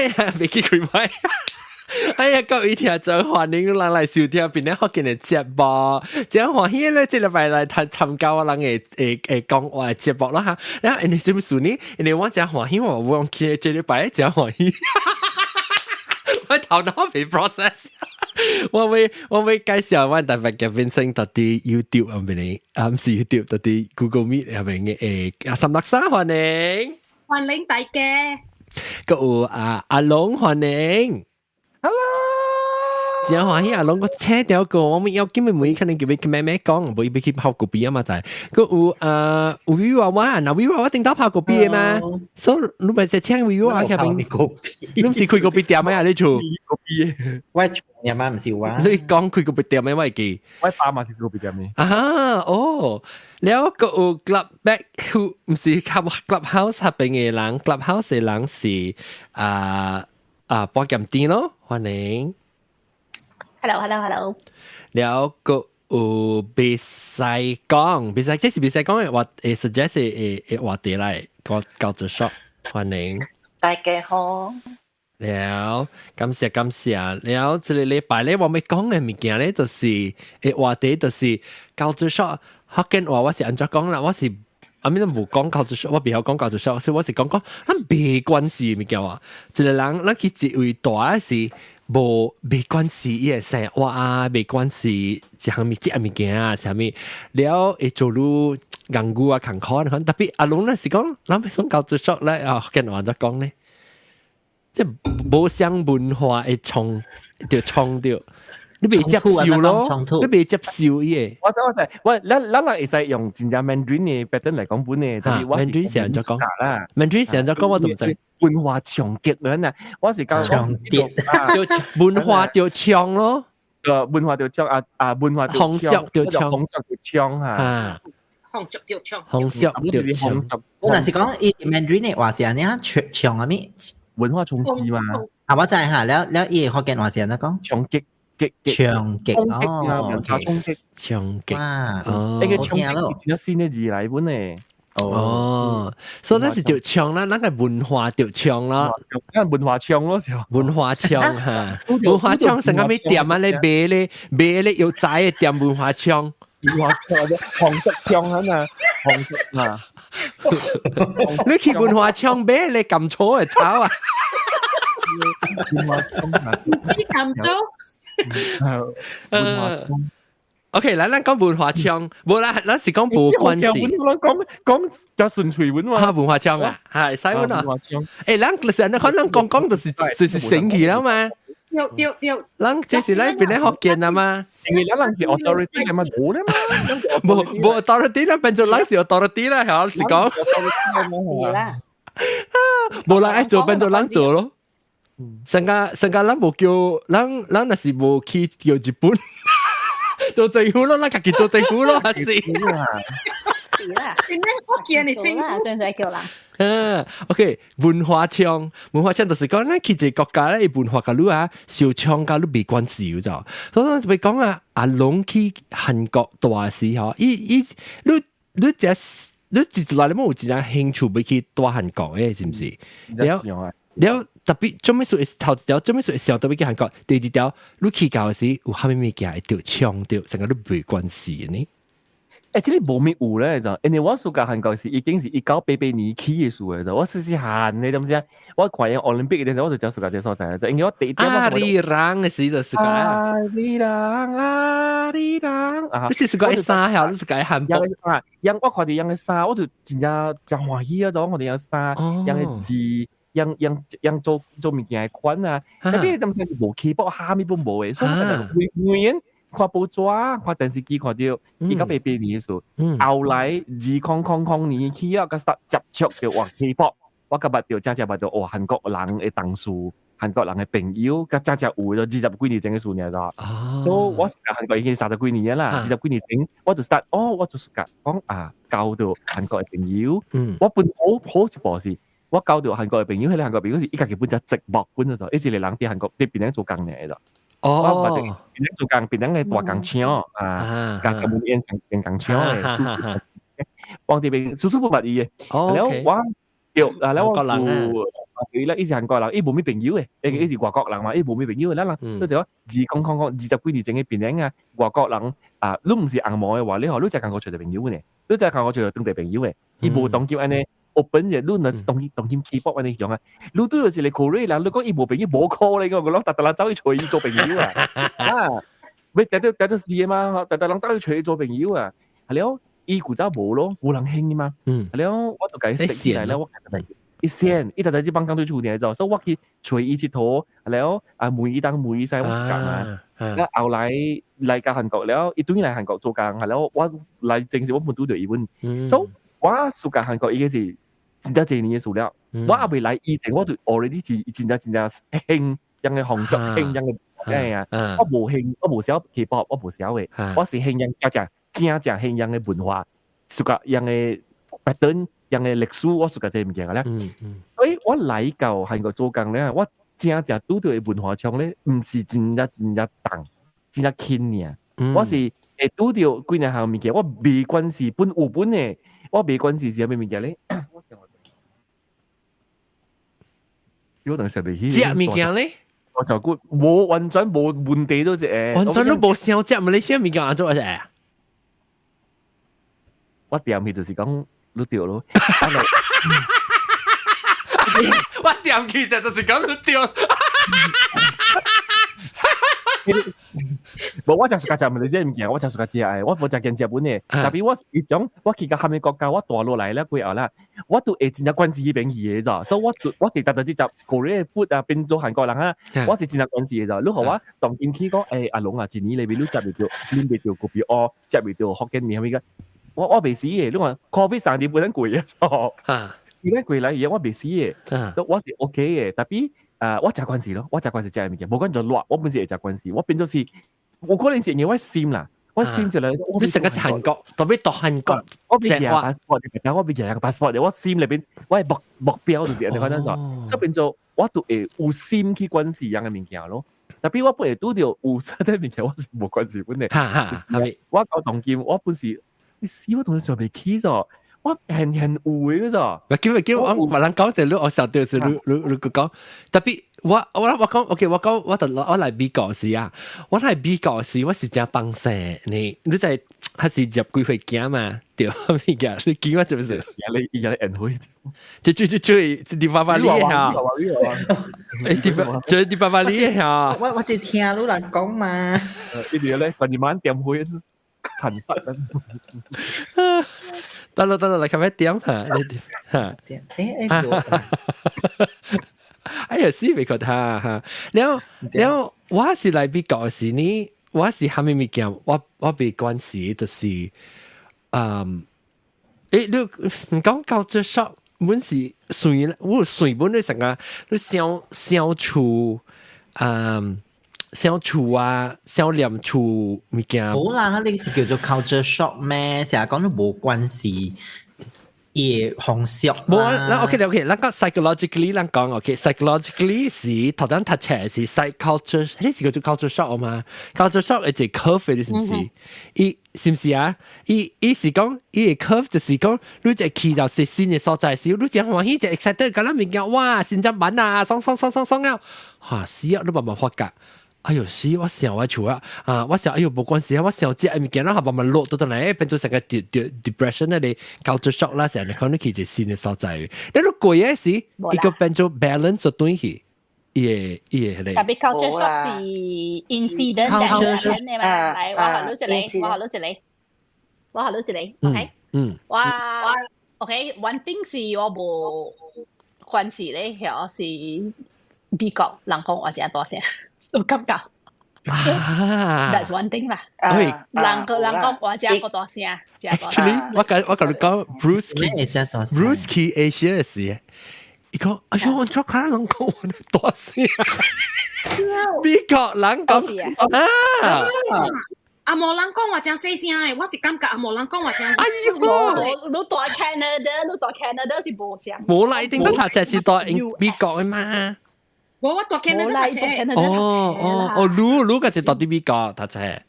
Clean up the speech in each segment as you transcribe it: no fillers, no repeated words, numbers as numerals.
哎呀，袂記開麥。哎呀，各位聽眾歡迎咱來收聽邊咧福建的節目，真歡喜咧，這禮拜來參參加我人的會會講話的節目啦哈。然後因為什麼事呢？因為我真歡喜，我忘記這禮拜真歡喜，我頭腦未 process。我會介紹我特別嘅變成到啲 YouTube 入邊嘅，啊毋是 YouTube，到啲 Google Meet 入邊嘅誒，三六三歡迎，歡迎大家。閣有啊阿龍歡迎。 Hello，真歡喜阿龍個車掉個，我們要今日每可能叫佢咩咩講，無伊欲去泡咖啡啊嘛就係。閣有啊有威娃娃，那威娃娃頂到泡咖啡的嘛，所以你咪是請威娃娃去邊？你毋是開咖啡店咩啊？你厝？咖啡，我厝嘛毋是我。你講開咖啡店咩？我會記。我爸嘛是咖啡店的。啊哦，了閣有 Club Back 毋是 Clubhouse 入邊的人，Clubhouse 的人是啊啊波劍店咯，歡迎。 Hello，Hello，Hello。了閣有袂使講，袂使這是袂使講的話，會 suggest 的的話題來，個教做 shop，歡迎。大家好。了，感謝感謝。了，這個禮拜咧，我欲講的物件咧，就是的話題就是教做 shop。福建話我是按怎講啦？我是阿咪都無講教做 shop，我袂曉講教做 shop，所以我是講講咱袂關係物件啊。一個人咱去一位蹛時無袂關係伊的生活啊，袂關係一項物這物件啊，啥物了會做愈戇牛啊，艱苦啊，特別阿龍咧是講，咱欲講教做 shop 咧啊，福建話按怎講咧？即無相文化會衝，就衝著，你袂接受咯，你袂接受伊個。我知我知，我咱咱人會使用真正 Mandarin 的 pattern 來講本的，但是我是 Mandarin 是按怎講啦，Mandarin 是按怎講我都毋知。文化衝擊啦，我是講衝擊，就文化就衝咯，個文化就衝啊啊文化風俗就衝，風俗就衝啊，風俗就衝，風俗就衝。我若是講伊 Mandarin 的話是按呢唱唱啥物？文化衝擊嘛。啊，我知哈，了了伊福建話是按怎講？衝擊。衝擊哦，文化衝擊，衝擊哇，哦，那個衝擊是真新的字來本的。哦，所以咱是著衝啦，咱個文化著衝啦，咱文化衝咯，文化衝哈，文化衝成個咩店啊？咧賣咧賣咧有仔的店文化衝，文化衝，紅色衝啊嘛，紅色啊，你去文化衝買咧甘草的草啊，文化衝啊，你甘草。文化衝。 OK，來咱講文化衝，無啦，咱是講無關係。講講就純粹文化。哈，文化衝啊，係使文啊。欸，咱就是按呢看，咱講講就是就是神奇啦嘛。對對對。咱這是咱邊咧福建啊嘛。因為咱人是 authority 嘅嘛，無咧嘛。無無 authority 啦，變做咱是 authority 啦，係是講。係啦。無人愛做，變做咱做咯。上個上個咱無叫，咱咱若是無去叫日本。做政府咯，咱家己做政府咯，還是？是啦，真正福建的政府，真係叫人。嗯，OK，文化衝，文化衝就是講，咱去一個國家咧，文化佮你啊，受衝佮你袂關係就。所以就講啊，阿龍去韓國蹛時吼，伊伊你你這你一來你冇有真正興趣欲去蹛韓國的，是毋是？了了特別做咩事頭一條做咩事會想到欲去韓國？第二條你去到時有啥物物件會著衝著，成個你袂關係呢？欸，這個無咩有咧就，因為我暑假韓國是已經是1988年去的事嘅就，我細細漢你知毋知？我看見奧林匹克的時候，我就真暑假這所在，就因為我第一點阿里郎的時就暑假。阿里郎，阿里郎啊！你是暑假衫嚇，你是講韓服啊？樣我看著樣的衫，我就真正真歡喜啊！就我看著樣衫，樣的字。樣樣樣做做物件的款啊，特別當時是無 K-pop，啥物攏無的，所以我就永遠看報紙、看電視機，看著1988年的時候，後來2000年起啊，佮接觸著哇 K-pop，我佮捌著真正捌著哇韓國人的同事、韓國人的朋友，佮真正有咗20幾年前的事爾咋。所以我是韓國已經30幾年啦，20幾年前我就 start 哦，我就是講啊，交著韓國的朋友，我本好好一步是。我交著韓國的朋友，彼個韓國朋友是伊家己本只寂寞本就，伊一個人佇韓國佇檳城做工爾就。哦，檳城做工，檳城的大工廠啊，共甲文燕上一間工廠的，叔叔，往這邊叔叔不捌伊的。了我對啊，了我有伊啦，伊是韓國人，伊無咩朋友嘅，伊是外國人嘛，伊無咩朋友嘅，咱人都就講200020幾年前嘅邊樣啊，外國人啊，你毋是紅毛嘅話，你嗬，你在韓國揣著朋友呢，你在韓國揣著當地朋友嘅，伊無當今按呢 open 嘅，你若是當今 K-pop 按呢樣啊，你對就是個 Korea 人，你講伊無朋友無可能個，我攏逐逐人走去揣伊做朋友啊，啊，喂，逐逐逐逐是嘛，逐逐人走去揣伊做朋友啊，係了，伊古早無咯，無人興嘛，係了，我就共伊識起來了，我伊先，伊逐逐這幫工對厝爾做，所以我去揣伊𨑨迌，了啊問伊東問伊西，我是講啊，了後來來到韓國了，伊轉來韓國做工，係了我來正式我冇拄著伊阮，所以我暑假韓國已經是真正濟年嘅事了，我猶未來以前我就 already 是真正真正興樣嘅風俗，興樣嘅咩啊，我無興，我無曉 K-pop，我無曉嘅，我是興樣正正正正興樣嘅文化，暑假樣嘅 pattern 樣嘅歷史，我暑假這物件咧。所以我來到韓國做工咧，我正正拄著嘅文化衝咧，毋是真正真正重，真正輕爾。我是會拄著幾若項物件，我未關係本有本嘅，我未關係是啥物物件咧？我想我等下袂起。食物件咧？我就估無完全無問題都一個。完全都無想食馬來西亞物件按怎食？我掂去就是講你對咯。我掂去就是講你對。無，我食 suka 食馬來西亞物件，我食 suka 食的，我無食見食本的。特別我是一種，我去到蝦米國家，我蹛落來了過後啦，我都會真正關心彼邊去的咋，所以我我是特特去食 Korean food 啊，變做韓國人啊，我是真正關心的咋。你予我當今去講，欸，阿龍啊，一年裏面你食袂著，啉袂著咖啡烏，食袂著福建麵，啥物個？我袂死的，你看 COVID 三年本身貴啊，伊咧過來伊我袂死的，所以我是 OK 的，特別啊，我食慣勢咯，我食慣勢食的物件，無管就熱，我本身會食慣勢，我變做是，有可能是因為我心啦，我心就來，你成個是韓國，特別到韓國，我未寄 passport，我未寄個 passport，我心裏邊我的目標就是按呢款樣所以變做我都會有心去關係樣的物件咯。特別我本會拄著有啥物件，我是無關係本的。我到當今我本是，你死我同你想袂起咗。我很很有的咋？唔叫叫我別人講就你，我想到是你你你講，特別我講，OK，我講我就我來美國時啊，我來美國時我是真放生，你在還是入幾歲驚嘛？對，物件你記我是不是？而家你恩惠，就就就就就啲爸爸你嚇，誒啲就啲爸爸你嚇，我只聽你人講嘛，呢啲咧，近晚點會陳忽。得啦得啦，嚟睇咩點嚇？你點嚇？點？誒誒，哎呀，死未覺嚇嚇。了了，我是來美國時呢，我是蝦米物件，我未關事，就是，你講 culture shock，阮是算，我算本你成個，你想想厝，想厝啊，想念厝物件。無啦，你是叫做 culture shock 咩？成日講都無關係，伊風俗。無啊，咱 OK OK，咱講 psychologically，咱講 OK，psychologically 是頭等讀冊是 psych culture，彼是叫做 culture shock 嘛？culture shock 係一個 curve 是毋是？伊是毋是啊？伊是講伊個 curve 就是講，你一去到是新的所在時，你真歡喜，就 excited，佮咱物件哇，新鮮版啊，爽爽爽爽爽了，哈死啊！你慢慢發覺。哎喲死！我想我厝啊，啊！我想哎喲無關係啊，我想食物件，然後慢慢落到轉來，變做成個 depression 那裡 culture shock 啦，成日可能去一個新的所在。你如過嘅時，伊個變做 balance 就轉去，伊個伊個迄個。特別 culture shock 是 incident 嘅嘛？來，我學你一個，我學你一個，我學你一個，OK？嗯。我 OK，one thing 是我無關係咧，曉是美國人講話誠大聲。有感覺。That's one thing 啦。喂，人個人講話誠個大聲，誠大聲。 Actually，我共你講，Bruce 去 Bruce 去 Asia 嘅時，伊講，哎喲，我做卡人講話大聲。美國人講啊。阿無人講話誠細聲的，我是感覺阿無人講話聲。哎喲，你蹛 Canada，你蹛 Canada 是無聲。無啦，一定都讀冊是蹛美國的嘛。無，我蹛 Canada 讀冊。哦哦哦，你你個是蹛佇美國讀冊。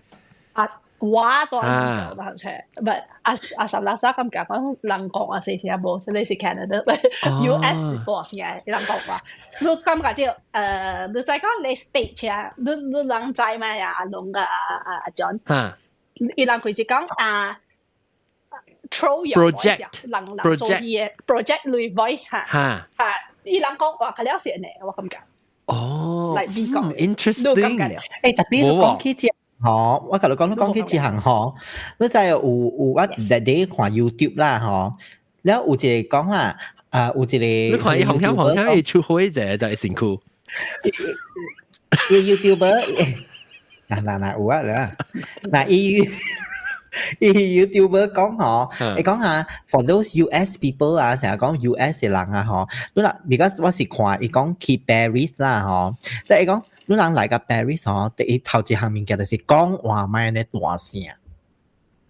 啊，我都係唔車，唔係阿阿十垃圾咁講，人講啊，四聲無，你是 Canada，US 大聲，人講話，你感覺到你再講你 stage 啊，你人知嘛呀？阿龍個阿 John，伊人佢就講啊，throw your voice，人人做嘢 project 類 voice 嚇嚇，伊人講話佢了是呢，我感覺。哦，嚟美國，interesting。誒，特別你講起這吼，我甲你講，你講起這項吼，你知有我日日看 YouTube 啦吼，了有一個講啦，啊有一個，你看伊紅香紅香，伊出火者就係辛苦。伊 YouTuber，嗱嗱嗱有啊啦，嗱伊 YouTuber 講吼，伊講啊，for those US people 啊，成日講 US 嘅人啊吼，你啦，because 我是看伊講去 Paris 啦吼，但伊講你人來個 Paris 吼，第一頭一項物件就是講話莫按呢大聲。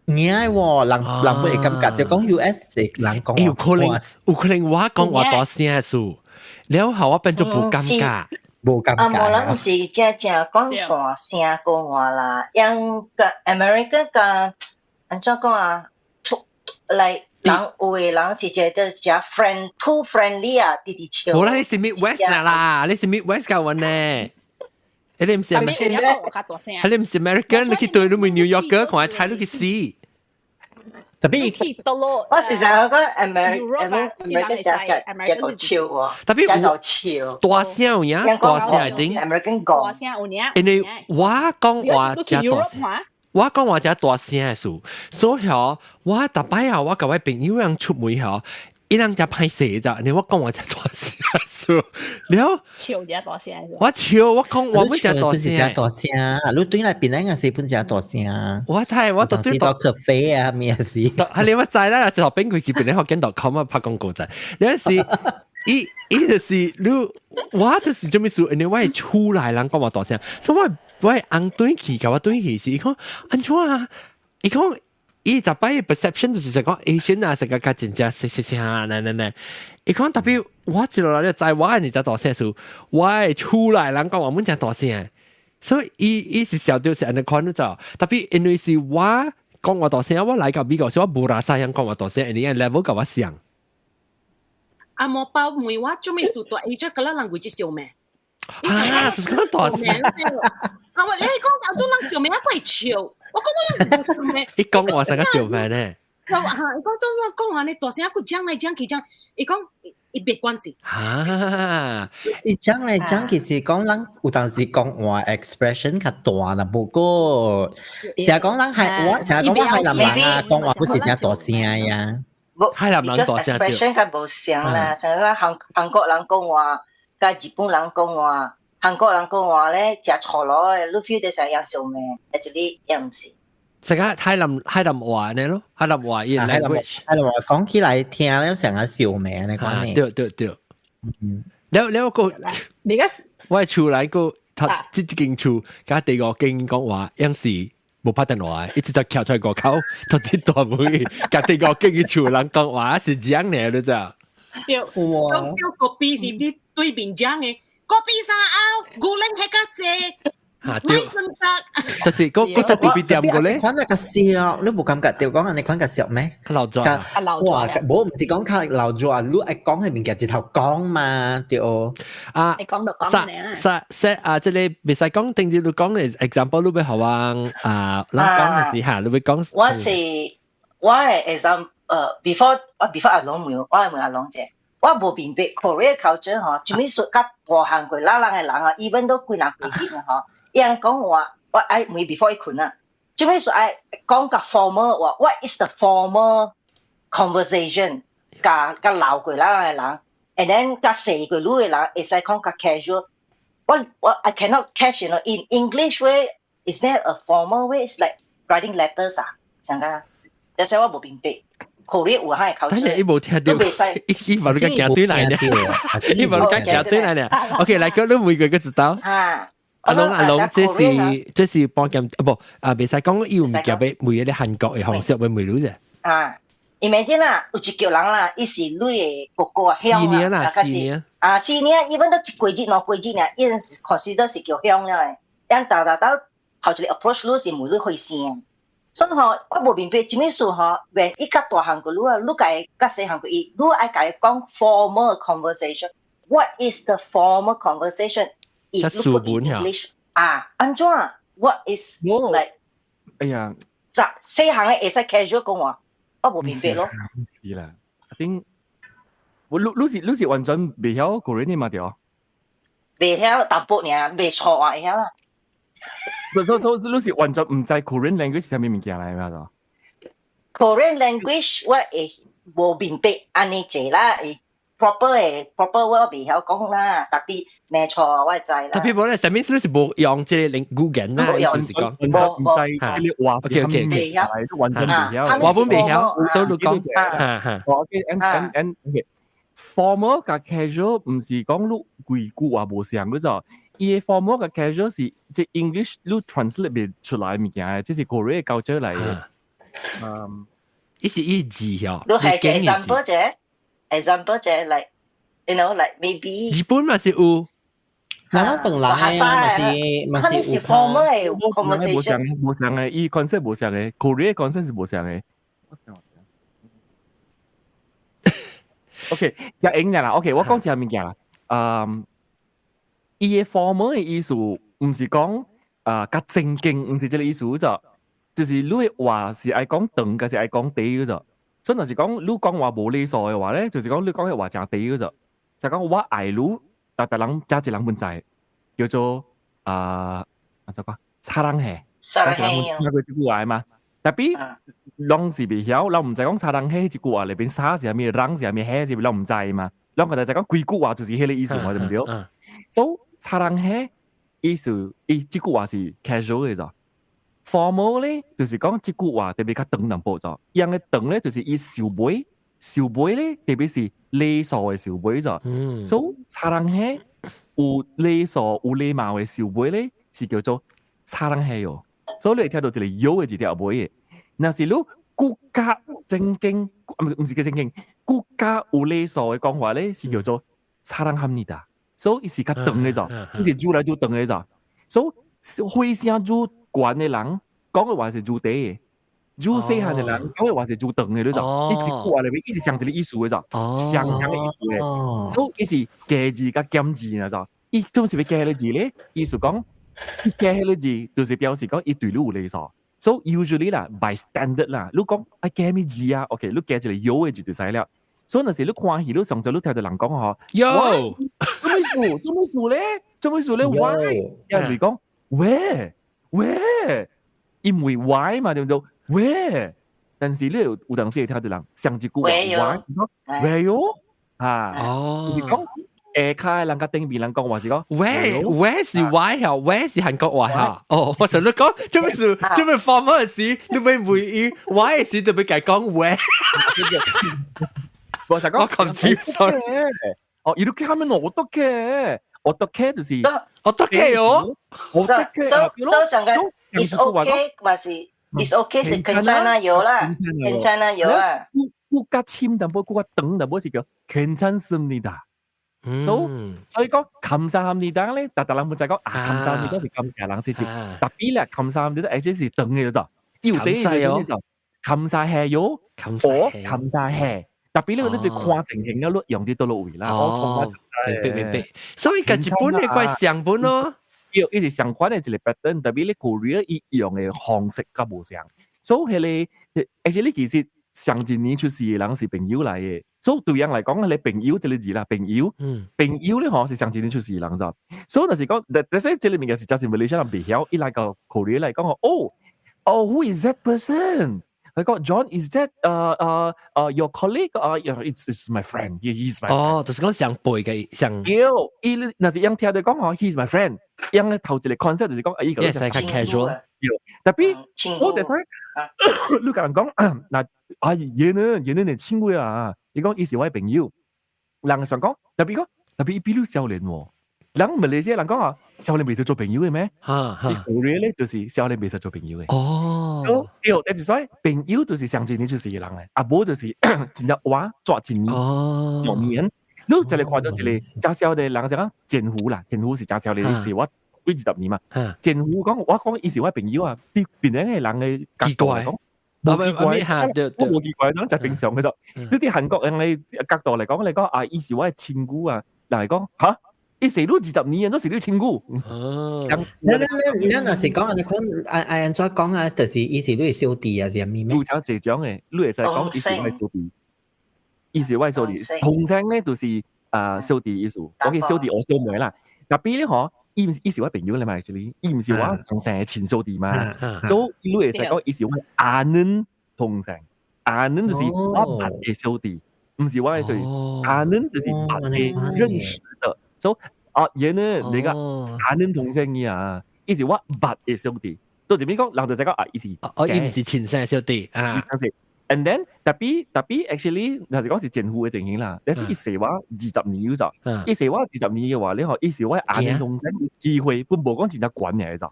驚喎，人人會感覺就講 US 嘅人講話有可能我講話大聲數，了後我變做無尷尬。無尷尬。啊，無人毋是正正講大聲講話啦，因個 American 個按怎講啊？來人有的人是覺得誠 friend too friendly 啊，直直笑。無啦，你是 Midwest 啦，你是 Midwest 教阮呢？你毋是咩？你毋是 American，你去對你問 New Yorker，看下猜你去死。特別我實在我講 American 只個笑喎，特別只個笑。大聲有影，大聲一定。 American 講。大聲有影。因為我講話誠大聲，我講話誠大聲的事，所以吼，我逐擺啊，我共我朋友人出門吼，伊人誠歹勢咋，因為我講話誠大聲數，了笑誠大聲。我笑，我講我本誠大聲，大聲，你對來邊個是本誠大聲？我知，我都對到咖啡啊，咩事？係你我知啦，就邊佢去邊咧學緊 .com 啊，拍廣告仔，有陣時。伊伊就是你，我就是做咩事？因為我係厝內人講話大聲，所以我係翁轉去，共我轉去是，伊講按怎啊？伊講伊逐擺 perception 就是講 Asian 啊，成個較真正細細聲啊，來來來，伊講特別我一路來就知我係誠大聲數，我係厝內人講話滿誠大聲，所以伊伊是小就是按呢款就，特別因為是我講話大聲，我來到美國時我無啦啥樣講話大聲，因為 level 共我像。阿莫包問我做咩事大，伊這個人會接受咩？啊，就是講大聲。啊，我你講阿種人笑咩？我會笑。我講我人笑咩？伊講話成個笑咩呢？啊，伊講種人講話呢大聲，佢講來講去講，伊講伊別關係。啊，伊講來講去是講人有當時講話 expression 較大啦，不過成日講人係我成日講我係南人啊，講話不是誠大聲呀。海南人大聲 expression 較無相啦，像講韓國人講話，佮日本人講話，韓國人講話咧，誠粗魯的，你 feel 到成樣笑咩？但是你也毋是。成個海南話呢咯，海南話伊 language，海南話講起來聽咧成個笑咩呢款呢？對對對，了了個，你個我厝內個，頭這間厝佮第五間講話，樣是。無拍電話，一直就徛出來外口，到底大門，共第五間嘅厝人講話是這樣呢，你知？對，講叫隔壁是佇對面講的，隔壁三後，牛奶較濟，嚇對，就是嗰嗰隻特別店個咧，款那個笑，你無感覺到講按呢款較俗咩？較老早，哇，無毋是講較老早啊，你愛講的物件直頭講嘛，對。啊，愛講就講呢。實實啊，這個袂使講，定住你講的 example，你欲予我啊，咱講的時候，你欲講。我是我的 example，before 阿龍問，我問阿龍者，我無明白 Korea culture 吼，啥物說較大漢過咱人的人啊，even 都幾若歲日啊吼，伊人講話，我愛問 before 伊睏啊，啥物說愛講較 formal 話，what is the formal conversation？佮老過咱人的人，and then 較細過你的人會使講較 casual。我 I cannot catch in English way is there a formal way? It's like writing letters 啊，啥個？但是我無明白。Korea 有遐個但係伊無聽到，伊無你共行對來呢，伊無你共行對來呢。OK，來個你每個個知道。啊，阿龍阿龍，這是幫劍啊不啊，袂使講伊有物件欲問個韓國的方式欲問你啫。啊，imagine 啦，有一叫人啦，伊是你的哥哥啊，兄啊，啊，是啊，四年，伊本都一過日兩過日呢，伊是 consider 是叫兄了的。咱逐逐到頭一個 approach 你是問你歲姓。所以吼，我無明白啥物事吼，when 伊較大漢過，你啊，你共較細漢過伊，你愛共伊講 formal conversation。What is the formal conversation？較書本呀。 English 啊，按怎？What is like？哎呀，就細漢的會使 casual 講話，我無明白咯。唔是啦，I think 我你是完全袂曉 Korean 嘛對？袂曉淡薄爾，袂錯啊，會曉啦。所以你是完全毋知 Korean language 是啥物物件來嘛？就 Korean language 我會無明白按呢濟啦，會 proper 的 proper 我袂曉講啦，tapi 沒錯我會知啦。 Tapi 無咧，啥物意思是無用這個語言啦，意思是講無毋知這個話是 OK OK 袂曉，都完全袂曉。我本袂曉，所以你講，哈哈。 OK and and and OK formal 佮 casual 毋是講你規句話無相嗰就。伊的 formal 佮 casual 是這 English 你 translate 袂出來物件的，這是 Korea 教出來的。嗯，伊是伊字哦。你係 example 者，example 者 like like maybe 日本嘛是有，嗱，咱唐人的嘛是嘛是有 formal 的 conversation。無相無相的，伊 concept 無相的，Korea concept 是無相的。OK，食英啦，OK，我講一下物件啦。嗯。伊的 formal 的意思，毋是講啊較正經，毋是這個意思就，就是你的話是愛講長，還是愛講短嗰就。所以若是講你講話無禮數的話咧，就是講你講的話誠短嗰就。就講我愛你，但別人加一人本知，叫做啊按怎講？사랑해， 사랑해，聽過這句話嘛？Tapi 攏是袂曉，攏毋知講사랑해這句話裡邊사是啥物，랑是啥物，해是攏毋知嘛。攏個就講規句話就是彼個意思嘛，對毋對？所以사랑해意思，伊這句話是 casual 的咋？formal 咧，就是講這句話特別較長淡薄咋。樣的長咧，就是伊收尾，收尾咧，特別是禮數的收尾咋。所以사랑해有禮數有禮貌的收尾咧，是叫做사랑해요。所以你會聽到一個요的字佇後尾的。若是你閣較正經，毋是叫正經，閣較有禮數的講話咧，是叫做사랑합니다。所以伊是較長的咋，伊是愈來愈長的咋。所以血聲愈懸的人講的話是愈短的，愈細漢的人講的話是愈長的，你知？伊一句話裡面伊是相一個意思的咋，相相的意思的。所以伊是加字佮減字，你知？伊總是欲加彼個字咧，意思講，伊加彼個字就是表示講伊對你有禮數。所以 usually 啦，by standard 啦，你講愛加咩字啊？OK，你加一個요的字就使了。所以若是你看戲，你上次你聽到人講吼， 요， 做咩事？做咩事咧？做咩事咧？Why？有人講왜 왜？因為 why 嘛，對毋對？왜？但是你有有當時會聽到人上一句話 why？왜요？啊，就是講下跤的人佮頂面人講話是講 왜 왜是 why 嚇？왜是韓國話嚇？哦，我想你講做咩事？做咩 formal 時，你會唔會伊 why 時就欲共講왜？我就講我 confused sorry。哦，이렇게하면어떡해？ 어떡해就是 어떡해요？ 어떡해？ 所以上個 is okay，還是 is okay 是괜찮아요啦，괜찮아요啊。閣較深淡薄，閣較長淡薄是叫괜찮습니다。所以講감사합니다咧，逐逐人本就講啊，감사합니다是感謝人這字，特別咧감사합니다 actually 是長的就，有啲就감사해요，哦감사해。特別呢個你對看情形了，你用佇佗落位啦。哦，明白明白。所以佮日本的怪相本咯，伊是相款的一個 pattern，特別你 Korea 伊用的方式較無相。所以彼個，actually 其實上一年出世的人是朋友來的。所以對𪜶來講，彼個朋友這個字啦，朋友，朋友咧吼是上一年出世的人咋。所以就是講，但是這個物件是真是馬來西亞人袂曉，伊來到 Korea 來講哦，哦，who is that person？佢講 John is that your colleague？啊，it's my friend. He's my friend. 哦，就是講上輩嘅上。對，伊若是𪜶聽著講吼，he's my friend。𪜶頭一個 concept 就是講，啊，伊個係較 casual。對，特別我就使你共人講，嗱，啊，얘는얘는내친구야。伊講伊是我朋友。人想講，特別講，特別伊比你少年喎。人馬來西亞人講啊，少年袂使做朋友的咩？哈哈。 Korea 咧就是少年袂使做朋友的。哦。所以對，就是說朋友就是上一年出世的人咧，啊無就是真正活抓一年。哦。兩年，你一個看到一個誠少的人就講前夫啦，前夫是誠少年的事，我幾二十年嘛。前夫講我講伊是我朋友啊，啲邊個人嘅角度嚟講，無奇怪，我無奇怪，講就平常嘅啫。對啲韓國人嘅角度嚟講，你講啊，伊是我嘅親姑啊，人係講嚇，伊識你20年，都是你親姑。哦，你若是講按呢款按按按怎講啊，就是伊是你小弟啊，是啥物咩？你有這種嘅，你會使講伊是我小弟，伊是我小弟。同聲咧就是啊小弟意思，我叫小弟我小妹啦。特別咧嗬，伊毋是伊是我朋友嚟嘛，actually，伊毋是我上生嘅親小弟嘛，所以你會使講伊是我아는 동생，아는就是我捌嘅小弟，毋是我嘅小弟，아는就是捌嘅認識的，所以啊얘는 내가 아는 동생이야，伊是我捌嘅小弟，所以點講，人就使講啊，伊是哦，伊毋是親生小弟啊。 And then 特別 actually 若是講是前夫嘅情形啦，但是伊細我二十年就，伊細我二十年嘅話，你嗬，伊是我아는 동생嘅機會，本無講真正懸嘅就，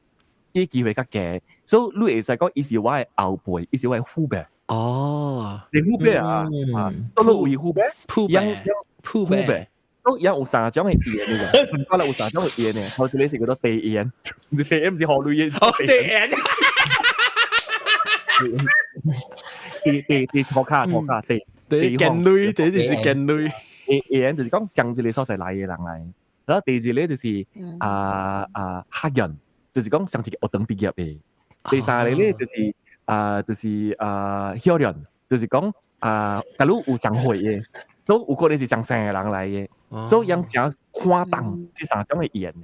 伊機會較低，所以你會使講伊是我嘅後輩，伊是我嘅父輩。你父輩啊，啊，都你為父輩，父輩，父輩，都有三種嘅語言嘅，可能有三種嘅語言呢，頭一個是叫做地言，地言毋是何類嘅？哦，地言。地地地拖卡拖卡地地近類，地就是近類。地言就是講上一個所在來嘅人來，然後第二個就是啊啊黑人，就是講上一個學堂畢業嘅。第三個咧就是啊就是啊許人，就是講啊，假如有上歲嘅，所以有可能是上生嘅人來嘅，所以樣誠寬動這三種嘅語言。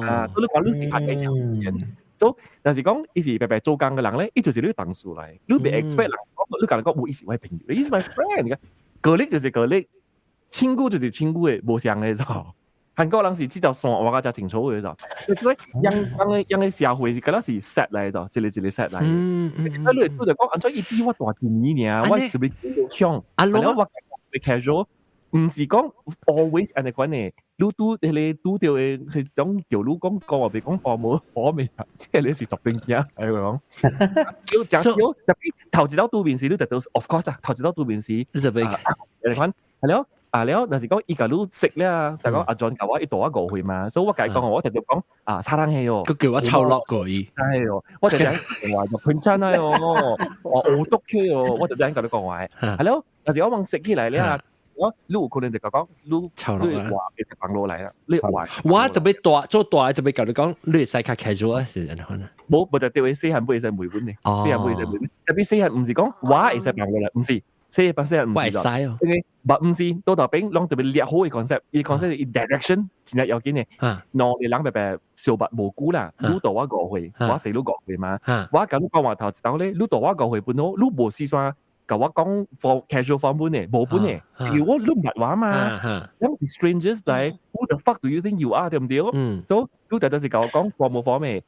啊，所以你看你是較加強語言。所以，若是講伊是白白做工嘅人咧，伊就是你同事來，你別 expect 人講，你共人講無伊是我朋友，伊是 my friend。你講格力就是格力，親故就是親故的，無相的就。韓國人是這條線畫甲誠清楚的就，就是講樣樣的樣的社會是敢若是 set 來的，一個一個 set 來的。啊，你會拄著講，按怎伊比我大一年爾，我特別強，啊，我特別 casual，毋是講 always 按呢款的。你拄彼个拄著的彼種叫你講講話袂講話無好未啊？彼個是十正經，係講。少誠少，特別頭一道拄面時，你就都 of course 啦，頭一道拄面時，你就袂按呢款係了。啊了，若是講伊共你識了，就講阿 John 共我伊大我5歲嘛，所以我共伊講，我直接講啊，사랑해요，佢叫我湊落過伊，係哦，我就講話就괜찮아요，我어떡해요，我就這樣共你講話，係了，若是我問識起來了，我你有可能就講你湊落你話會使放落來啦，你話我特別大做大特別共你講，你會使較 casual 是按呢款啊？無，無就對細漢不會使袂本的，細漢不會使袂本，特別細漢毋是講我會使放落來，毋是。細漢細漢毋是哦，因為毋是倒頭邊攏特別掠好的 concept，伊 concept 伊 direction 真正要緊的。兩個人白白相捌無久啦，你大我5歲，我細你五歲嘛。我共你講話頭一道咧，你大我五歲本好，你無事先共我講 for casual 方本的，無本的，因為我你毋捌我嘛，咱是 strangers 來，who the fuck do you think you are 對毋對？所以你特別是共我講 formal 方面，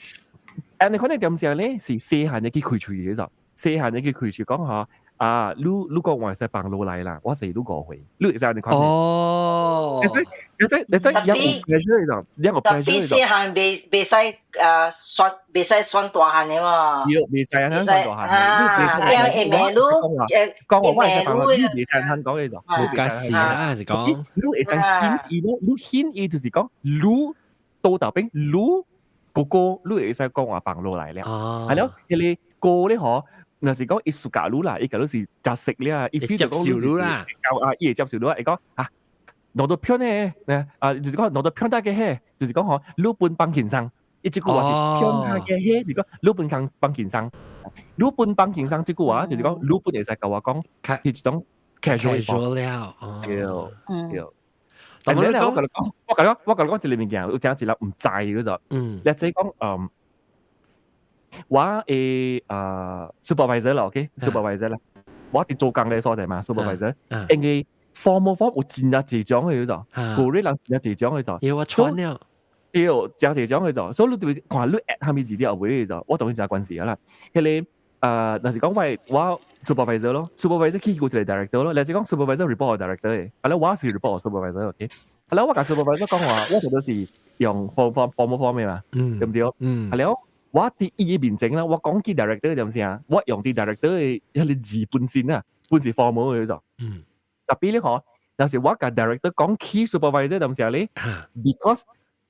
按呢款的點聲咧是細漢的去開喙的就，細漢的去開喙講吼。啊，你講我會使放落來啦，我細你5歲，你會使按呢款。哦，你知你知你知有 pressure 就，有 pressure 特別細漢袂使啊算袂使算大漢的嘛。對，袂使按呢算大漢。啊，因為會你講話我會使放落，你袂使按呢講的就。冇解釋啦，是講。你會使顯伊咯，你顯伊就是講，你倒頭邊，你哥哥，你會使講話放落來了。係咯，彼個哥咧嗬。若是講伊暑假你啦，伊假如是食食了，伊接受你啦，啊，伊會接受你啊，伊講啊，너도 편해，啊，就是講너도 편하게 해，就是講吼，你本放輕鬆，伊這句話是편하게 해，就是講你本放放輕鬆，你本放輕鬆這句話就是講你本會使共我講，係一種 casual 了，對對。但係我共你講，我共你講，我共你講一個物件，有誠一個毋知嗰就，你即講嗯。我的啊 supervisor 啦，OK，supervisor 啦，我佇做工的所在嘛，supervisor，因為 formal form 有真正濟種的就，古瑞人真正濟種的就，因為我穿了，對，誠濟種的就，所以你就會看你 add 啥物字佇後尾的就，我當然真關係啦。彼個啊，若是講我 supervisor 咯，supervisor 去過一個 director 咯，若是講 supervisor report director 的，啊咧我是 report supervisor，OK，啊咧我共 supervisor 講話，我就是用 form formal form 的嘛，對毋對？啊了。我佇伊面前啦，我講起 director 點聲，我用佇 director 的彼個字本身啊，本是 formal 的就。特別咧嗬，有時我共 director 講起 supervisor 點聲咧，because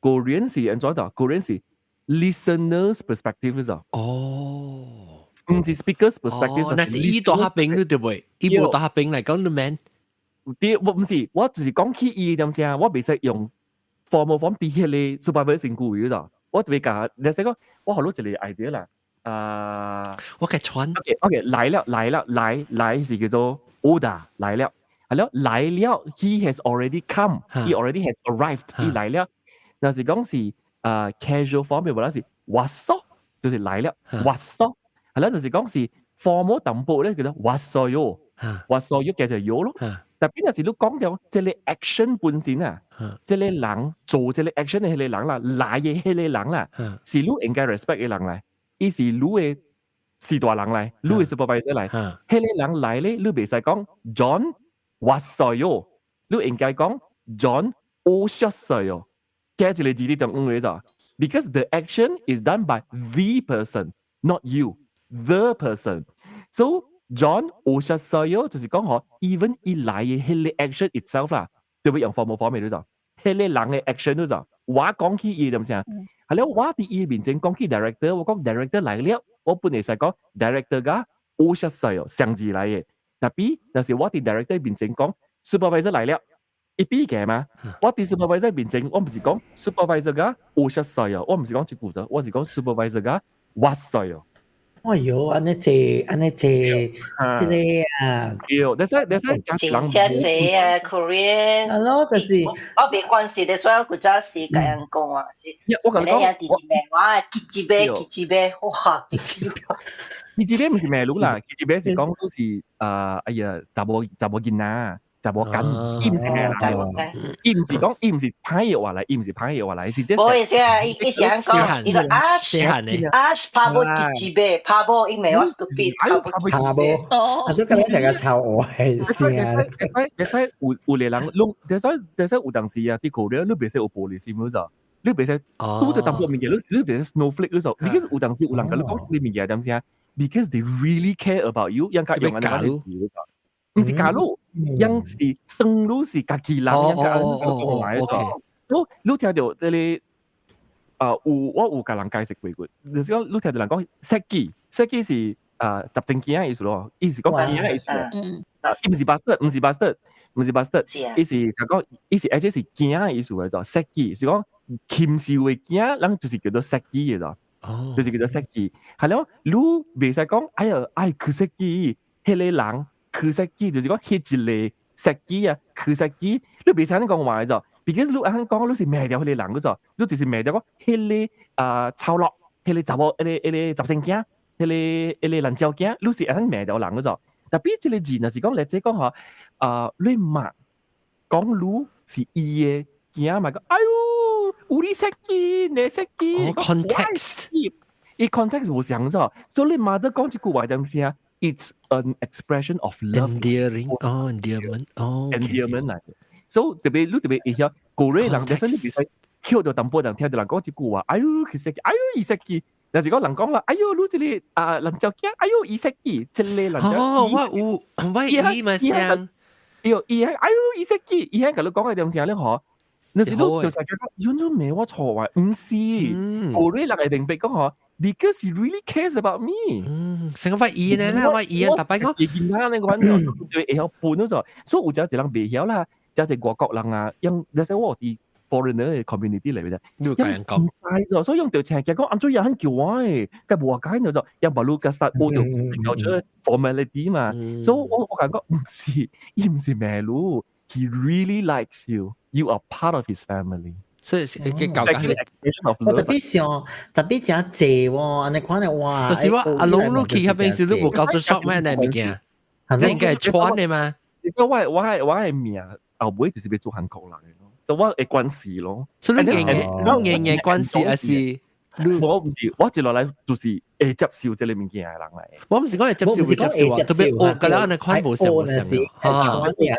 Korean 是按怎就？Korean 是 listeners perspective 就。哦，毋是 speakers perspective。哦，那是伊佇彼邊你對袂？伊無佇彼邊來講你免。啲我毋是，我就是講起伊點聲，我袂使用 formal form 佇彼个 supervisor 身軀就。我特別講，你使講，我予你一個 idea 啦。啊，我嘅穿。 OK，來了來了來來是叫做 오다 來了，係了來了，he has already come，he already has arrived，伊來了。若是講是啊 casual form 嘅話，是 왔어，就是來了，왔어。係啦，就是講是 formal 淡薄咧，叫做 왔어요，왔어요 叫做有咯。特別若是你講到這个 action 本身啊，這个人做這个 action 的彼个人啦，來的彼個人啦，是你應該 respect 的人來，伊是你的序大人來，你的 supervisor 來，彼个人來咧，你袂使講 John 왔어요，你應該講 John 오셨어요，加一個字佇中間嘅，because the action is done by the person, not you, the person. So John 오셨어요 就是講嗬，even 伊來的彼个 action itself 啦，對不用 formal form 嘅就，彼個人的 action 就，我講起伊點聲，係了，我佇伊面前講起 director，我講 director 來了，我本來是講 director 共오셨어요 雙字來的，tapi 若是我佇 director 面前講 supervisor 來了，伊比嘅嘛，我佇 supervisor 面前，我毋是講 supervisor 共오셨어요，我毋是講這句的，我是講 supervisor 共왔어요。哎喲，按呢濟，按呢濟，這个啊，對，that's why 真正濟啊，Korean。係咯，就是我袂關係的，所以我古早時共人講啊，是。我共你講，你弟弟罵我，기집애 기집애，哇，기집애。 기집애毋是罵你啦，기집애是講都是啊，哎呀，查某查某囡仔。查某囝，伊毋是罵人，伊毋是講，伊毋是歹的話來，伊毋是歹的話來，是這。無意思啊，伊伊是按講，伊個啊是啊是바보 기집애，바보伊罵我 stupid， 바보 바보，啊，就敢若成個臭我係先啊。會使有有個人攏，會使有當時啊，佇 Korea 你袂使有玻璃心嗰你袂使拄著淡薄物件，你你袂使 snowflake 嗰陣，because 有當時有人共你講這個物件點聲，because they really care about you，應該用按呢個字嗰毋是教你，樣是當你是家己人，樣共按呢講話嗰你你聽著這个啊有我有共人解釋過過，就是講你聽著人講새끼，새끼是啊雜精囝的意思咯，伊是講囝的意思咯，伊毋是 bastard，毋是 bastard，毋是 bastard，伊是想講，伊是而且是囝的意思來做，새끼是講禽獸的囝，咱就是叫做새끼的咯，就是叫做새끼。係了，你袂使講，哎呀，哎그 새끼，彼个人。그 새끼就是講彼一个새끼啊，그 새끼，你袂使按呢講話就，because 你按呢講，你是罵掉彼个人嗰就，你就是罵掉講彼个啊臭落，彼个查某，彼个彼个雜生囝，彼个彼个爛蕉囝，你是按呢罵掉人嗰就。tapi 這个字若是講來這講吼，啊你罵講你是伊的囝嘛，講哎喲，우리 새끼，내 새끼， context，伊 context 無相咗，所以你罵得講這句話點聲？It's an expression of love. Endearing, oh, endearment, oh, endearment 來。所以特別你特別會曉古瑞人，就算你袂使捡著淡薄人聽著人講一句話，哎喲，佢새끼，哎喲，伊새끼。若是講人講啦，哎喲，你這个啊爛蕉囝，哎喲，伊새끼，這个爛蕉。哦，我有，我伊嘛像。對，伊係哎喲，伊새끼，伊係共你講的點聲咧嗬？若是你就是講，完全罵我錯話，毋是，古瑞人會明白講嗬。Because he really cares about me。嗯，成個我伊呢啦，我伊啊，逐擺講。伊囡仔呢款就會曉分嗰種，所以有隻一人袂曉啦，有隻外國人啊，用你說我佇 foreigner 的 community 裏面，你有共人講，毋知咗，所以用著請講按怎樣叫我誒，佮無解就用把路佮 start 學著搞出 formality 嘛，所以我我感覺毋是，伊毋是罵你，he really likes you，you are part of his family。所以佢教緊我特別想，特別誠濟喎，按呢款的哇！就是我阿龍你去彼邊時，你無 culture shock 咩呢物件？你應該係穿的嘛？其實我的命後尾就是欲做韓國人的咯，就我會關係咯。所以你硬硬，你硬硬關係還是？我毋是，我一落來就是會接受這个物件的人來。我毋是講會接受，會接受啊，特別學個了按呢款無相無相啊。我特別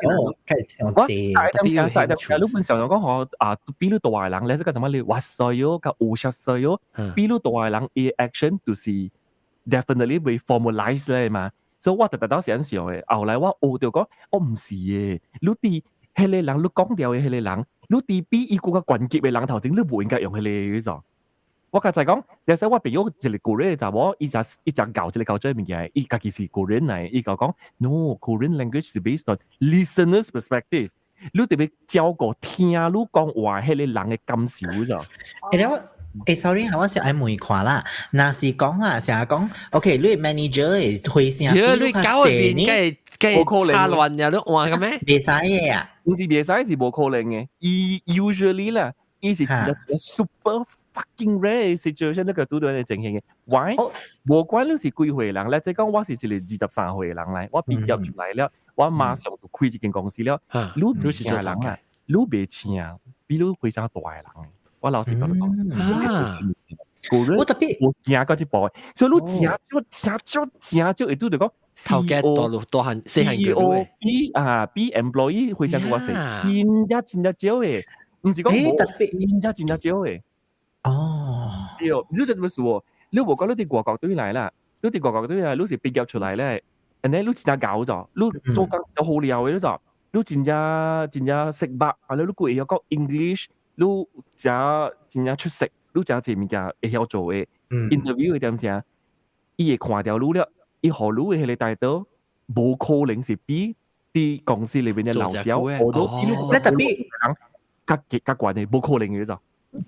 你本常常講吼啊，比你大的人，你是講什麼？你왔어요，佮오셨어요，比你大的人，伊 action 就是 definitely 會 formalize 咧嘛。所以我特特當時按想的，後來我學著講，我毋是的，你佇彼个人，你講掉的彼个人，你佇比伊閣較懸級的人頭前，你無應該用彼个語種。我較才講，有時我朋友一個 Korean 查某，伊就伊就教這個教這物件，伊家己是 Korean 來，伊就講，No，Korean language is based on listener's perspective。你特別照顧聽你講話彼个人的感受咋？欸，我欸，sorry，我是愛問看啦。若是講啦，成日講，OK，你 manager 會推聲，你搞面梗係差亂呀，你換個咩？袂使的啊，毋是袂使，是無可能的。伊 usually 啦，伊是一個 super fucking rare situation 那個拄著的情形的。Why？無管你是幾歲人咧，即講我是一個23歲的人來，我畢業出來了，我馬上就開一間公司了。你唔請人啊，你袂請，比你非常大的人。我老實講你講，我特別我驚到這步，所以你誠少誠少誠少會拄著講頭家大陸大漢細漢 CEO 比啊比 employee 非常較細，真正真正少的，毋是講無，真正真正少的。哦，對，你這麼說，你無講你佇外國對來啦，你佇外國對來，你是畢業出來咧，and then 你真正𠢕咗，你做工就好料的你就，你真正真正識捌，啊你你閣會曉講 English。你誠真正出色，你誠濟物件會曉做的。interview 的點聲，伊會看著你了，伊予你的彼个 title，無可能是比佇公司裏面的老鳥，我都那特別人較較懸的，無可能的就。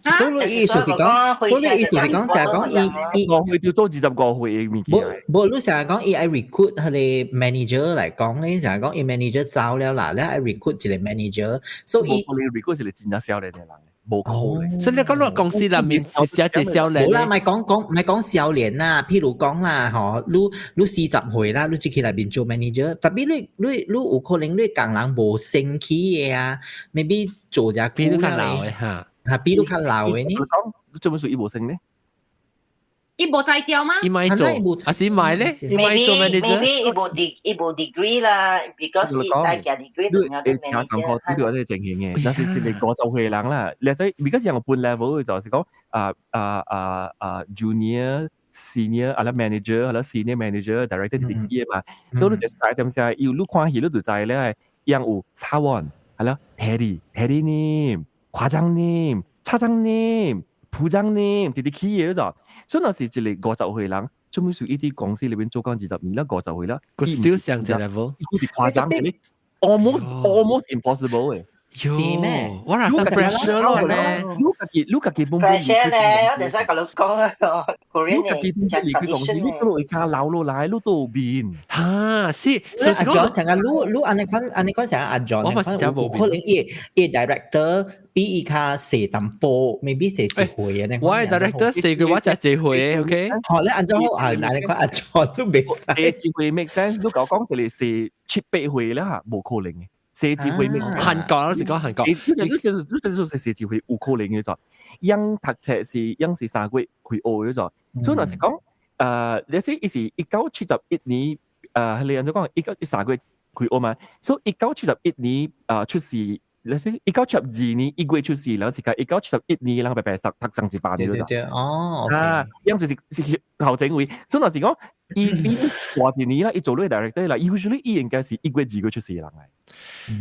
所以意思是講，所以意思是講，成日講伊伊五歲就做25歲的物件。無無，你成日講伊愛 recruit 彼个 manager 來講咧，成日講伊 manager 走了啦，你愛 recruit 一個 manager，所以伊 recruit 一個真正少年的人，無可能。所以你講落公司內面是寫一個少年。無啦，莫講講莫講少年啦，譬如講啦，吼，你你40歲啦，你進去內面做 manager，特別你你你有可能你工人無升起的啊，maybe 做遮比你較老的哈。嚇，比你較老的呢？講做乜事伊無升呢？伊無才調嗎？伊莫做，還是莫咧？伊莫做 manager。 Maybe 伊無 de 伊無 degree 啦，because 伊帶加 degree 你會誠艱苦拄著這個情形的，若是是50歲人啦，你使 because 有分 level 就是講啊啊啊啊 junior、senior 啊啦 manager 啊啦 senior manager、director 啲啲嘛，所以你就使點聲，要你看戲你就知咧，樣有사원係啦，대리 대리님、과장님、차장님、부장님，直直起的就，所以若是一個50歲人，做咩事伊佇公司裏面做工20年啦，五十歲啦，佢 still 上這 level，伊是誇張的，almost impossible 的。喲，我若 pressure 咯咧，你家己你家己本本 pressure 咧，我哋使共你講啊，你家己本身離開公司，你都會加留落來，你都有面。哈，是，阿 John 成日你你按呢款按呢款成日阿 John，我嘛是真無可能伊伊 director 比伊較細淡薄，maybe 細一歲啊。我 director 細過我才一歲，OK？好，你按怎好啊？按呢款阿 John 都袂使。細一歲 make sense，你講講一個細七八歲啦嚇，無可能的。細一歲 make 韓國，是講韓國。你你你你說細一歲有可能的就，樣讀冊是樣是3個月開學的就，所以若是講，你說伊是1971年，你按怎講？一九3個月開學嘛，所以1971年出世，你說1972年1月出世，然後是講1971年，人白白讀讀上一班的對對哦，啊，樣就是是頭前位，所以若是講，伊比大一年啦，伊做落 director 啦，usually 伊應該是1月2月出世的人來。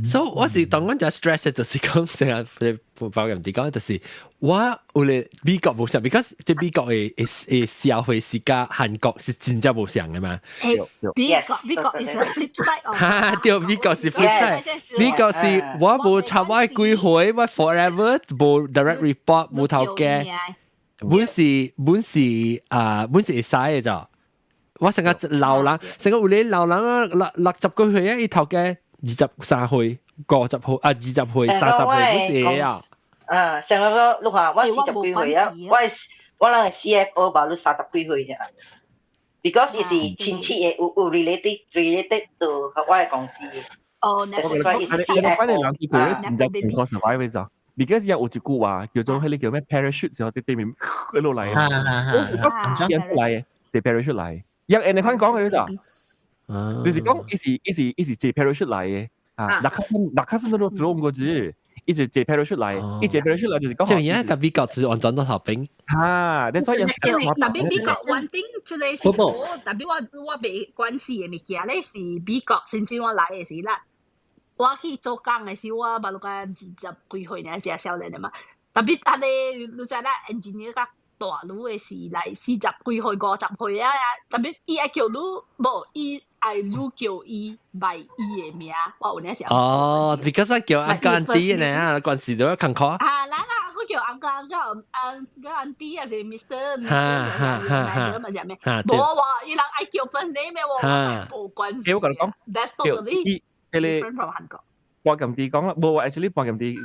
所以我是當阮只 stress 就是講成日包人哋講，就是我有咧美國無相，because 這美國的的的社會是佮韓國是真正無相的嘛。欸，美國美國 is a flip side of 哈，對，美國是 flip side，美國是我無插我幾歲，我 forever 無 direct report 無頭家，本是本是啊，本是會使的咋。我成個老人，成個有咧老人啊，六六十幾歲啊，伊頭家23歲、50歲啊，20歲、30歲，本是會啊。啊，上個你看我40幾歲啊，我我人 CFO 吧，你30幾歲啫。because 伊是親戚的，有有 related related to 我的公司。哦，所以伊是 CFO。反正人佢佢真正唔可 survive 咋。because 有一句話叫做彼个叫咩 parachute 時候佇對面一路來，我變出來的，坐 parachute 來。用按呢款講的咋？就是講伊是伊是伊是坐 parachute 來的啊，낙하산 낙하산으로 들어온 거지。伊是坐 parachute 來，伊坐 parachute 來就是講。這樣佮美國是完全都頭兵。哈，你所以特別美國穩定，這個是我特別我我袂關係的物件咧，是美國先先我來的時啦，我去做工嘅時，我捌個20幾歲呢，真少年的嘛。特別啊你，你知啦，engineer 較大路嘅是來40幾歲、50歲啊，特別伊愛叫你，無伊愛你叫伊 by 伊嘅名，我有呢時。哦，because 我叫 uncle auntie 呢，啊，關事都要近苦。啊，啦啦，我叫 uncle uncle uncle auntie 還是 Mr 哈哈哈哈嘛是咩？無喎，伊人愛叫 first name 嘅喎，我無關係。我共你講，That's totally 這個 different from 韓國。半咁啲講啦，無 actually 半咁啲。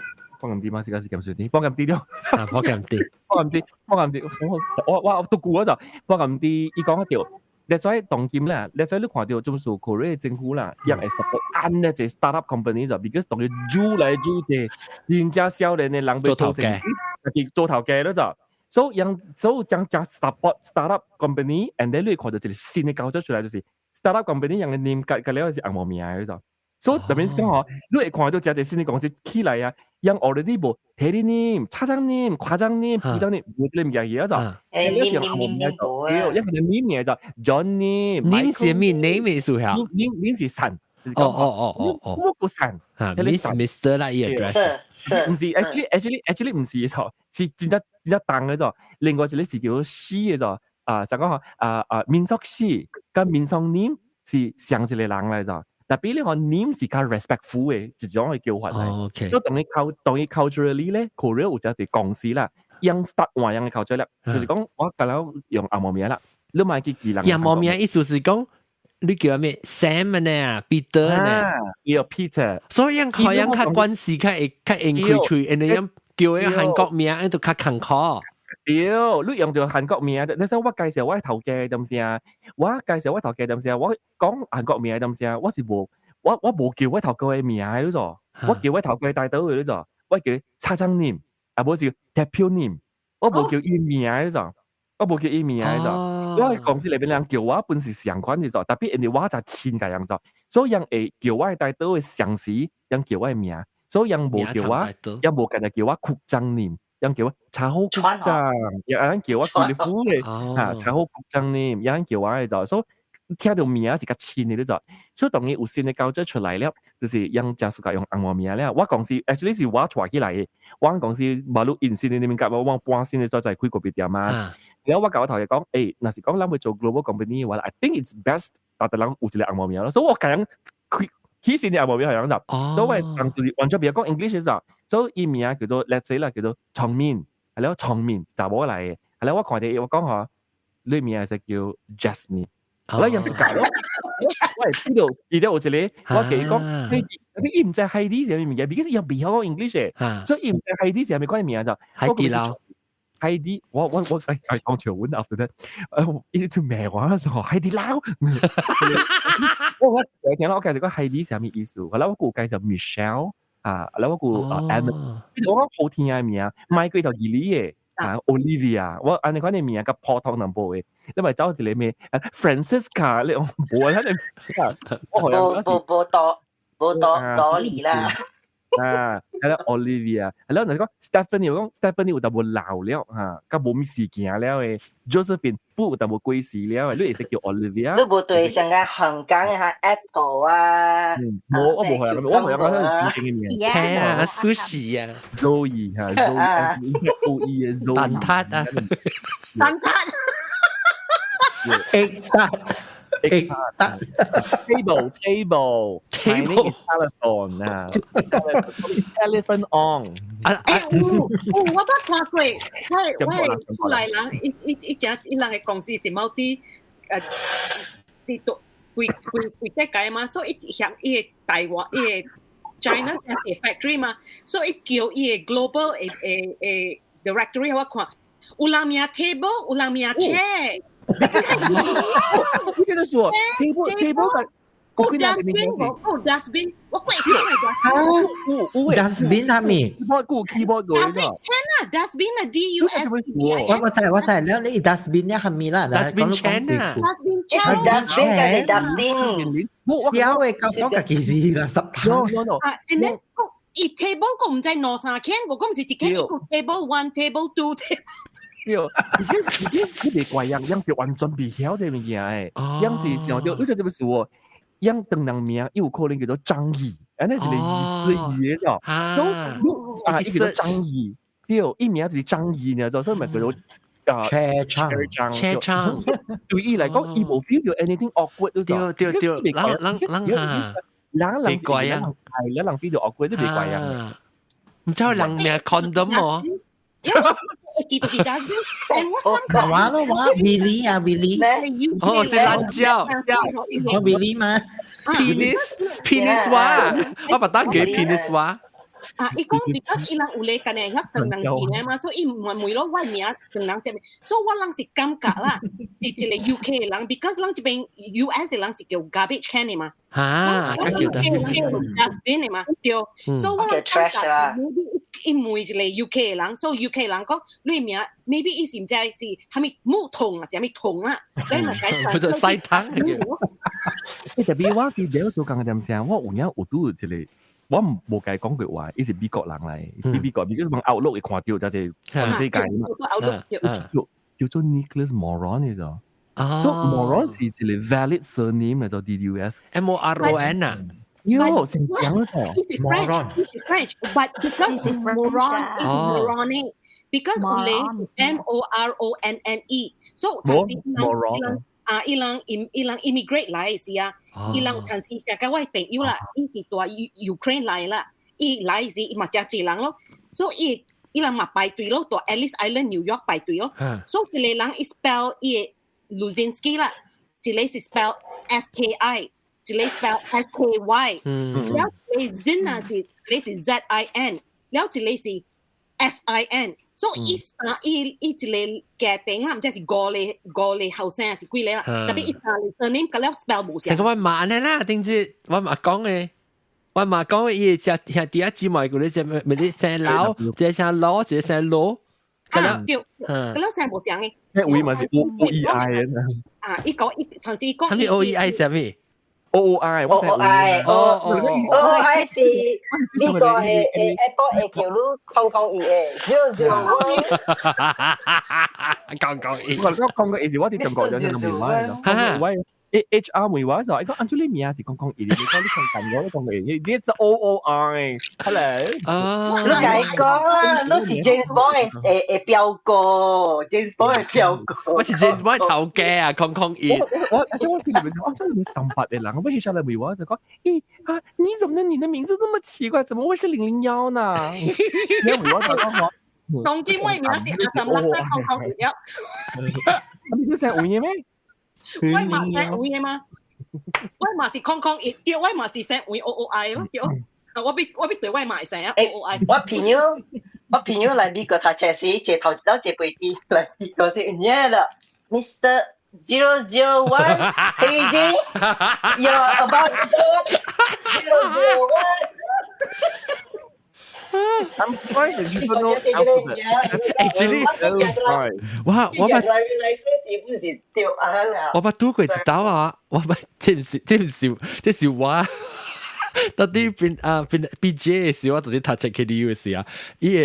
幫咁啲嘛，時間是咁算啲，幫咁啲咯。啊，幫咁啲，幫咁啲，幫咁啲，我都估咗就幫咁啲，伊講一條，你所以當今啦，你所以你看到種數 Korea 政府啦，伊會 support 按呢隻 startup company 就，because 當佢煮來煮這真正少年的人做頭家，家己做頭家咯就，所以樣所以將將 support startup company，and then 你看到一個新的構造出來，就是 startup company 樣嘅念隔隔了是紅毛名嘅就。所以特別是講吼，你會看到這個新的公司起來啊，樣 already 無대리님、과장님、부장님無這個物件去啊就，誒，念念念無啊，一個念嘅就 John 念，念是咩？念咩數下？念念是神。哦哦哦哦哦，乜個神？嚇，Miss Mister 啦，伊 address。唔是，actually 唔是錯，是真正真正重嘅就，另外一個是叫做師嘅就，啊，就講吼，啊啊，民宿師佮民宿念是上一個人來就。特別你看念是較 respectful 嘅一種嘅叫法嚟，所以當伊 cul 當伊 culturally 咧，Korea 有隻公司啦，用 start 換樣嘅 culture 啦，就是講我舊了用紅毛名啦，你莫去記人。紅毛名意思是講你叫咩 Sam 呢，Peter 呢，叫 Peter。所以樣可樣較關係較會較用開喙，因為樣叫個韓國名，都較艱苦。對，你用著韓國名，你說我介紹我頭家點聲，我介紹我頭家點聲，我講韓國名點聲，我是無，我無叫我頭家的名你做，我叫我頭家帶倒的你做，我叫사장님，啊無是대표님，我無叫伊名你做，我無叫伊名你做，我公司內面人叫我本是上款你做，特別因為我就親個樣做，所以人會叫我帶倒的上司，人叫我的名，所以人無叫我，人無干焦叫我국장님。人叫我查好局長，有人叫我規個府嘅，嚇查好局長呢，有人叫我嘅就，所以聽到名是較親嘅就，所以當伊有新的交咗出來了，就是用真暑假用紅毛名了。我公司 actually 是我帶起來嘅，我公司馬路引新的裡面夾我搬新的所在開個別店嘛。然後我共我頭家講，欸，若是講咱欲做 global company 嘅話，I think it's best 逐個人有一個紅毛名咯。所以我共開起新的紅毛名係樣就，所以我當時完全袂曉講 English 就。所以伊名叫做 let's say 啦，叫做聰明，係了聰明查某來嘅，係了我看到我講吼，你名是叫 Jasmine，我樣是教咯，我會知道記得有一個，我記講，你伊毋知海底是啥物物件，because 伊袂曉講 English 嘅，所以伊毋知海底是啥物款名就海底撈。海底，我係講潮文 after that，伊就罵我說海底撈，我聽啦，我介紹講海底是啥物意思，後來我閣介紹 Michelle。啊，然後我個 Emma，我講好聽嘅名，買過頭二里嘅，啊 Olivia，我按呢款嘅名較普通淡薄嘅，你咪走一個咩 Francisca，你無啊，你我好像無無多無多多理啦。啊，係啦，Olivia，係啦，你講 Stephanie，我講 Stephanie 有淡薄老了嚇，較無物事件了嘅，Josephine 不有淡薄過時了嘅，你會使叫 Olivia。你無對上個香港嘅嚇 Apple 啊？冇，我無係，我冇講係正嘅名。係啊，sushi 啊，Zoe 嚇，Zoe O E 嘅 Zoe。蛋撻啊，蛋撻。 egg tart egg tart table table table telephone 啊，telephone on 啊。欸，有有，我捌看過，我出來人一一一隻一人的公司是 multi 佇都規規規世界嘛，所以伊響伊個台灣伊個 China 是 factory 嘛，所以伊叫伊個 global 的的的 directory 我看，有人名 table，有人名 chair。你這個說 table table 個 dustbin 個 dustbin，我鬼看啊，dustbin 係咪？keyboard 個 keyboard 個 dustbin 啊，dustbin 啊，D U S B I 我我知我知，了你 dustbin 呀係咪啦？dustbin chain 啊，dustbin chain，dustbin 嘅 dustbin，小嘅講講家己是啦，十 no no no，啊，and then 個伊 table 個毋知兩三間，我講是一間一個 table one table two table。對，because 你袂怪人，人是完全袂曉這物件的，人是想著，你知這物事哦，人當人名，伊有可能叫做張毅，安尼一個字字嘅啫，所以啊，伊叫做張毅，對，伊名就是張毅呢，就所以咪叫做啊車昌，車昌。對伊嚟講，伊無 feel 到 anything awkward 都對對對，人人人啊，人人怪啊，人人 feel 到 awkward 都袂怪啊。唔知人名 condom 喎。記得是家話咯話，Willie 啊 Willie，哦，是辣椒，我 Willie 嘛，penis penis 話，我把當叫 penis 話。啊，伊講 because 伊人有咧，干呢遐唐人見的嘛，所以伊問問咯，我名唐人啥物，所以我人是感覺啦，是一個 UK 的人，because 咱這邊 US 的人是叫 garbage can 的嘛，啊，咱叫 dustbin 的嘛，對，所以我人感覺 maybe 伊問一個 UK 的人，所以 UK 人講你名 maybe 伊是毋知是啥物木桶啊，啥物桶啊，你嘛解佢就西湯嚟嘅。欸，特別我記得做工嘅點聲，我有影有拄一個。我無共伊講過話，伊是美國人嚟，美國，美國問 Outlook 會看到，就是全世界嘛。叫叫做 Nicholas Moron 嘅啫。所以 Moron 是一個 valid surname 嚟做 DUS。 M O R O N 啊。喲，成聲咯。 Moron，是 French，but because moron is moronic because 有咧 M O R O N N E，所以頭先人啊，伊人伊人 immigrate 來是啊，伊人有陣時成個我朋友啦，伊是蹛 Ukraine 來啦，伊來時伊嘛誠濟人咯，所以伊伊人嘛排隊咯，蹛 Ellis Island New York 排隊咯，所以一個人伊 spell 伊 Luzinski 啦，一個是 spell S K I，一個 spell S K Y，了一個 Zin 啊是一個是 Z I N，了一個是 S I N。所以伊三伊伊一個家庭啦，毋知是五個五個後生還是幾個啦，特別伊三個 surname 佮了 spell 無相。成個我媽呢啦，頂次我媽講嘅，我媽講伊隻兄弟仔姊妹嗰啲隻咪啲姓老，一個姓羅，一個姓羅。啊對，佮了姓無相嘅。位嘛是 O O E I 啊。啊，伊講伊上次伊講。係咪 O E I 啥物？ O O I， O O I， O O I 是呢個係誒 Apple 會叫你空空一嘅 zero zero one。講講一。我講講個意思，我佇中國有人問我，我 H R 問我就講，按照你名是空空一，你講你講緊我，你講嘅，你你是 O O I，hello。啊。你共伊講啊，你是 James Bond 的的表哥，James Bond 的表哥。我是 James Bond 頭家啊，空空一。我我我心裡面想，哦，這裡面三八的人，我 H R 來問我就講，咦啊，你怎麼你的名字這麼奇怪，怎麼會是001呢？你問我就講我。當今我名是阿三六三空空一了。你都姓吳嘅咩？我嘛姓吳嘅嗎？我嘛是空空一，對，我嘛是姓吳 O O I 咯，對。我比我比對我嘛會姓啊 O O I。我朋友，我朋友來美國讀冊時，坐頭一道坐飛機來美國是有影啦，Mr. 001 KJ，you're about to 001。 I'm surprised that you don't know alphabet. Actually，我我捌我捌拄過一道啊，我捌這毋是這毋是這是我。到底變啊變 BJ 的時，我到底讀冊 KDU 的時啊，伊個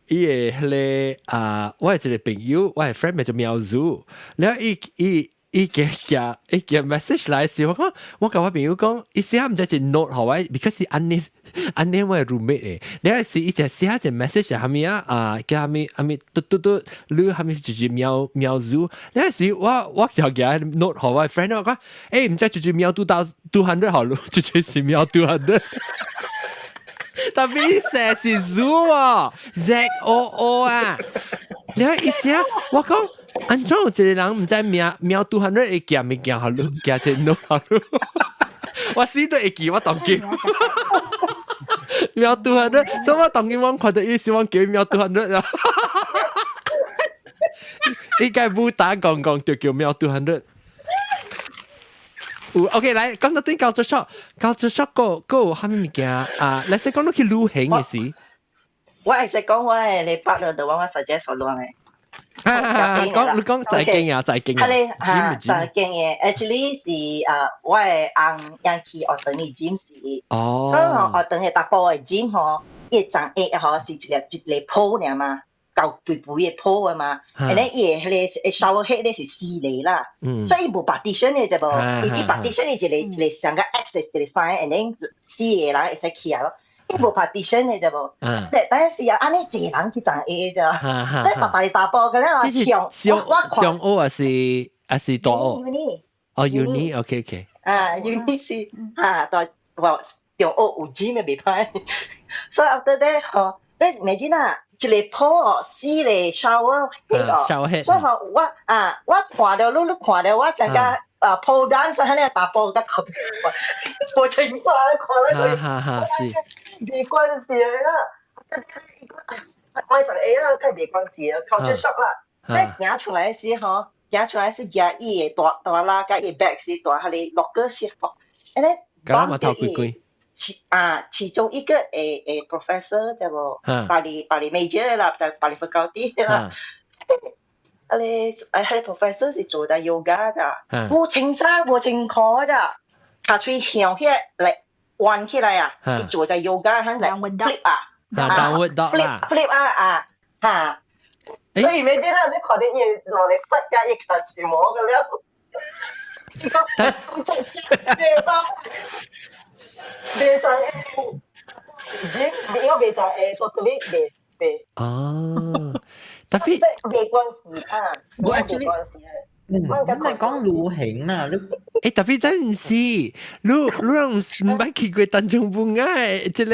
伊個彼個啊，我有一個朋友，我的 friend 叫做苗祖，了伊伊伊寄寄伊寄 message 來時，我講我共我朋友講，伊寫毋知是 note 予我，because 是按呢按呢我的 roommate 的，了是伊就寫一個 message 係啥物啊啊叫啥物啥物嘟嘟嘟，你啥物就是苗苗祖，了是我我就寄 note 予我 friend 我講，欸毋知就是苗 200 好咯，就是苗 200。特別寫是 zoo 啊，Z O O 啊，你睇意思啊？我講按怎有一個人毋知名苗 200 會寄物件予你，寄一個 note 予你，我死都會記，我當記。苗 200，所以我當今我看到伊是我叫苗 200 啊。應該武打講講就叫苗 200。有 OK 來講到對culture shock，culture shock 個個有啥物物件啊？來先講你去旅行的時，我會使講我的你 partner 的話，我 suggest 我亂的。講你講在經啊，在經啊，啊，在經嘅，actually 是啊，我的翁樣去學堂嘅 gym 是，所以吼學堂嘅查埔的 gym 吼，伊長下吼是一個一個鋪爾嘛，舊對背嘅鋪啊嘛，and then 伊個彼個 shower head 咧是四個啦，所以伊無 partition 嘅啫無，伊伊 partition 伊一個一個像個 X 一個 sign，and then 四個人會使起來咯，伊無 partition 嘅啫無，但但是啊，按呢一個人去欉下咋，所以大大查埔嘅咧，向我看中學還是大學？哦，uni，OK OK。啊，uni 是啊，大我中學有錢咪袂歹，所以 after that 吼，你imagine 啊，一個鋪哦，四個 shower head 哦，所以吼我啊，我看到你，你看到我成個啊 pole dance 喺那查埔甲頭，無清楚看咧，哈哈是，沒關係啦，我就會啊，較沒關係啊，culture shock 啦，你行出來時吼，行出來是行伊的大大啦，佮伊 bag 是大彼个 locker 是吼，and then 搞嘛頭鬼鬼。其啊，其中一個誒 professor 就無，巴黎 major 啦，就巴黎 faculty 啦。啊你誒彼个 professor 是做的 yoga 咋，無穿衫無穿褲咋，跤喙向起來彎起來啊，伊做的 yoga 響來 flip 啊，啊 flip flip 啊啊嚇，所以每啲咧你看到伊落嚟塞加伊跤喙毛個了，講真是別當。袂知影，你我袂知會 totally 袂袂。哦，tapi 沒關係啊，我 actually 我嚟講旅行啦，你誒，tapi 等陣時，你你毋捌去過tanjung Bungah，這个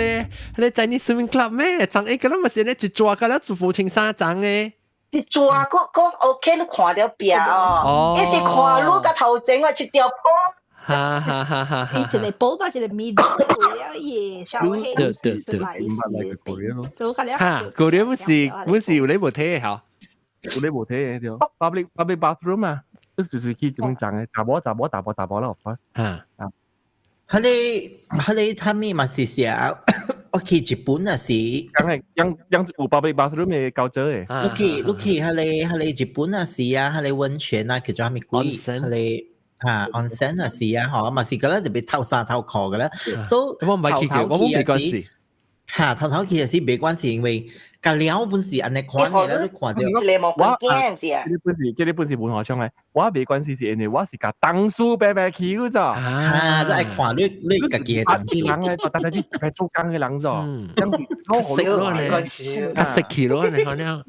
彼个 Chinese swimming club 咩？昨下個咱嘛是咧一抓個了就無穿衫髒的。一抓個個 OK，你看著壁哦，伊是看你個頭前啊，一條鋪。哈哈哈哈！伊一個寶吧，一個面了伊稍微對對對，所以哈，嗰啲本是本是有你無睇嘅嚇，有你無睇嘅對。public bathroom 啊，就是去點樣講嘅，查某查某查埔查埔啦，嚇啊！彼个彼个他們嘛是寫，我去日本啊是，梗係樣樣有 public bathroom 嘅夠做嘅。你去彼個日本啊是啊，彼個溫泉啊叫做啥物鬼？彼個。嚇，onsen 啊是啊，嗬，嘛是覺得特別透衫透褲嘅咧，所以我唔係去過，我冇沒關係。嚇，頭頭去是沒關係，因為隔了本是按呢款嘅咧，你看著。一個無關驚是啊。這個本是這個本是文化上嘅，我沒關係是因為我是共同事白白去嗰咋。嚇，你愛看你你家己的同事。人嘅，大家啲特別做工嘅人咋，當時識咯你，較識去咯你可能。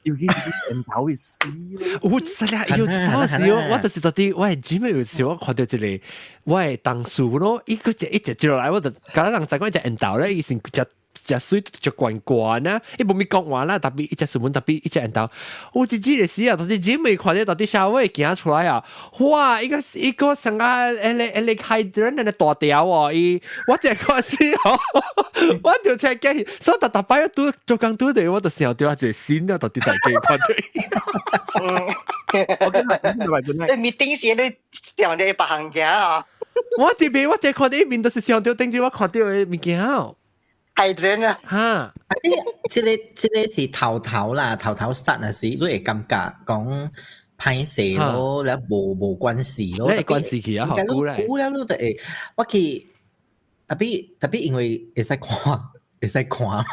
尤其是啲人頭會死。有真係有當時我就是到底我係姊有時我看到一個我的同事咯，伊個一直接落來，我就敢若人知講一隻緣投咧，伊是食食水就懸懸啊，伊無咪講話啦，tapi 伊隻水門 tapi 伊隻緣投，我一只個時啊，到底姊妹看到到底社會行出來啊，哇！伊個伊個成個一個開人那大條哦，伊我這個時哦，我就出驚，所以逐逐擺拄做工拄著，我就想著一個新啊，到底在幾看到。你 meeting 時你想著別項行啊？我這邊我這看到伊面都是想著頂住我看到的物件。係真啊！哈，啊！這個這個是頭頭啦，頭頭 start 那時，你會感覺講歹勢咯，了無無關係咯。你關係去啊，好久咧。久了你就會，我去 tapi tapi 因為會使看，會使看，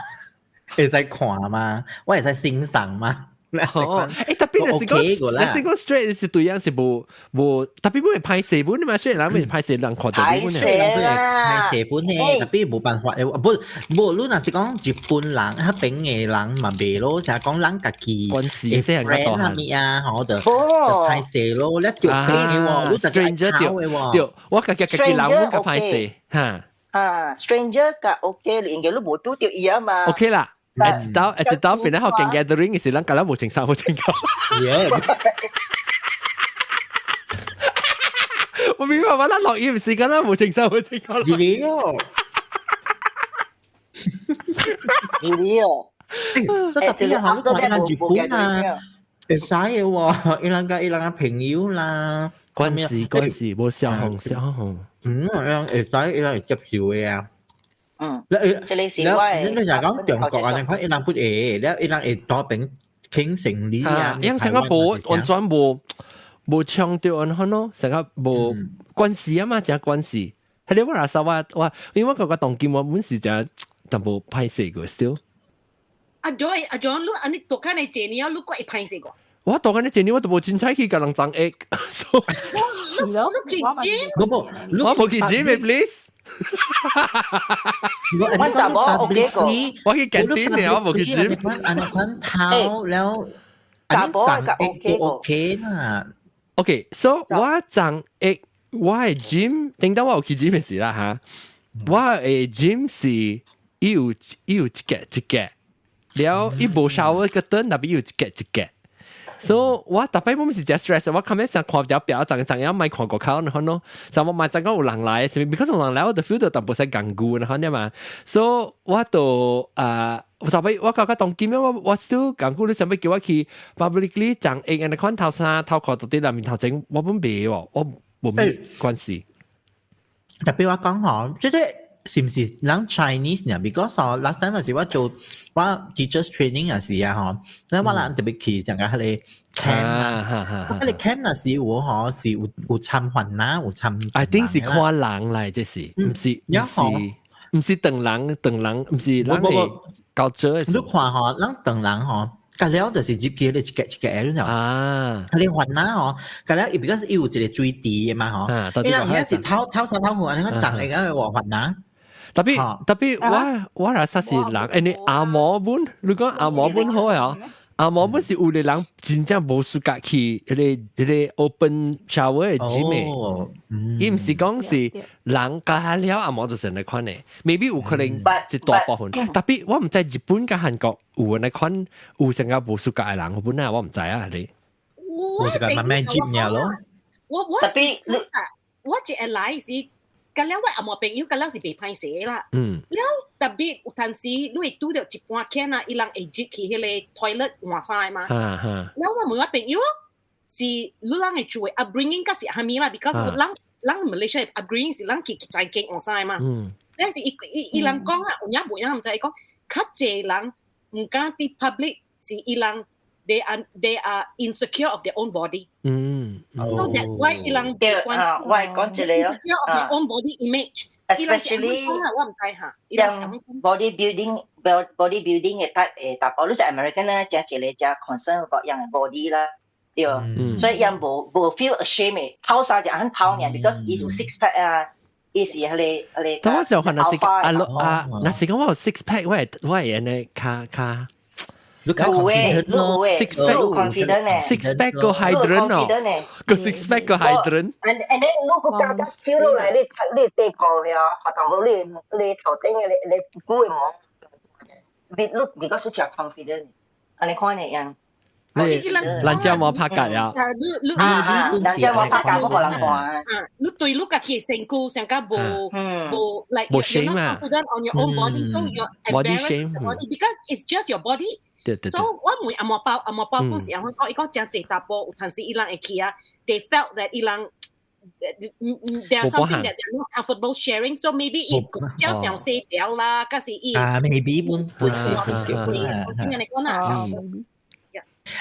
會使看嘛，我會使欣賞嘛。哦，誒，tapi 你是講你是講 straight 是對樣是無無，tapi 本係歹勢本嘛，雖然人會歹勢人看到本嘅，歹勢本嘅，tapi 無辦法，無無，你若是講日本人，彼邊嘅人嘛袂咯，就係講人家己關係 friend 啥物啊，吼就就歹勢咯，你著邊嘅喎，你就 stranger 嘅喎，對，我家己家己人我較歹勢，嚇，啊，stranger 較 OK，因為你無拄著伊啊嘛，OK 啦。一到一到變咗學勁 gathering 嘅時，咱舊啦無穿衫無穿褲。我明白，我咱落雨時間啦，無穿衫無穿褲。係哦，係哦。所以特別係你看日本啊，會使嘅喎，伊人佮伊人嘅朋友啦，關係關係無相紅相紅。嗯，伊人會使，伊人會接受嘅啊。嗯，你這個是我你你若講中國啊，你看伊人不會，了伊人會多邊傾生理啊。因成個無完全無無強調按款咯，成個無關係啊嘛，真關係。係你我若說我我，因為我感覺當今我本是真淡薄歹勢過少。阿 Joy 阿 John，你按呢大漢的這年，你閣會歹勢過？我大漢的這年我都無凊彩去共人爭egg。是咯，你去 gym？無無，我無去 gym 嘅，please。我查某 OK 個，我去 canteen 了，我無去 gym。按呢款頭了，查某個 OK 個。 OK 啦。 OK，so 我爭egg，我的 gym，頂當我有去 gym 的時啦嚇，我的 gym 是伊有一格一格，了伊無 shower 個燈，但係伊有一格一格。所以我逐擺我毋是誠 stress，我較尾想看條表，昨昨暝莫看個口，然後咯，就我嘛知講有人來，是咪？because 有人來，我就 feel 到淡薄仔尷尬，然後呢嘛，所以我就啊，我逐擺我感覺當今我 still 尷尬，你想欲叫我去 publicly 講會按呢款頭衫頭褲到佇內面頭前，我本袂喎，我無咩關係。特別我講吼，這個是毋是人 Chinese 呢？Because last time 是我做我 teachers training 也是啊吼，咱我人特別去上個彼个 camp 啊，彼个 camp 若是有吼，是有參番仔，有參。 I think 是看人來，這是毋是毋是毋是唐人唐人，毋是人的culture 的。你看吼，咱唐人吼，隔了就是入去咧一格一格的，你知啊，彼个番仔吼，隔了伊 because 伊有一個水池的嘛吼，伊人而家是頭頭衫頭褲，按呢款髒的個話番仔。特別特別我若說是人，欸你紅毛本，你講紅毛本好啊？紅毛本是有的人真正無 suka 去彼個 open shower 的 gym 的，伊毋是講是人加了紅毛就是按呢款的，maybe 有可能一大部分。特別我毋知日本佮韓國有按呢款有成個無 suka 的人，本來我毋知啊，你。無 suka 慢慢 gym 咯。我特別你我一個來是。佮了我紅毛朋友，佮了是袂歹勢啦。了特別有陣時，你會拄著一般客啊，伊人會入去彼个 toilet 換衫嘛。了我問我朋友，是你人會做 upbringing 佮是蝦米嘛？because 人人 Malaysia upbringing 是人去在間換衫嘛。但是伊伊伊人講啊，有影無影毋知，伊講較濟人毋敢佇 public 是伊人 they are insecure of their own body。So that's why 伊人對啊，我係講一個 insecure of their own body image。 especially 我毋知嚇。像 body building 的 type 的查埔，你知 American 咧，誠一個誠 concern about 人的 body 啦，對，所以人無無 feel ashamed 的，透衫就很透爾，because 伊有 six pack 啊，伊是彼個。但我就看若是啊啊，若是講我有 six pack，我會按呢較較。有誒，你有誒，six pack confident 誒，six pack 個 hydrant 哦，個 six pack 個 hydrant。 And then 你個加加 feel 落來，你底褲了，學當好你你頭頂的你你骨的毛，你你 because 你誠 confident，按呢款的樣。你人家無拍架啊？你你啊，人家無拍架，我無人看。啊，你對你家己身軀上較無無 like 無 shame 啊 confident on your own body, so you're body embarrassed shame body because it's just your body. 對對對。 So 我問紅毛包，紅毛包講是按怎講，伊講誠濟查埔有陣時伊人會去啊，they felt that 伊人 there's something that they're not comfortable sharing, so maybe 伊較想細條啦，還是伊啊，maybe 本本是本叫本啊。按呢講啊。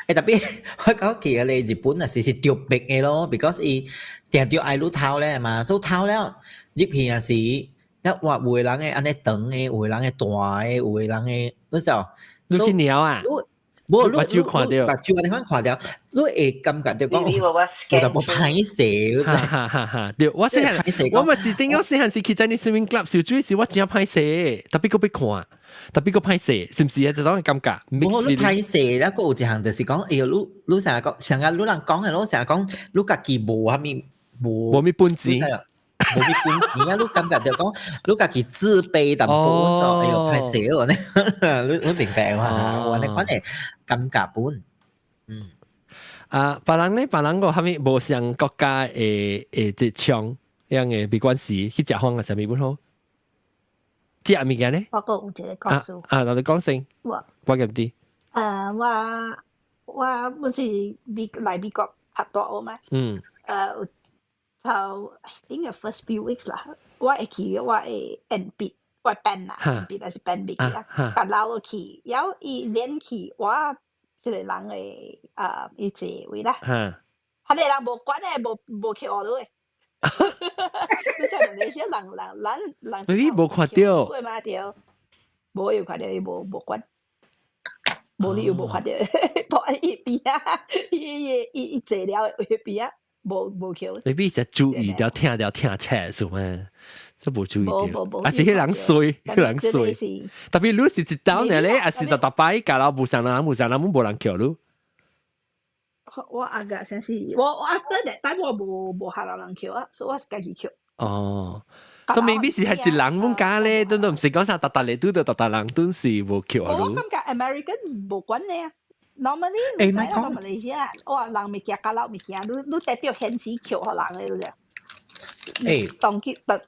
欸，特別我講其實你日本啊是是特別的咯，because 伊定著愛愈透咧嘛，所以透了入去也是，一話有的人會按呢長的，有的人會大的，有的人會，你知道？你去貓啊？無，目睭看著，目睭按呢款看著，你會感覺著講，有淡薄歹勢，哈哈哈哈！對，我細漢，我嘛是頂我細漢時去在你 swimming club 游水時，我真歹勢，特別閣欲看，特別閣歹勢，是毋是啊？這種感覺。無，你歹勢，咧，閣有一項就是講，哎喲，你你成日講，成日你人講的，你成日講，你家己無啥物，無無物本錢。無物本錢啊！你感覺著講，你家己自卑淡薄，就哎喲歹勢哦，你你明白嘛？我按呢款的感覺本，嗯。啊，別人咧，別人個啥物無像國家的的這槍樣的，別管是去食飯啊，啥物本好？食物件咧？我閣有一個故事。啊，那你講先。我我記唔知。我本是美來美國讀大學嘛。頭 I think the first few weeks 啦，我會記我會鉛筆，我 pen 啦，鉛筆還是 pen 筆啊，共留去，然後伊連去我這個人的啊，伊座位啦。彼個人無管的，無無去學落的。你知馬來西亞人人人人，你無看著？對嘛對，無有看著伊無無管。無你又無看著，蹛伊邊仔，伊伊伊伊坐了伊邊仔，無無抾。你比就注意到聽到聽車數咩？都無注意到，啊是彼人衰，彼人衰。特別你是一刀呢咧，還是逐逐擺教老無上人無上人，無人抾你。我阿個先是，我我 after that 但我無無下人抾啊，所以我是家己抾。哦，所以 maybe 是係一人阮家咧，都都唔是講啥，逐逐嚟拄到逐逐人都是無抾啊。我感覺 Americans 無管咧。Normally，你知啦，馬來西亞，哇，人物件交流物件，你你得到現時抾予人嘅，你知。當結特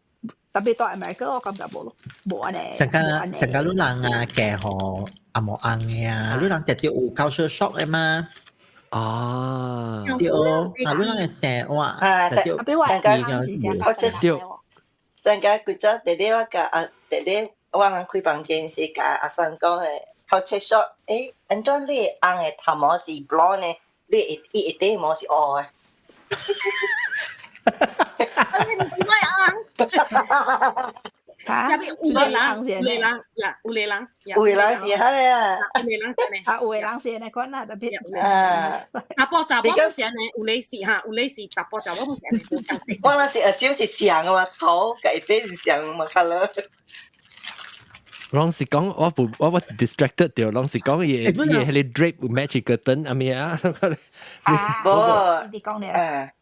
特別到 America，我感覺無咯，無按呢。成個成個你人啊，嫁予紅毛翁嘅啊，你人直接有 culture shock 嘅嘛？啊，對哦，啊，你人會生哇，啊，直接比我我對，上個幾早弟弟我共阿弟弟，我人開房間時共阿三講嘅 culture shock，誒，按怎你翁嘅頭毛是 blonde 呢？你會伊下底毛是烏嘅。你唔係翁。嚇，有個人，有個人，呀，有個人，有個人是係啊，有個人是呢，啊，有個人是呢款啦，特別啊，查埔查某是按呢，有個是哈，有個是查埔查某是按呢，無相似。我那是阿少是長嘅嘛，頭共底是相嘛，colour。攏是講我不我我 distracted 掉，攏是講伊伊迄個 drape match 個燈，阿咩啊？無，你講咧，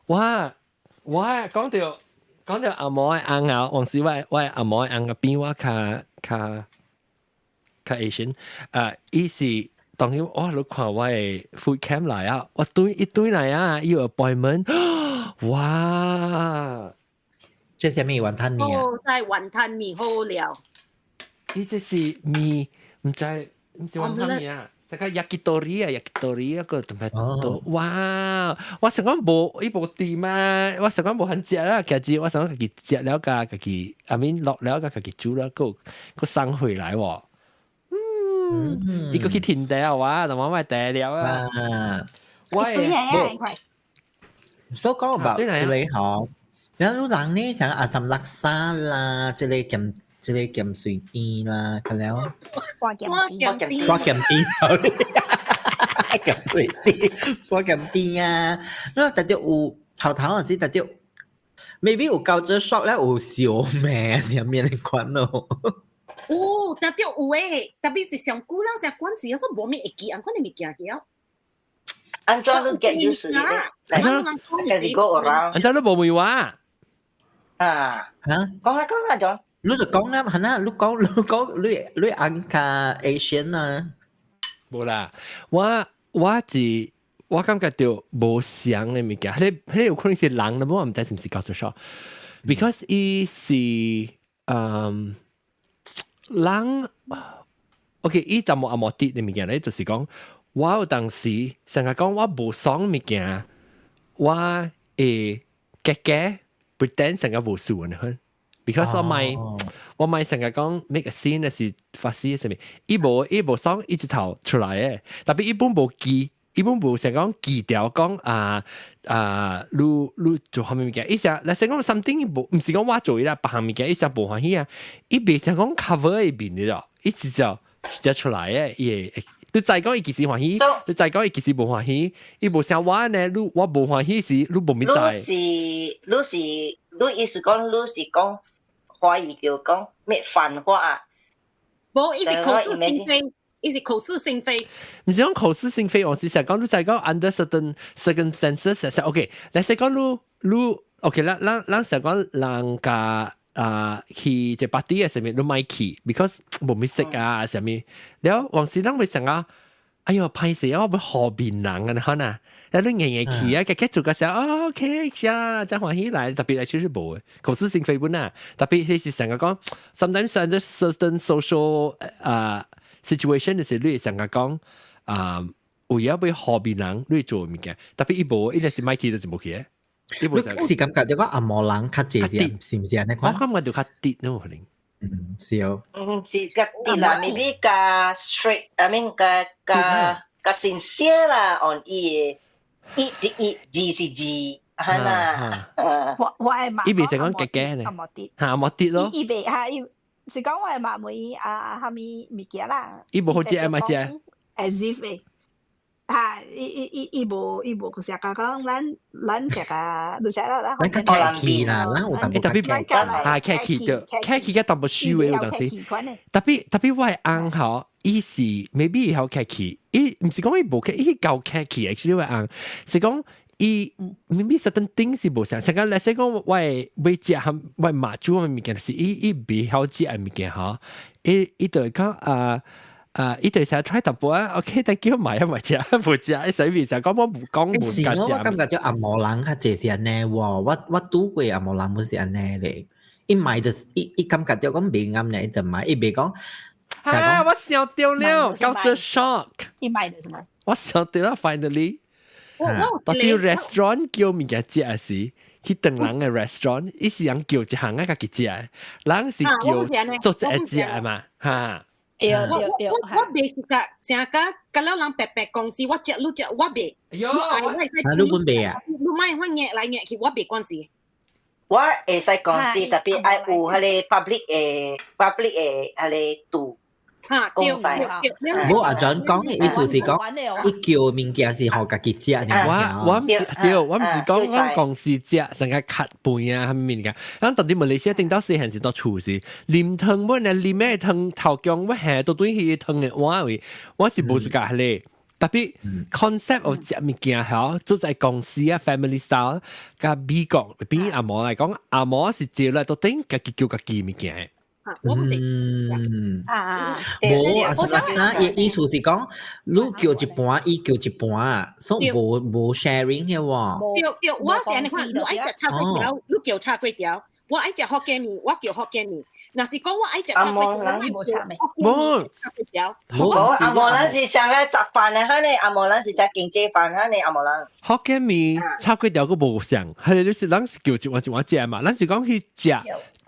我我講到講到紅毛的翁啊，往時我我紅毛的翁個邊我較較較 Asian，啊，伊是當然我你看我的 food cam 來啊，我對一對來啊，伊有 appointment，哇！這是咩雲吞麵啊？哦，在雲吞麵好了。伊這是麵，毋知毋是雲吞麵啊，這個 yakitori 啊，yakitori 一個同埋都哇！我想講無伊無甜嘛，我想講無很食啦，家己我想講家己食了共家己，I mean 落了共家己煮了，閣閣送回來喎。嗯，伊閣去停地啊，哇！同我買地了啊。喂，所以講 about 這個吼，然後人呢像阿三叻沙啦，這個鹹這個鹹水甜啦，可了。瓜鹹甜，瓜鹹甜，sorry，鹹水甜，瓜鹹甜啊！那特別有頭頭嗰時特別，maybe 有culture shock 咧，有燒味上面的款咯。有，特別有誒，特別是上久了成關時，我說無咩會記，按款的物件記。按怎你 get used to it？來，開始 go around。按怎你無問我？啊？嚇？講啦講啦，John。你就講啦，係啦，你講你講你你翁較 Asian 啊？無啦，我我是我感覺到無相的物件，彼彼有可能是人的，我毋知是毋是culture shock，because 伊是嗯人，OK，伊就無紅毛的物件咧，就是講我有當時成日講我無爽物件，我會假假 pretend 成個無事呢。because 我咪我咪成日講 make a scene 是發生啥物，伊無伊無爽，伊一頭出來嘅，特別伊本無記，伊本無成講記掉講啊啊，你你做啥物物件，伊成來先講 something 無，毋是講我做伊啦，別項物件伊成無歡喜啊，伊袂成講 cover 伊面的咯，伊直接直接出來嘅，伊會你知講伊其實歡喜，你知講伊其實無歡喜，伊無像我呢，你我無歡喜時，你無物知。你是你是你意思講你是講華語叫講咩反話啊？無，伊是口是心非，伊是口是心非。毋是講口是心非，我是想講你知講 under certain circumstances，OK，來先講你你 OK 咱咱咱想講人家啊去一 party 嘅時物，你莫去，because 無物識啊，啥物，了往時咱會想啊，哎喲，歹勢啊，我欲予面人啊，可能，了你硬硬去啊，加加做個時候，哦，OK，是真歡喜來，特別來其實無嘅，口是心非本啊，特別彼是成個講，sometimes under certain social 啊 situation 就是你會成個講啊，為咗欲予面人，你做物件，特別伊無，伊若是莫去就是無去嘅。你是感覺這個紅毛人較濟是，是毋是按呢款？我感覺就較直咯，可能。嗯，是哦。嗯，是較直啦，maybe 較 straight，I mean 較較較 sincere 啦，on 伊的一是一，二是二，係啦。我我係嘛？伊袂成講假假呢？嚇，無啲咯。伊袂嚇，伊是講我會問啊，啥物物件啦？伊無好食嘛食。As if 誒，啊，伊伊伊伊無伊無成日講咱咱食啊，你知啦，咱咱較客氣啦，咱有淡薄特別啊，客氣對，客氣嘅淡薄虛嘅有當時。特別特別我係翁吼，伊是 maybe 會曉客氣，伊毋是講伊無客，伊夠客氣，actually 我翁是講。伊 maybe certain things 是無相，成個來說講我會欲食含我媽煮的物件，是伊伊袂曉食的物件吼，伊伊就會講啊啊，伊就成日 try 淡薄啊，OK，thank you，買啊買食，無食，伊隨便食，講我無講無是我我感覺著紅毛人較濟是按呢喎，我我拄過紅毛人本是按呢咧，伊買就伊伊感覺著講袂啱咧，伊就買，伊袂講。啊！我想著了，culture shock。伊買的什麼？我想著啦，finally。到啲 restaurant 叫物件食時，去唐人嘅 restaurant，伊是人叫一項啊，家己食，人是叫做一食嘛，哈。對對對，我我袂是甲成個甲了人白白公司，我食你食我袂。喲，啊，你本袂啊？你莫我夾來夾去，我袂關事。我會使講是特別愛有彼个 public 的 public 的彼个度。哈，對對對。無阿 John 講的意思是講，伊叫物件是予家己食。我我毋是對，我毋是講阮公司食，成個較飯啊，啥物物件。咱到底馬來西亞頂到細漢時到厝時，啉湯本來啉咩湯頭姜，我下都對去湯的碗位，我是無 suka 咧。特別 concept of 食物件吼，做在公司啊，family style，佮美國比紅毛來講，紅毛是接來到頂家己叫家己物件。我毋是。嗯。啊。無啊，是啥？伊意思是講，你叫一盤，伊叫一盤，所以無無 sharing 的喎。對對，我是按呢款，你愛食炒粿條，你叫炒粿條；我愛食福建麵，我叫福建麵。若是講我愛食炒粿條，我無炒麵。無炒粿條。無紅毛人是上個雜飯的，哈呢紅毛人是食經濟飯，哈呢紅毛人。福建麵炒粿條閣無相，係你是咱是叫一碗一碗食嘛，咱是講去食。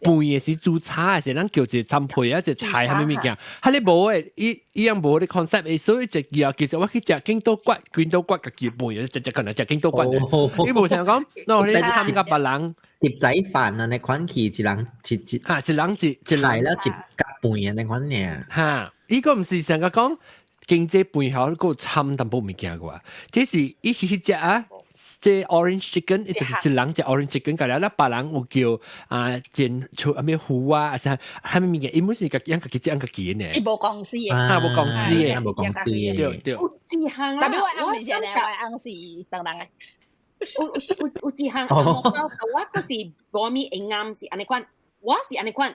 飯的是煮炒的是，咱叫一個參配啊，一個菜啥物物件，哈你無的，伊伊樣無的 concept，所以一叫其實我去食筋斗骨，筋斗骨家己飯，食食可能食筋斗骨。伊無聽講，喏，你參佮別人碟仔飯啊，你款去一人一一哈，一人一一來了一夾飯啊，你款爾。哈，伊個毋是成個講經濟飯後閣參淡薄物件個，這是伊去食啊。這 orange chicken，伊就是一人食 orange chicken，個了，咱別人有叫啊煎出啊咩糊啊，啊啥啥物物件，伊本是家己家己食家己呢。伊無公司的，啊無公司的，無公司的，對對。有一項啦，特別我翁是呢，我翁是唐人的。有有有一項，我我閣是無咪會啱是按呢款，我是按呢款。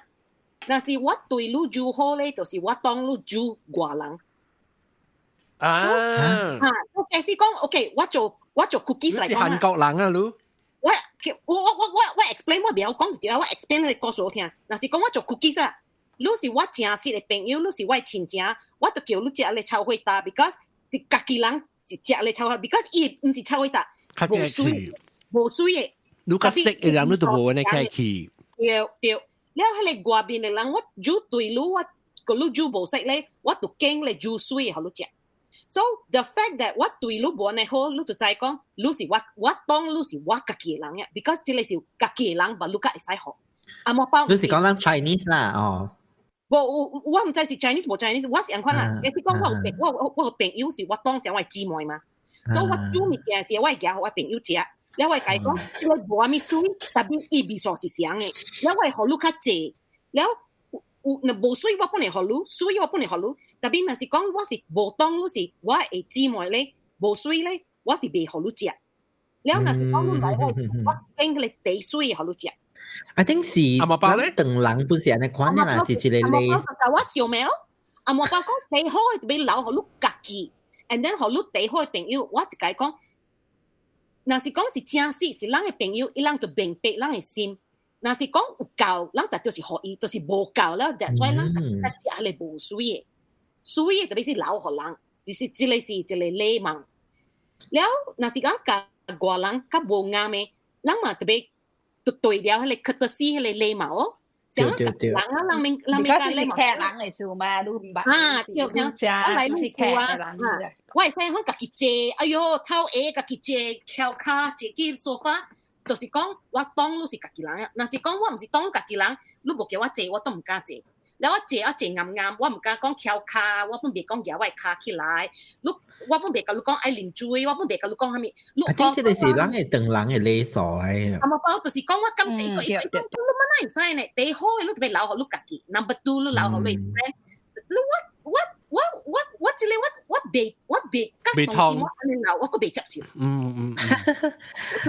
若是我對你煮好咧，就是我當你煮外人。啊！啊，我假使講，OK，我做。我做 cookies 嚟講韓國人啊，你我我我我我我 explain 我袂曉講就對啊，我 explain 你故事好聽。若是講我做 cookies 啊，你是我誠實的朋友，你是我的親情，我就叫你食咧臭火焦，because 家己人是食咧臭火，because 伊毋是臭火焦，無水無水的。你較識的人，你都無按呢客氣。對對，了彼个外面的人，我煮對你，我個你煮無識咧，我就揀咧煮水的予你食。So the fact that 我對你無按呢好，你就知講，你是我，我當你是我家己的人呀，because 這个是家己的人，嘛你較會使好。紅毛包，你是講咱 Chinese 啦，哦。無我我毋知是 Chinese 無 Chinese，我是按款啦。假使講我有朋我我我個朋友是我當成我的姊妹嘛，所以我煮物件時，我會夾予我朋友食。了我會共伊講，這个無啥物水，特別伊味素是啥的，了我會予你較濟，了。有若無水我不能予你，水我不能予你。特別若是講我是無當你是我的姊妹咧，無水咧，我是袂予你食。了若是講你來我我揀個茶水予你食。 I think 是紅毛包咧，唐人本是按呢款的啦，是一個類。我想咩咯？紅毛包講茶好的欲留予你家己，and then 予你茶好的朋友，我一共講，若是講是誠實是咱的朋友，伊人就明白咱的心。若是講有夠，咱特就是予伊，就是無夠了。That's why 咱較食彼个無水的，水的特別是留予人，就是這个是一個禮貌。了，若是講共外人較無啱的，咱嘛特別就對了彼个 courtesy 彼個禮貌哦。像人啊，人免人免講禮貌。客人的事嘛，你毋捌。啊，對，像我來你厝啊，我會使講家己坐，哎喲，頭下家己坐，翹跤坐去沙發。就是講我當你是家己人啊，若是講我毋是當家己人，你無叫我坐，我都毋敢坐。了我坐我坐暗暗，我毋敢講翹跤，我本袂講舉我跤起來，你我本袂共你講愛啉水，我本袂共你講啥物。你講這個是咱的唐人的禮數來。啊無包就是講我感覺一個一個，你乜哪會使呢？第一好的你特別留予你家己，number two 你留予你 friend，你我我我我我這個我我袂我袂袂通，我按呢留，我閣袂接受。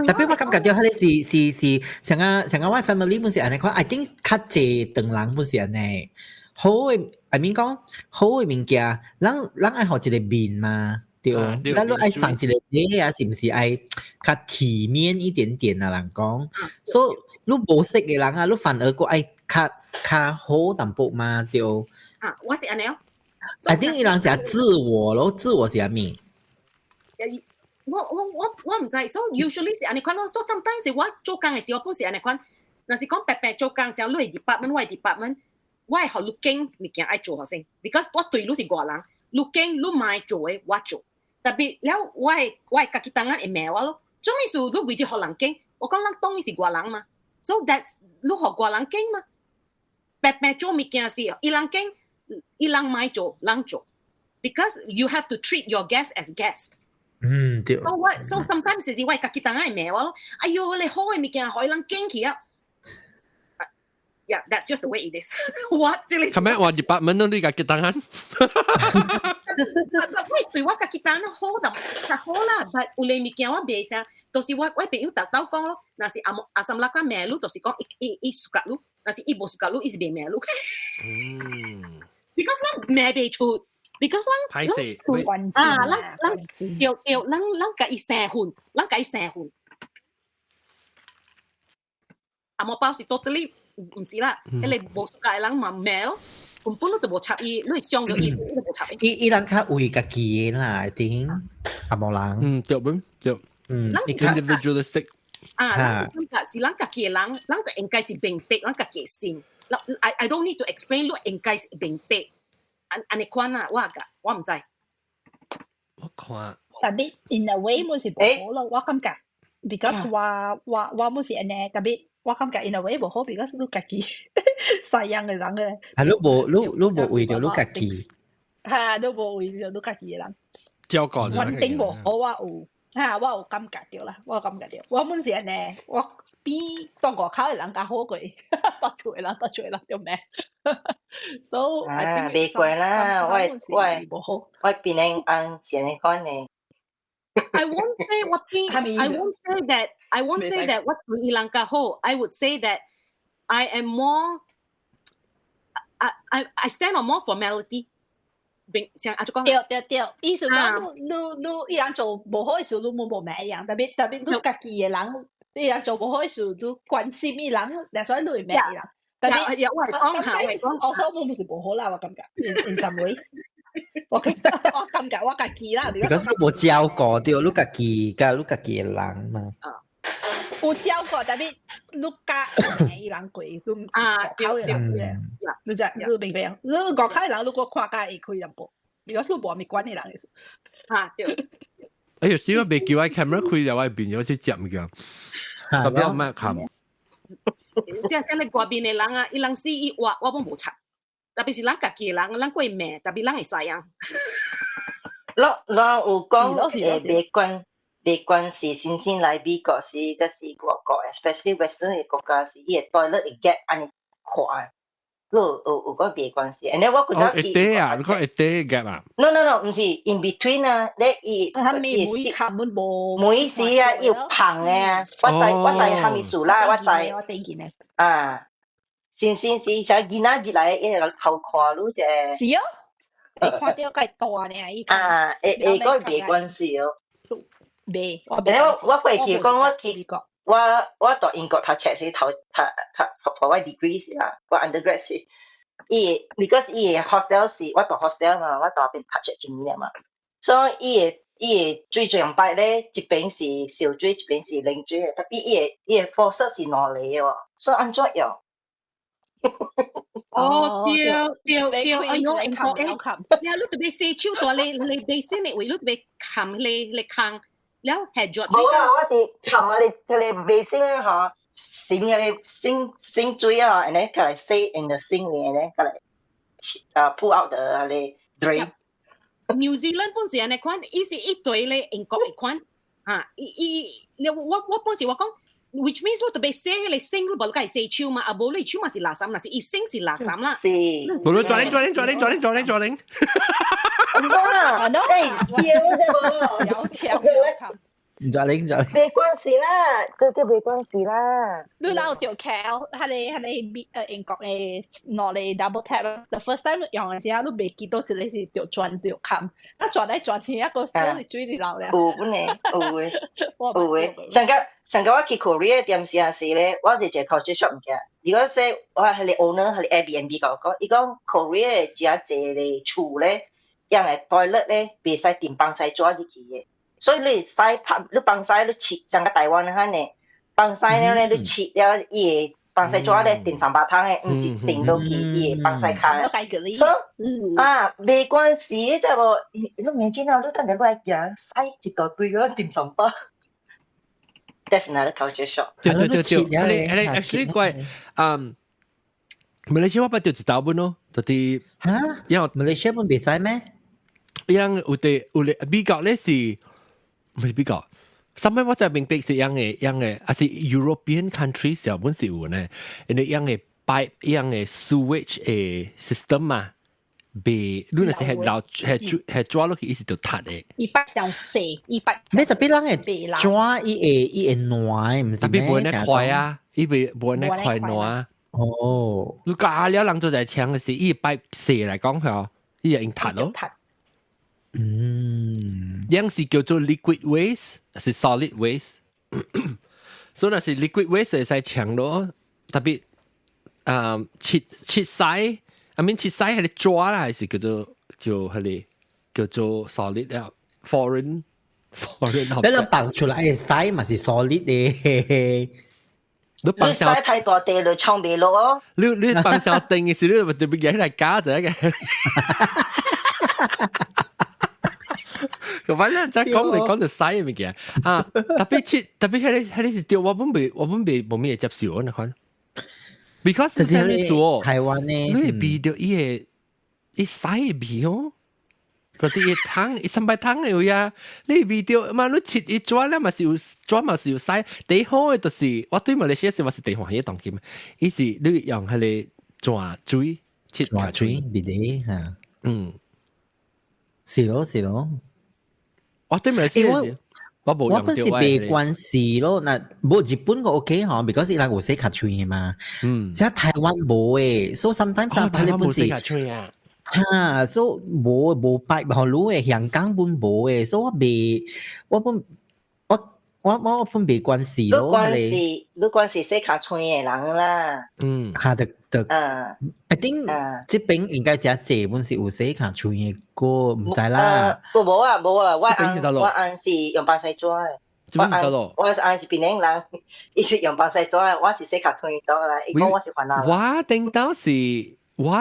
特別我感覺著彼個是是是，像啊像啊，我 family 本是按呢款，I think 較濟唐人本是按呢。好的，I mean 講好的物件，咱咱愛予一個面嘛，對。咱你愛送一個禮啊，是毋是愛較體面一點點啊？人講，所以你無識的人啊，你反而閣愛較較好淡薄嘛，對。啊，我是按呢。 I think 伊人是自我咯，自我是啥物？我我我我毋知，所以 usually 是按呢款咯。所以 sometimes 是我做工的時，我本是按呢款。若是講白白做工時候，你的 department，我的 department，我會予你揀物件愛做予先，because 我對你是外人，你揀你莫做的我做。特別了，我的我的家己同學會罵我咯。做咩事你為咗予人揀？我講咱當伊是外人嘛，so that's 你予外人揀嘛。白白做物件是伊人揀，伊人莫做，人做。Because you have to treat your guest as guest。對。 So what? So sometimes 是我家己同學會罵我咯。哎喲，你好的物件，予人揀去啊！Yeah, that's just the way it is. 我這裡。琴日話 department 都你家己同學。喂，對我家己同學好就較好啦。但有咧物件我袂啥，都是我我朋友逐兜講咯。若是阿阿三六甲罵你，就是講伊伊伊 suka 你；若是伊無 suka 你，伊是袂罵你。Because 咱罵袂出，because 咱歹勢啊，咱咱對對，咱咱共伊生分，咱共伊生分。阿毛包是 totally 毋是啦，彼個無 suka 的人嘛罵咯，根本你就無插伊，你傷著伊，你就無插伊。伊伊人較為家己的啦，一定紅毛人。對本對。individualistic。啊，咱是感覺是咱家己的人，咱就應該是明白咱家己的心。I don't need to explain，你應該是明白。按按呢款啊，我個我毋知。我看。特別 in a way 滿是無好咯，我感覺，because 我我我滿是按呢，特別我感覺 in a way 無好，because 你家己西洋的人咧。啊，你無你你無為著你家己。嚇，你無為著你家己的人。照顧。穩定無好，我有嚇，我有感覺著啦，我有感覺著。我滿是按呢，我比當外口的人較好過，蹛厝的人，蹛厝的人著罵。So 啊，袂過啦，我我我變成按前的款的。 I won't say 我比 I won't say that 我對伊人較好。I would say that I am more I stand on more formality。像阿祖講，對對對，意思講你你伊人做無好的事，你無無罵伊人，特別特別你家己的人，伊人做無好的事，你關心伊人，所以你會罵伊人。特別我係講下，我所我唔是無好啦，我感覺，in some ways，我感我感覺我家己啦。如果你無照顧著你家己，佮你家己的人嘛。有照顧，特別你佮罵伊人過，你啊，對對對，你知你明白？你外口的人，如果看甲會開淡薄，如果你無咪管伊人的事。啊對。哎呀，小我袂叫我 camera 開了，我變咗去接物件，特別慢看。即係即係外面的人啊，伊人死伊活，我攏無插。特別是咱家己的人，咱過罵，特別咱會使啊。咱咱有講誒，袂管袂管是新鮮來美國是，抑是外國，especially Western 的國家是，伊個 toilet 會 gap 按呢寬。你有有有講袂關係，and then 我古早去。會短啊？你講會短 gap 啊？No no no，毋是 in between 啊，你伊伊每冚滿無。每時啊，伊有芳的啊，我知我知啥物事啦，我知。我頂見咧。啊，新鮮是啥囡仔入來，伊會偷看你者。是哦，你看著較大呢，伊。啊，會會講袂關係哦。袂。我我過去講我去。我我蹛英國讀冊時頭讀讀讀我 degree 時啦，我 undergrad 時，伊 because 伊个 hostel 是我蹛 hostel 嘛，我蹛邊讀冊一年嘛，所以伊個伊個水水擺咧，一邊是燒水，一邊是冷水的，特別伊個伊個 faucet 是兩個的哦，所以按怎用？哦，對對對，哎喲，英國誒，了你特別洗手蹛咧，你 basin 的位，你特別冚咧咧空。了係做。無啊，我是冚啊，你這個 basin 啊，吼，洗啊，個洗洗水啊，and then 過來洗 in the sink 裡，and then 過來啊 pull out the 咧 drain。 New Zealand 本是按呢款，伊是一堆咧英國的款，嚇，伊伊你我我本時我講，which means 我特別洗迄個 sink，你無你家洗手嘛，啊無你手嘛是垃圾，若是伊 sink 是垃圾啦。是。無你轉零轉零轉零轉零轉零轉零。哇！誒，對啫無。有條唔再拎就沒關係啦，這個沒關係啦。你老條橋，彼個英國的攞嚟 double tap。The first time 用的時候，你袂記得一個是著轉著冚，啊轉來轉去，一個手是水裡流了。有本的，有的，有的。上個上個我去 Korea 點時時咧，我是一個 culture shock 物件。如果說我係個 owner 係 Airbnb 甲我講，伊講 Korea 真濟個厝咧，用的 toilet 咧，袂使掟放屎紙入去的。所以你使拍，你放屎你切，像個台灣遐呢，放屎了咧，你切了伊會放屎紙咧掟三百桶的，毋是掟落去伊會放屎坑。所以啊，沒關係，這無，你明知啊，你等下你來行，屎一大堆個掟三百。That's another culture shock。對對對對，你 actually 怪，馬來西亞我捌著一道本咯，就是嚇，因為馬來西亞本袂使咩？因有啲有啲美國咧是。唔係比較，上面我就明白是樣嘅樣嘅，還是 European country 時候本是有呢，因為樣嘅 pipe 樣嘅 sewage 嘅 system 嘛，被你若是係流係係抓落去，伊是就塌的。伊擺上細，伊擺。你特別人會抓伊會伊會爛，毋是咩？特別無呢塊啊，伊袂無呢塊爛。哦，你加了人做在搶嘅時，伊擺細來講嗬，伊會用塌咯。樣是叫做 liquid waste，是 solid waste。所以若是 liquid waste 會使搶咯，特別啊切切屎，I mean 切屎係你抓啦，還是叫做就係叫做 solid 啊？Foreign 你兩放出來嘅屎嘛是 solid 的。你你屎太大地就沖袂落哦。你放小燈嘅時，你咪特別嘢來加咗嘅。反正再講嚟講就屎嘅物件啊！特別切，特別彼個是對，我本袂無咩接受我那款。Because 是啥物事哦？台灣呢？你會鼻著伊個伊屎的味哦，嗰啲伊湯伊三擺湯的位啊，你味著嘛？你切伊紙咧嘛是有紙嘛是有屎。第一好的就是我對馬來西亞是我是第歡喜當今，伊是你用彼個泉水切泉水味的嚇，是咯是咯。我對馬來西亞我無我本是袂關事咯，那無日本個 OK 嗬，because 伊人有洗跤喙的嘛。這台灣無誒，所以 sometimes 台灣無洗跤喙啊。哈，所以無無擺予你的，香港本無的，所以我袂，我本我我我本袂關事咯。你關是你關是洗跤喙的人啦。哈，就就，I think 這邊應該誠濟本是有洗跤喙的個，毋知啦。無無啊無啊，我翁是用放屎紙的。我翁是檳城人，伊是用放屎紙的，我是洗跤喙做啦。伊講我是番仔。我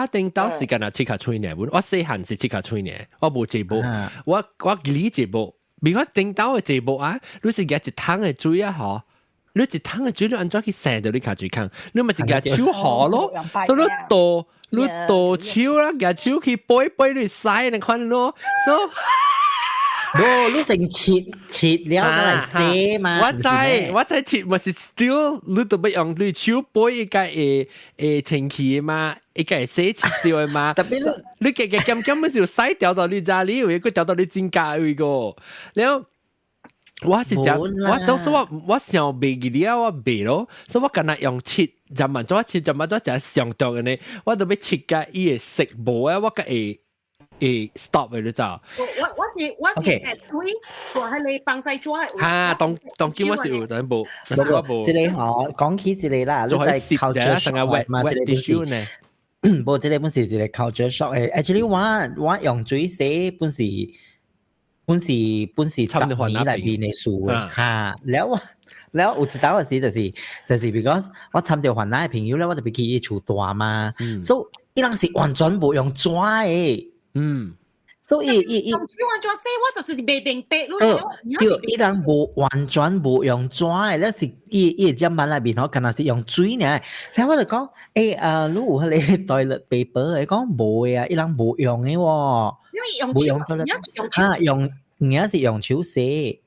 頂到是敢若切跤喙呢，我細漢是切跤喙呢，我無節目，我記哩節目，because 頂到的節目啊，你是舉一桶的水啊，嗬。你一桶的水，你按怎去洗著你跤喙空？你咪是舉手河咯，所以你倒手啦，舉手去撥撥你洗你看咯，所以。無，你先切切了再來洗嘛。我知我知切嘛是 still 你都欲用你手撥應該會會清氣嘛，應該會洗切掉的嘛。特別你你加加減減，咪是有洗掉到你家裡，有一個掉到你指甲有一個，然後。我是講，我當時我想袂記得我袂咯，所以我敢若用切，就慢做切，就慢做就上當的呢，我都欲切甲伊會色無啊，我較會會 stop 的你知？我是會水，我係你放屎紙。哈，當當今我是有，但無，但是我無。這個吼，講起這個啦，你在 culture shock 嘛？這個 tissue 呢？無，這個本是一個 culture shock 的。Actually，我用水洗本是。本是10年內面的事哈，了我了有一道時就是 because 我參著番仔的朋友咧，我就欲去伊厝蹛嘛，所以伊人是完全無用紙的，所以伊伊用手按怎洗，我就是袂明白。對，伊人無完全無用紙的，咧是伊伊個砧板內面吼，敢若是用水爾。然後我就講，你有彼個 toilet paper 的？講無的啊，伊人無用的喎。因為用手，無用 toilet，用手，啊，用而是用手洗。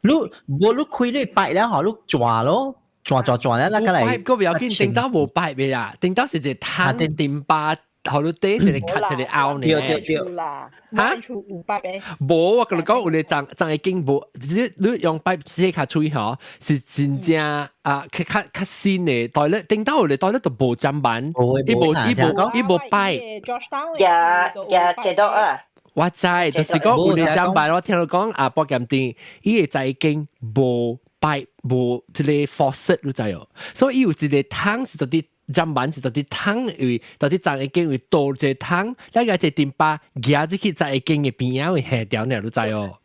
你無你開你擺了吼，你轉咯，轉轉轉咧，那個來。個不要緊，頂到無擺的啦，頂到是一個湯頂巴。好你底一個卡一個凹呢？對對對。嚇？有擺的。無，我跟你講，有個長長會經無，你你用擺洗較喙吼，是真正啊，較較較新的 toilet，頂到有個 toilet 都無砧板，伊無伊無伊無擺。呀呀，這都啊。我知，就是講有個砧板，我聽你講啊，寶劍店，伊會在經無擺無這個 faucet，你知哦？所以伊有一個湯是到底。砧板是到底湯，因為到底髒一間為倒一個湯，那個一個電巴夾入去在一間的邊仔會下掉呢，你知哦？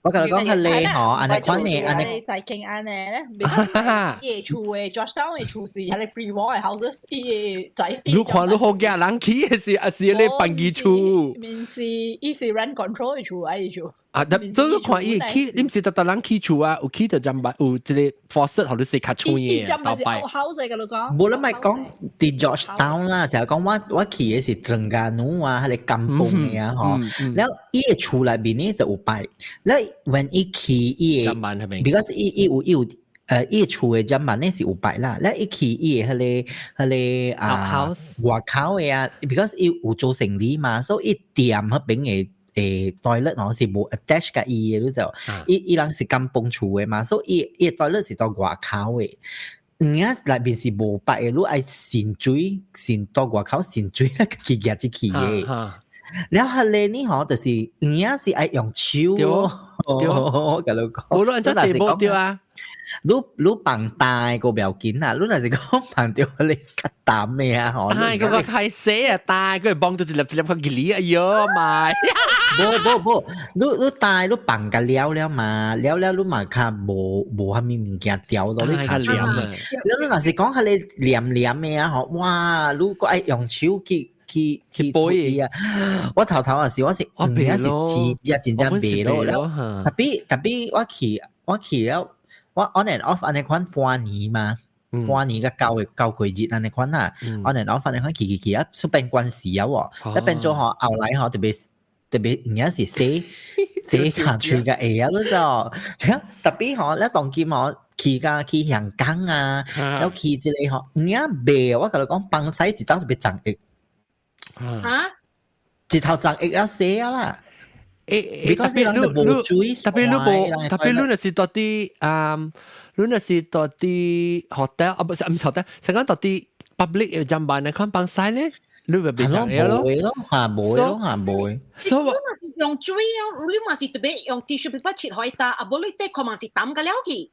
我共你講較咧吼，按呢款的，按呢在傾按呢咧，伊厝的 Georgetown 的厝是彼個 pre-war 的 houses，伊個在。你看你好驚人起的是，還是咧辦議厝？面是伊是 rent control 的厝啊，伊厝。啊，這個看伊起，你毋是特特人起厝啊？有起到砧板，有這個 faucet，予你洗較喙的，倒擺。house 嘅你講。無你莫講佇 Georgetown 啦，成日講我我去的是登嘉樓啊，彼個甘榜的啊吼。了伊的厝內面呢就有擺，了 when 伊去伊的，because 伊伊有伊有伊厝的砧板呢是有擺啦，了伊去伊的彼個彼個啊外口的啊，because 伊有做生理嘛，所以伊店彼邊的。toilet 吼是無 attach 佮伊的，你就伊伊人是甘榜厝的嘛，所以伊伊 toilet 是佇外口的。有影內面是無擺的，你愛滲水，滲到外口滲水，家己夾入去的。了後來呢吼，就是有影是愛用手。對，對，我共你講。無論怎這無對啊。你你放大個不要緊啦，你若是講放著你較淡的啊吼。哎，嗰個開洗啊，大，佢幫到一粒一粒個吉哎喲媽！無無無，你你大你放甲了了嘛，了了你嘛較無無啥物物件掉落你較黏啊。了你若是講彼个黏黏的啊吼，哇！你閣愛用手去去去背啊！我頭頭也是，我是我是真正真正袂咯。特別特別我去我去了。我 on and off 按呢款半年嘛，半年佮九個九個月按呢款啊，on and off 按呢款去去去啊，出變關係啊喎，一變做吼後來吼特別特別有影是洗洗跤喙較會啊，你知特別吼，你當今吼去甲去香港啊，了去這个吼，有影袂，我共你講，放屎一頭就欲髒液，嚇？一頭髒液了洗啊啦。特別你你特別你無，特別你若是佇佇啊，你若是佇佇 hotel 啊，不是毋是 hotel，是講佇佇 public 的砧板來看放屎咧，你咪袂髒嘢咯。無咯，嚇無咯，嚇無。所以你嘛是用水啊，你嘛是特別用 tissue paper 切開打，啊無你底褲嘛是澹個了去。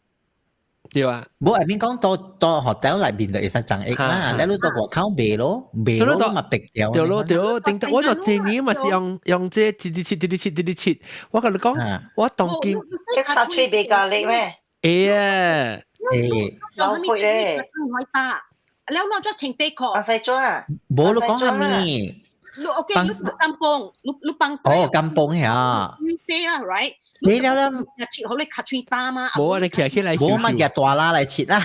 對啊，無下面講到到 hotel 內面就會使髒液啦，你到外口袂咯，袂咯嘛白掉。對咯對咯，頂我就這年嘛是用用這切切切切切切切，我共你講，我當今。這較喙袂加力咩？會啊，會。用啥物切開打？了攞咗穿底褲。唔使做啊。無你講啥物？你 OK，你甘榜，你你放哦，甘榜遐。你洗啊，right？洗了了。切好你較喙焦嘛。無啊，你徛起來。無嘛，夾大啦來切啦。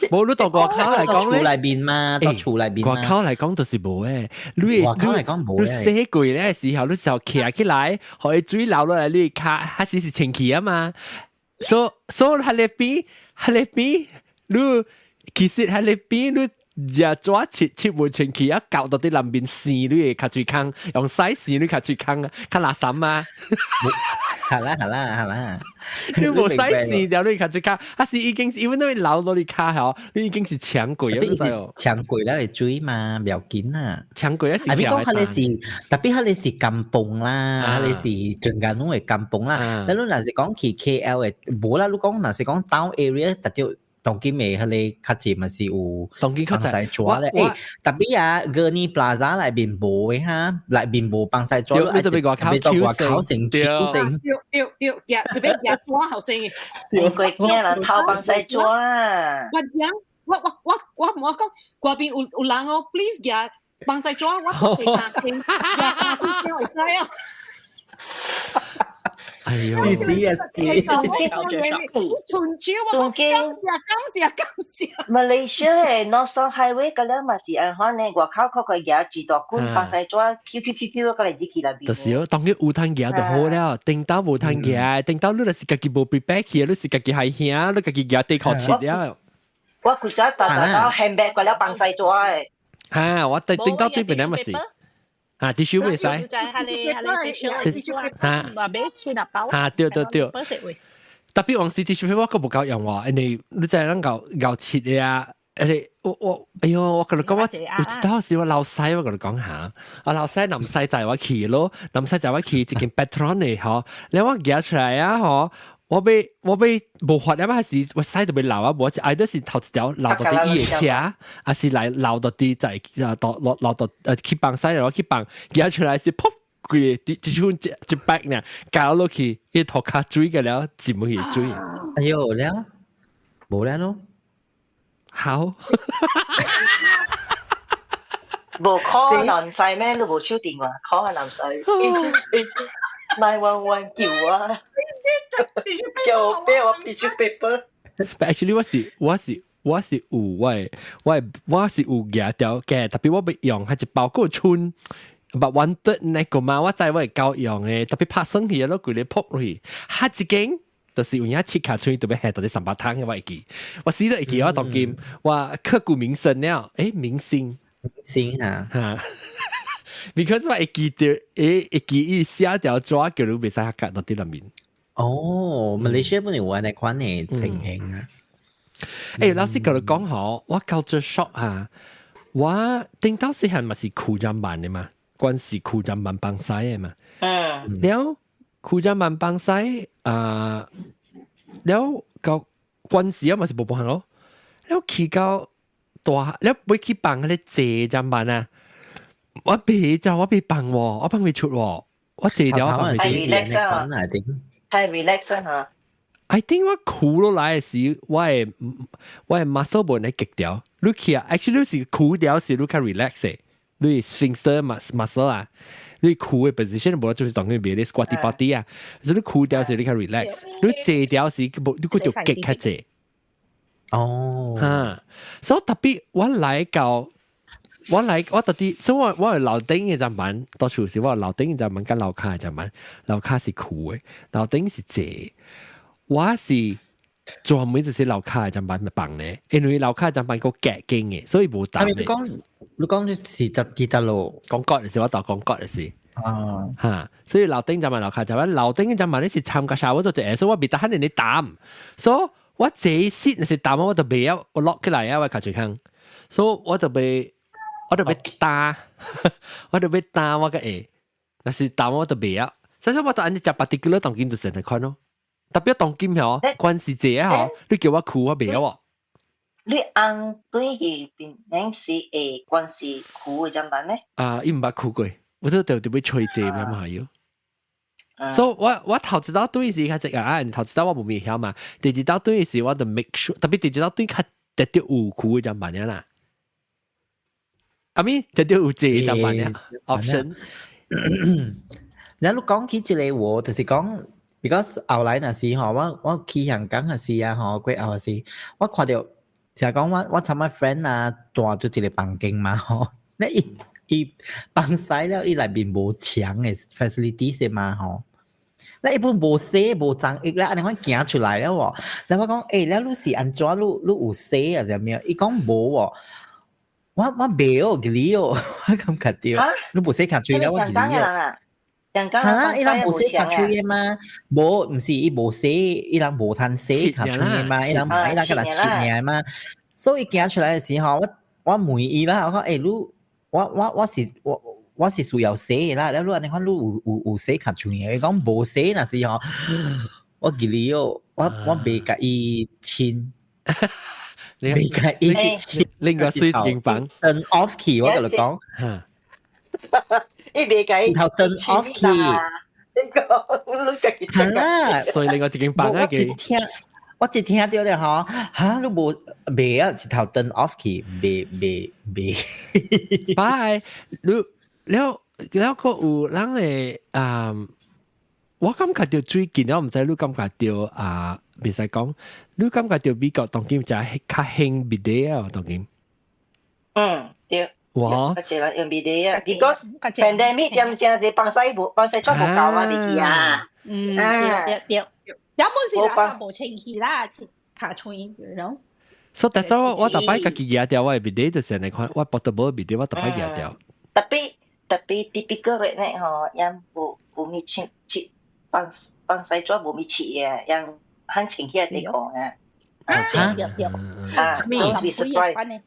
無你到外口來講咧。厝內面嘛，到厝內面。外口來講就是無誒。你外口來講無。你洗過咧時候，你就徛起來，予伊水流落來，你跤還是是清氣啊嘛。所所以彼个邊，彼个邊，你其實彼个邊你。食紙切切袂清氣啊，搞到佇南邊生你的跤喙空，用屎生你跤喙空啊，較垃圾啊！好啦好啦好啦，你無屎生掉你跤喙空，啊是已經因為你流落你跤吼，你已經是搶過啊，你知哦？搶過了會水嘛，不要緊啊。搶過啊是。啊，你講彼个是特別彼个是甘榜啦，彼个是登嘉樓的甘榜啦。你若是講去 KL 的，無啦，你講若是講 town area，特著。當今的彼个較濟嘛是有當今較濟紙咧，欸，特別啊，Gurney Plaza 內面無的哈，內面無放屎紙，你特別外口外口成對對對，夾特別夾紙好生嘅。對，過驚人偷放屎紙啊！我講，我我我我我講，外邊有有人哦，please 夾放屎紙，我第三間，夾三間會使啊。哎呦， CSP。春秋我感謝感謝感謝。 Malaysia 嘅 North South Highway 嗰兩嘛是按款呢，外口嗰個嘢一大滾放晒紙，Q Q Q Q 過來入去內邊。就是咯，當佢有通行就好了，頂到無通行，頂到你就是家己無 prepare 去，你是家己害兄，你家己舉底褲切了。我規早搭搭到 handbag 過了放晒紙的。哈，我對頂到對邊嘛是。啊，tissue 袂使。哈，話俾算入包。哈，對對對。特別往時 tissue paper 我閣無夠用喎，因為你知咱𠢕𠢕切的啊，誒我哎喲，我共你講我有一道時我老細我共你講下，我老細南西載我去咯，南西載我去一間 Petron 的吼，然後我行出來啊吼。我欲無法了，還是我使就欲漏啊？無是愛得是頭一條漏到佇伊的車，還是來漏到佇在啊到落漏到去放使，我去放，行出來是噗規個一一一百呢，攪落去，伊塗跤水個了，浸去水。哎喲了，無了咯。好。無 call 南西咩？你無手電話 call 下南西。911叫我，叫我俾我 tissue paper。 But actually 我是有我是有舉條嘅，特別我欲用係一包個春，but one third 那個嘛，我知我會夠用嘅，特別拍生去咯，規個撲落去，下一間就是有影切卡喙特別係到底三百湯嘅我會記，我死都會記，我當今我刻骨銘心了，誒明星星啊，嚇。because 我會記得，會記伊寫條紙叫你袂使客到佇內面。哦，馬來西亞本來有按呢款的情形啊。欸，老實共你講吼，我 culture shock 啊，我頂到細漢嘛是跍砧板的嘛，關是跍砧板放屎的嘛。了跍砧板放屎啊，了到關時啊嘛是無無咯，了去到大，了欲去放彼个坐砧板啊。我袂就我袂放喎，我放袂出喎，我坐掉我放袂出。太 relax 啊！太 relax 啊！ I think 我跍落來的時，我的 muscle 無咧極掉。你去啊，actually 你是跍掉時，你較 relax 的。你 sphincter muscle 啊，你跍的 position 無就是當佢別咧 squatty potty 啊，所以你跍掉時你較 relax，你坐掉時無你閣就極較濟。哦，哈，所以特別我來到。我來我到底，所以我係樓頂嘅砧板，多數是我樓頂嘅砧板跟樓跤嘅砧板，樓跤是跍的，樓頂是坐。我是專門就是樓跤嘅砧板咪放咧，因為樓跤砧板個夾緊嘅，所以無彈嘅。你講是十幾隻路？講角嘅是我當講角嘅是。啊，哈，所以樓頂砧板樓跤砧板，樓頂嘅砧板你是參加啥？我做一個，所以我袂得閒你擔，所以我坐sit 是擔我就袂曉，我落起來啊，我卡住坑，所以我就袂。我就欲擔，我就欲擔我個下，但是擔我就袂曉。所以我就按呢食 particular 當今就成日看咯。特別當今吼，關係這吼，你叫我跍我袂曉喎。你翁對去邊恁是會關係跍的砧板咩？啊，伊毋捌跍過，我都就特別吹這咁嘛要。所以我頭一道對是較濟啊，頭一道我無咪曉嘛。第二道對是我就 make sure，特別第二道對較特別有跍的砧板啦。阿咪特別有這砧板呀 option。然後你講起這個話，就是講，because 後來若是吼，我去香港嘅時啊吼，過後時，我看到，就係講我尋我 friend 啊，住咗一個房間嘛吼，那伊伊放屎了，伊內面無牆的 facility 嘛吼。那一般無洗無髒液啦，按呢款行出來了喎。然後我講，欸，了你是按怎？你有洗啊？啥物？伊講無喎。我袂哦，記哩哦，我感覺著。你無洗跤喙了，我記哩哦。香港係啦，伊人無洗跤喙的嘛？無，毋是伊無洗，伊人無通洗跤喙的嘛？伊人買伊人敢若切爾嘛？所以行出來的時候，我問伊啦，我講，欸，你我是需要洗的啦，了你按呢款你有洗跤喙的？伊講無洗若是吼，我記哩哦，我袂共伊親。袂共伊親，另外水間房 turn off 去，我共你講。伊袂共伊頭 turn off 去。你講你家己係啦，所以另外一間房我一聽，我一聽著咧吼，哈，你無袂啊，一頭 turn off 去，袂袂袂。拜，你了了個有人會啊，我感覺到最近我毋知你感覺到啊，袂使講，你感覺到美國當今就較興 bidet 啊，當今。嗯，對。哇！較濟人用 bidet 啊，because pandemic 點聲是放屎無放屎做無夠啊，袂記啊。嗯，對對對，有本時垃圾無清氣啦，尻喙，you know。所以，但係我逐擺家己舉掉我的 bidet 就是按呢款，我 portable bidet 我逐擺舉掉。特別特別 typical redneck 吼，𪜶無無咪清切放放屎紙無咪切嘅，𪜶很清氣地講啊。對對對。啊，don't be surprised。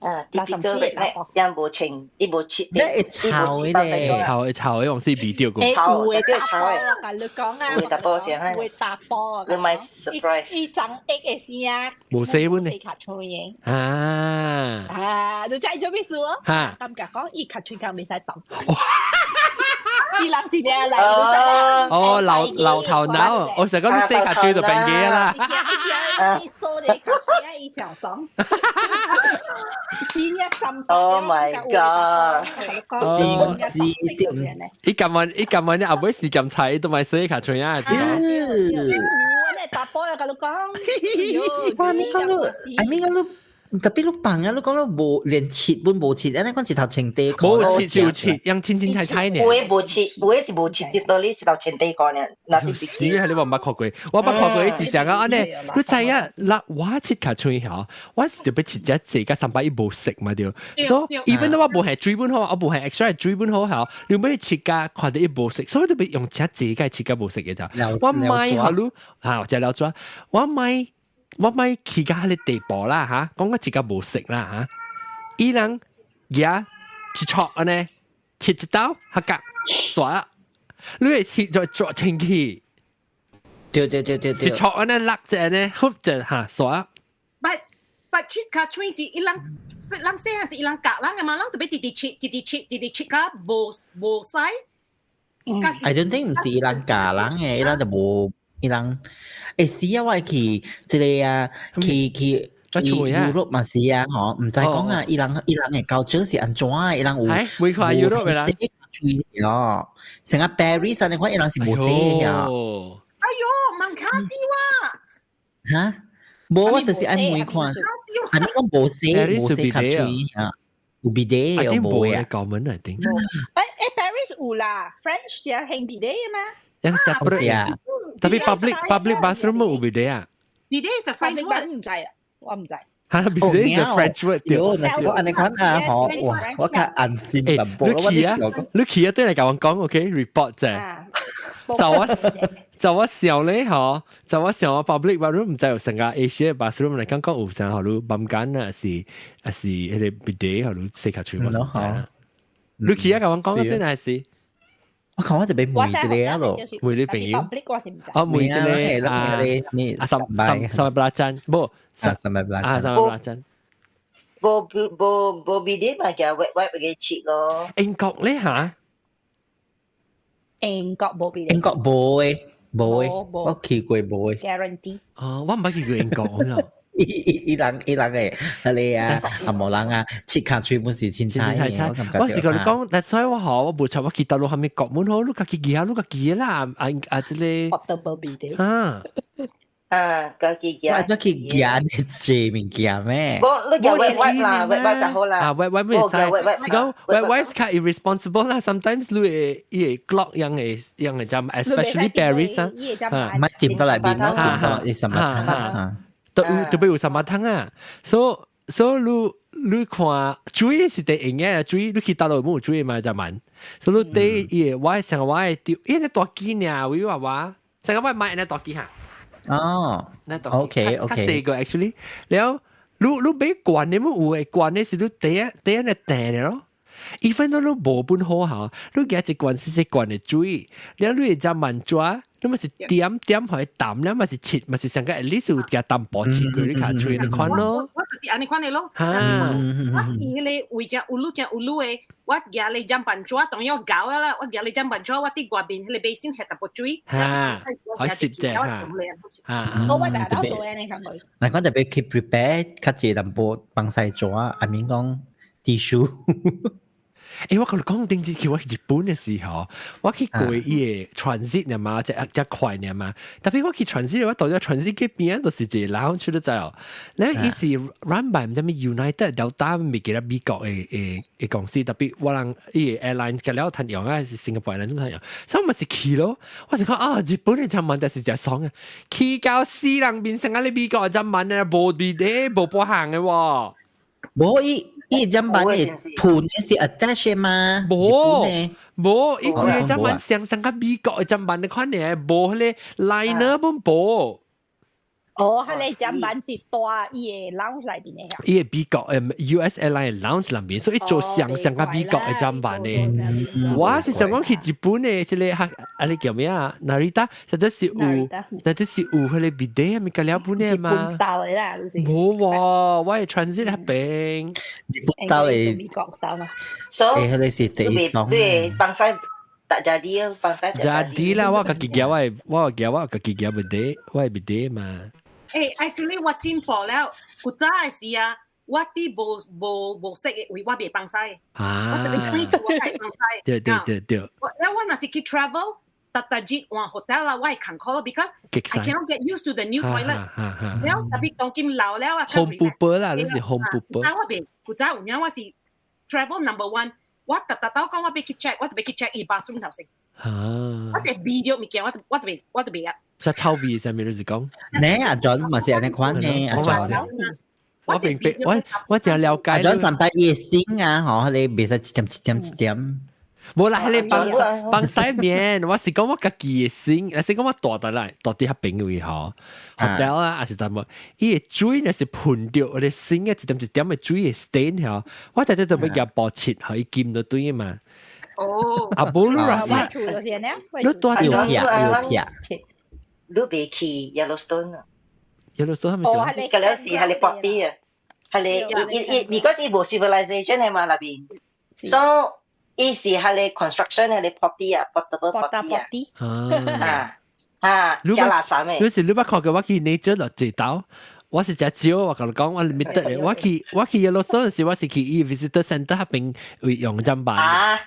啊，typical redneck，𪜶無清，伊無切，你會臭的咧，臭會臭，用是味道個。臭，會對臭的。甲你講啊，會淡薄聲會淡薄啊。你咪 surprise。伊長一嘅聲。無洗本呢？尻喙嘅。啊。啊，你知做咩事哦？嚇。感覺講伊尻喙較袂使動。伊人一日來，你知哦，老老頭腦，我成日講你洗尻喙就變機啦。伊掃咧尻喙啊，伊誠爽。真正三 Oh my god！哦，是伊今晚伊今晚你後尾時間菜都咪洗尻喙啊！我咧大波啊，共你講。哇！你講你，I mean 講你特別你放啊，你講你無連切本無切，按呢講一頭穿短褲。無切就切，用清清菜菜呢。有的無切，有的是無切，到你一頭穿短褲呢。那死啊！你話毋捌看過，我捌看過是啥啊？按呢，你知影？嗱，我切尻喙吼，我是特別切只濟甲三百伊無食嘛對。所以 even 我無係水本好，我無係 extra 水本好吼，你欲切甲看著伊無食，所以特別用只濟甲切甲無食嘅咋。我買好你嚇，食了紙，我買。我買去到彼个地步啦嚇，講我自己無食啦嚇，伊人舉一撮按呢，切一刀，合格煞，你會切就作清氣，對對對對對，一撮按呢落者呢，好就嚇煞。 But 切尻喙是伊人人細漢是伊人教人嘅嘛，人特別直直切，直直切，直直切甲無無使。 I don't think 毋是伊人教人嘅，伊人就無。伊人會是啊，我會去一個啊，去去去 Europe 嘛是啊，吼，毋知講啊，伊人伊人嘅culture 是按怎啊？伊人有會看 Europe 嘅人喙哦，成個 Paris 啊，你看伊人是無洗嘅。哎喲，問卡子哇！嚇？無，我就是愛問看，係咪講無洗無洗尻喙啊？有 bidet 有無啊？舊門嚟定。誒誒，Paris 有啦，French 就興 bidet 啊嘛。有 separate 啊。特別 public bathroom 有 bidet 啊？bidet 是 French word，唔知啊，我唔知。嚇，bidet 是 French word 對。我按呢款啊，嗬，哇，我較安心淡薄。你去啊，你去啊，對嚟共我講，OK，report 啫。就我就我想咧，嗬，就我想我 public bathroom 毋知有成個 Asia bathroom 嚟講講有啥好，你房間啊是啊是彼个 bidet 好，你洗尻喙我唔知啦。你去啊，共我講對係是。我看我就欲問一个啊咯，問你朋友，哦，問一个啊，啊，三三三百八針，無，三三百八啊，三百八針。無無無 bidet 嘛，叫 wet wipe 俾佢切咯。英國咧嚇？英國無 bidet。英國無誒，無誒，我去過無誒。 Guarantee。哦，我毋捌去過英國啊。伊伊伊人伊人誒，彼个啊，阿無人啊，切尻喙本是凊彩嘅。我是共你講，但所以我吼，我無插我去大陸蝦米國門好，你家己記啊，你家己啦，啊啊，這個。 Portable bidet。啊。啊，家己舉。我怎去舉呢這物件咩？無，你舉 wet wipe 啦，wet wipe 就好啦。啊，wet wipe 袂使，是講 wet wipe 較 irresponsible 啦。Sometimes 你會伊會 clog 樣會樣會針，especially Paris 啊。唔係掂到內面咯，掂到你什麼湯啊？都有特別有什麼湯啊？所以所以你你看水是得用嘅，水你去大陸冇水嘛就慢。所以你第伊我成我會丟，伊那大機呢？我話我成個我買那大機哈。哦，那大 OK 較細個 actually，了你你買罐的冇有的罐的是你第一第一個訂的咯。even 都你無本好嚇，你舉一罐細細罐的水，了你會只慢抓。你咪是點點去淡咧，咪是切，咪是成個 at least 有加淡薄切過你尻喙你款咯。我就是按呢款的咯。我伊彼个為只有滷只有滷的，我舉咧砧板紙當要搞啦，我舉咧砧板紙，我佇外面彼個 basin 下淡薄水。嚇，可以攝啫嚇。嚇，我我大家做嘅你看過。嗱，講特別去 prepare 較濟淡薄放屎紙，I mean 講 tissue。我共你講頂次去我去日本嘅時候，我去過伊个 transit 呢嘛，只只快呢嘛。特別我去 transit，我到咗 transit 嗰邊都是一個 lounge 都知哦。咧伊是 run by 毋知咩 United Delta 未記得美國的公司，特別我人伊个 airline 嘅了趁用啊，是 Singapore airline 趁用，所以我咪是去咯。我就講啊，日本的砧板就是誠爽啊，去到死人面成啊！你美國的砧板啊，無佇咧無半項的喎。無伊伊砧板的盤是 attach 嘛？無無，伊規个砧板相相較美國的砧板的款呢，無彼个 liner 本無。哦，彼個砧板是帶伊个 lounge 內邊的。伊个美國US airline lounge 內邊，所以做相相較美國的砧板呢。我是想講去日本的，這个啊你叫咩啊？Narita，實在是有，實在是有彼个 bidet 物件了本的嘛。日本 style 的啦，就是。無喎，我的 transit 彼邊。日本 style 的。美國 style 嘛。所以，彼个是第一種。對，放屎 tak jadi 啊，放屎 jadi 啦，我家己夾我我夾我家己夾 bidet，我的 bidet 嘛。誒，actually 我進步了，古早的時啊，我佇無無無識的位，我袂放屎。啊！我特別推我會放屎。對對對對。我我若是去 travel，逐逐日換 hotel 啦，我會艱苦咯，because I cannot get used to the new toilet。了特別當今老了啊，home pooper 啦，你是 home pooper。古早我袂，古早有影我是 travel number one，我逐逐兜講我欲去 check，我特別去 check 伊 bathroom 頭先。我一味著物件，我就袂啊。實臭味上面就是講。呢阿 John 嘛是按呢款呢，阿 John。我明白，我淨了解。阿 John 上擺伊的心啊，吼，你袂使一點一點一點。無啦，彼个放放屎面，我是講我家己的心，是講我蹛佇來，蹛佇彼邊位吼，hotel 啊，還是怎麼？伊的水若是噴著，我的心嘅一點一點的水會 stain 吼，我直直都欲共補漆，予伊金就對嘛。哦。啊，無你話你蹛有撇有撇。你袂去 Yellowstone 啊？Yellowstone 係咪？哦，嗰了是彼个 potty 啊，彼个伊伊伊，because 伊無 civilization 的嘛那邊，所以伊是彼个 construction 彼个 potty 啊，portable potty 啊，啊啊，食垃圾的。你是你捌看過我去 nature 落坐兜？我是誠少，我共你講，我 limited 的。我去 Yellowstone 時，我是去伊 visitor center 彼邊會用砧板。啊！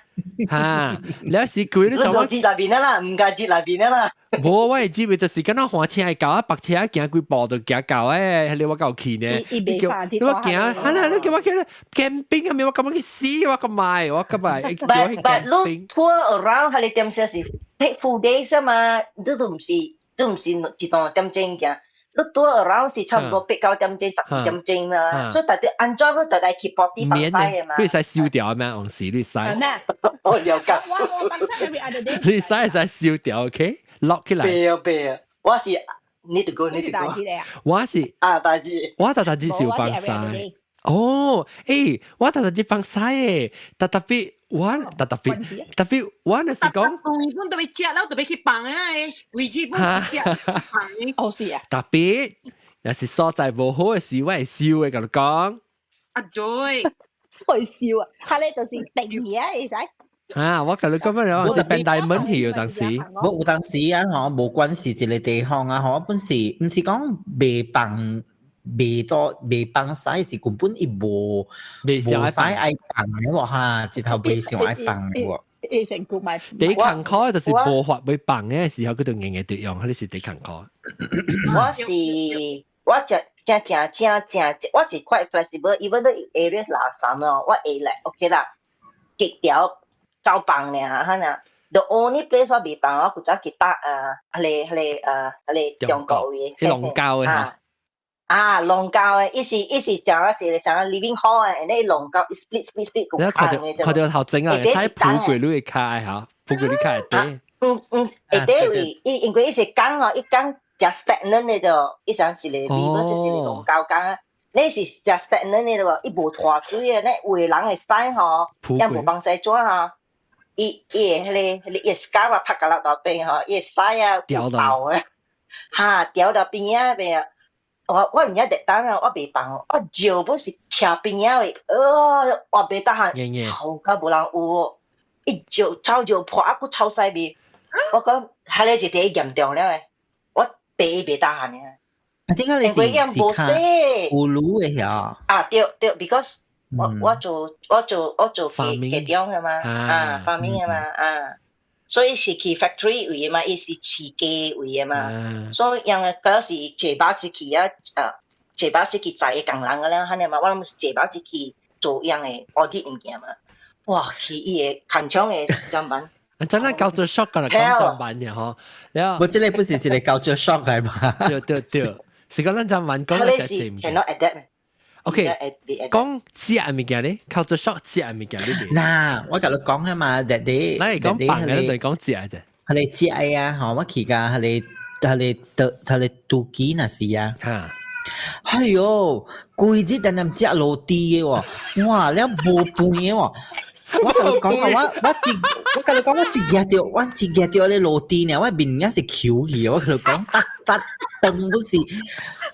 哈，了是佢你想我節那邊啦，毋該節那邊啦。無，我會知咪就是敢若換車到啊，白車行幾步就行到誒，你我夠去呢。你叫你我行，啊啦，你叫我去 camping 係咪？我感覺去死，我咁買，我咁買。 But 你 tour around 彼个點先是 take full days 啊嘛，你都毋是一段點鐘行。你 tour around 是差不多8、9點鐘、12點鐘啦，所以大家按怎你大家去 potty 放屎的嘛。你會使燒掉咩？往時你使。我了解。你使會使燒掉，OK？lock 起來。袂啊袂啊，我是 need to go need to go。我是啊大志。我逐逐日是有放屎。哦，欸，我逐逐日放屎的，特特別我特特別特別我若是講，本都欲食，了就欲去放啊，位置本是食放的。哦是啊。特別若是所在無好的時，我會燒的，共你講。啊對，會燒啊！彼个就是定嘢會使。啊！我共你講乜嘢？我是變大門去有當時。我有當時啊，吼，無管是一個地方啊，吼，本是毋是講袂放。袂多袂放屎是根本伊無無屎愛放的喎哈，直頭袂想愛放的喎。伊成功買。第艱苦就是無法欲放的時候，佢就硬硬得用，彼是第艱苦。我是我正正正正正，我是 quite flexible，even though area 垃圾哦，我會來 OK 啦，極條走放爾，哈爾。The only place 我袂放，我古早去搭啊，彼个中國位，彼龍溝的哈。啊，龍溝的，伊是像啊是像 living hall 的，你龍溝 split split split 你看到看到頭前啊，使鋪過你的跤嚇，鋪過你跤會底。嗯嗯，會底位，伊因為伊是江哦，伊江誠 stagnant 的就，伊像是個 river 是是龍溝江啊，你是誠 stagnant 的喎，伊無拖水的，你有的人會使吼，也無放屎紙吼，伊伊會彼個彼個伊 scalp 啊拍甲落大邊吼，伊會屎啊有豆的，哈掉到邊仔邊啊。我毋曉特當啊，我袂放，我尿本是徛邊仔位，我袂得閒，臭到無人有，伊尿臭尿破啊，閣臭屎味。我講，彼个是第一嚴重了的，我第一袂得閒的。啊，點解你是是較有滷的遐？啊，對對，because 我做雞中嘅嘛，啊，farming 嘅嘛，啊，所以是去 factory 位嘅嘛，伊是飼雞位嘅嘛，所以因為嗰時坐巴士去啊，啊，坐巴士去載工人嘅啦，按呢嘛，我諗是坐巴士去做樣嘅 audit 物件嘛，哇，去伊個工廠嘅砧板。真係 culture shock 㗎啦，講砧板嘅嗬，然後我這個不是一個 culture shock 嚟嘛？對對對，是講咱砧板講嘅就係 cannot adapt。 OK，講食物件咧，culture shock 食物件呢邊。嗱，我共你講啊嘛，that day，你係講飯嘅，定講食啫？係你食啊，嗬，我去㗎，係你都幾那時啊？嚇！哎喲，規日等人食滷豬嘅喎，哇，了無飯嘅喎。我共你講啊，我共你講，我一夾著咧滷豬呢，我面也是球去，我共你講，逐逐頓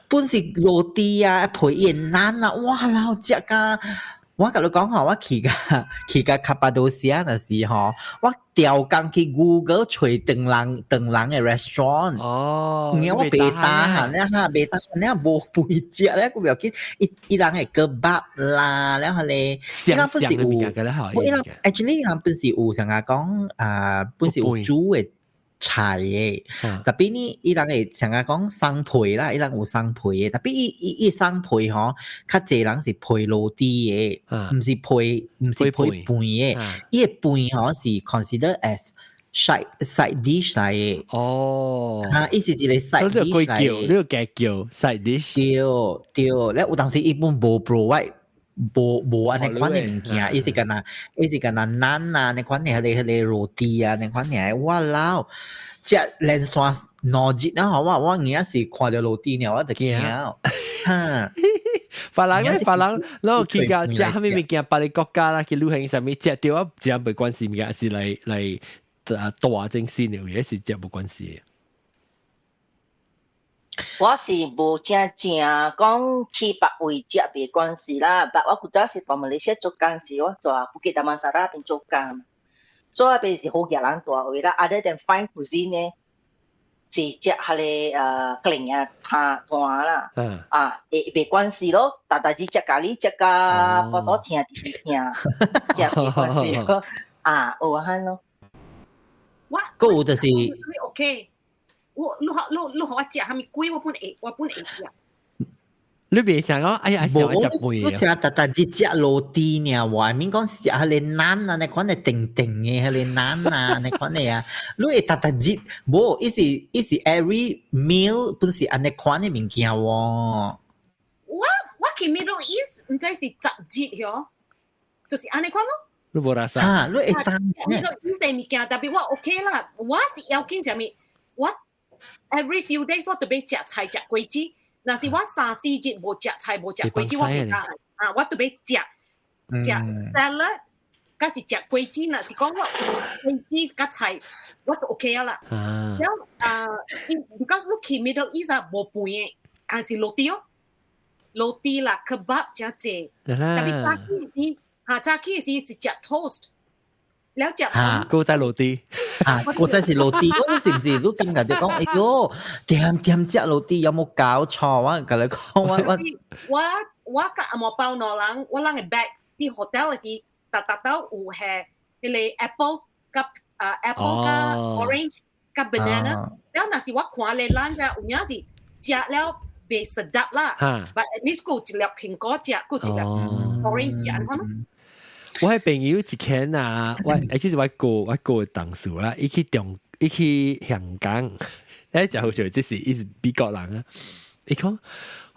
本是滷豬啊，配伊 naan 啊，哇老食甲！我共你講吼，我去甲卡巴多西亞那時吼，我調工去 Google 揣唐人唐人嘅 restaurant。哦，因為我袂 tahan 咧哈，袂 tahan 咧無飯食咧，我不要緊，伊伊人係 kebab 啦，然後咧，伊人本是有，伊人 actually 伊人本是有像啊講啊，本是有煮嘅菜嘅，特別呢，伊人會像啊講送配啦，伊人有送配嘅，特別伊送配吼，較濟人是配滷豬嘅，毋是配飯嘅，伊個飯吼是 consider as side dish 來嘅。哦，啊，伊是一個 side dish 來嘅，呢個加叫 side dish。對對，咧有當時伊本無 provide。無按呢款的物件，伊是敢若 naan 啊，呢款的彼個 roti 啊，呢款的，我老食連續2日啊，我硬是看著 roti 呢，我就驚。哈，別人咧，別人，然後去甲食啥物物件，別个國家啦，去旅行啥物，食著啊，真袂關係物件，是來來啊大正先的，也是食無關係的。我是無正正講去別位食袂關係啦，但我古早是蹛馬來西亞做工時，我蹛布吉達曼薩拉邊做工，所以彼是好額人蹛位啦。Other than fine cuisine 呢，是食彼個格零啊攤攤啦，啊會袂關係咯，逐逐日食咖喱食甲腹肚疼直直疼，食袂關係咯，啊有啊咯。我閣有就是 OK。我你你你予我食啥物粿，我本會食。你別想講，哎呀，想食粿我食逐逐日食滷豬爾，我免講食彼個 naan 啊，那款的甜甜的彼個 naan 啊，那款的啊，你會逐逐日無，伊是 every meal 本是按呢款的物件喎。我去 Middle East 毋知是10日喲，就是按呢款咯。你無拉啥？哈，你會當 Middle East 的物件，特別我 OK 啦，我是要緊啥物，我 every few days 我特別食菜食果子。若是我三四日無食菜無食果子，我袂當啊，我特別食食 salad，佮是食果子。若是講我果子佮菜，我就 OK 啊啦。然後啊，because 你去 Middle East 啊，無飯的，還是 roti 哦，roti 啦，kebab 誠濟。特別早起時，哈早起時是食 toast。了食哈，古早 roti，啊，古早是 roti，嗰是毋是？你感覺就講，哎喲，恬恬食 roti 有無搞錯？我共你講，我我佮紅毛包兩人，我人的 bag 佇 hotel 時，逐逐兜有係彼個 apple 佮啊 apple 佮 orange 佮 banana，了若是我看咧咱遮有影是食了袂 sedap 啦，but at least 閣有一粒蘋果食，閣有一粒 orange 食，按呢款。我朋友一間啊，我而且是我哥同事啦，伊去香港，誒就好似這是伊是美國人啊，伊講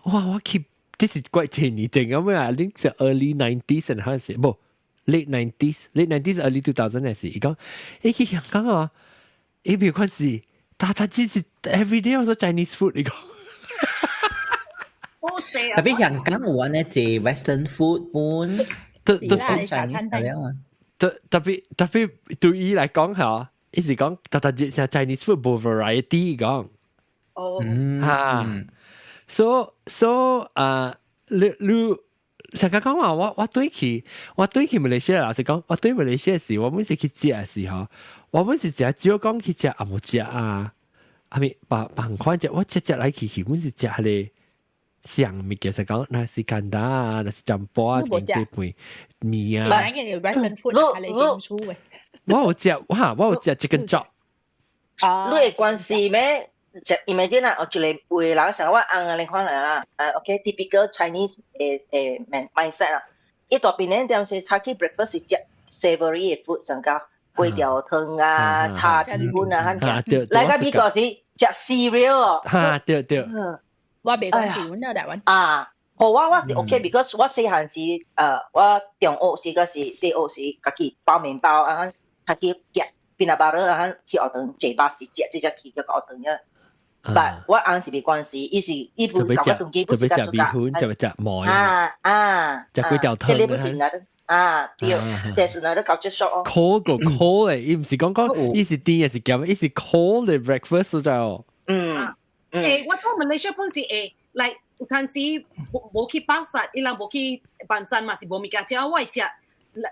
哇我去這是幾千年前咁樣啊，你是 early 90s 還是無 late 90s early 2000 的時，伊講伊去香港啊，伊別看是，但只是 every day 我說 Chinese food 伊講。特別香港有按呢濟 Western food 本。都都是 Chinese 了啊！特別對伊來講嚇，伊是講特特節像 Chinese food 無 variety 講。哦。嚇，so 啊，你成日講話我對去馬來西亞，老實講，我對馬來西亞時，我每次去食的時候，我每次食少講去食紅毛食啊，係咪別別款食？我食食來去去，每次食彼個上物件就講 nasi kandar 啊，nasi campur 啊，定這盤麵啊。 Western food 係你點出嘅？我有食，哇！我有食 chicken chop。你會關係咩？就 imagine 啦，我一個有人想我翁啊，你看啦，啊，OK，typical Chinese 誒誒 mindset 啦。伊大邊咧點是早起 breakfast 是食 savory 嘅 food 上較粿條湯啊、炒米粉啊，咁嘅。來個美國是食 cereal 哦。哈，對對。我未講食啊，台灣。啊，好我我是 OK，because 我細漢時，我中學時個是小學時，家己包麵包啊，家己夾 peanut butter 啊，去學堂坐巴士食，直接去個學堂嘅。但我翁是袂關係，伊是伊不搞個東西，不是食米粉，就食糜啊啊，食粿條湯。這個不是那啊，對，但是那都搞接觸哦。 cold 個 cold 咧，伊毋是講講，伊是甜還是鹹，伊是 cold 的 breakfast 就。欸，我到馬來西亞本是會，like 有陣時無去巴剎，伊人無去飯山嘛，是無物件食，我會食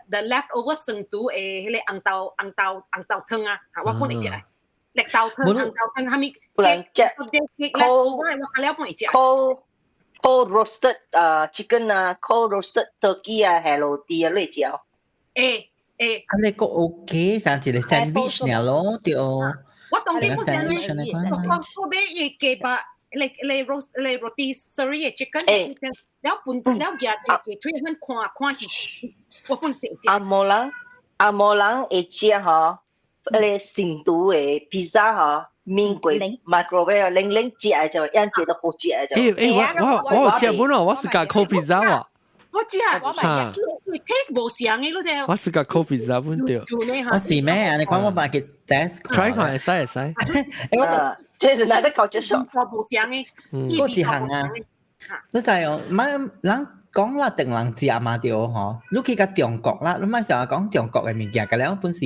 the leftover 生肚的彼個紅豆紅豆紅豆湯啊，我本會食。綠豆湯、紅豆湯，啥物？不然食 cold，我了本會食。 Cold roasted 啊 chicken 啊，cold roasted turkey 啊，係路啲啊，你食。欸欸，啊，你個 OK，上一個 sandwich 爾咯，對。我當然不是我買伊雞肉，你你 roast 你 rotisserie 嘅 chicken，了本了夾隻雞腿，很看看戲，我本食。紅毛人會食吼，迄個成都的 pizza 吼，麵過 microwave 冷冷食的就，樣食都好食的就。欸欸，我有食本哦，我是夾烤 pizza 喎。我食，我買 taste 無相嘅，你知。我是夾烤 pizza 本對。我是咩？你講我把佢 test try 看會使會使。欸我這是哪得搞接受？無相嘅，嗰一項啊，你知哦，乜人講啦，定人食嘛對吼。你去到中國啦，你咪成日講中國嘅物件，個了本是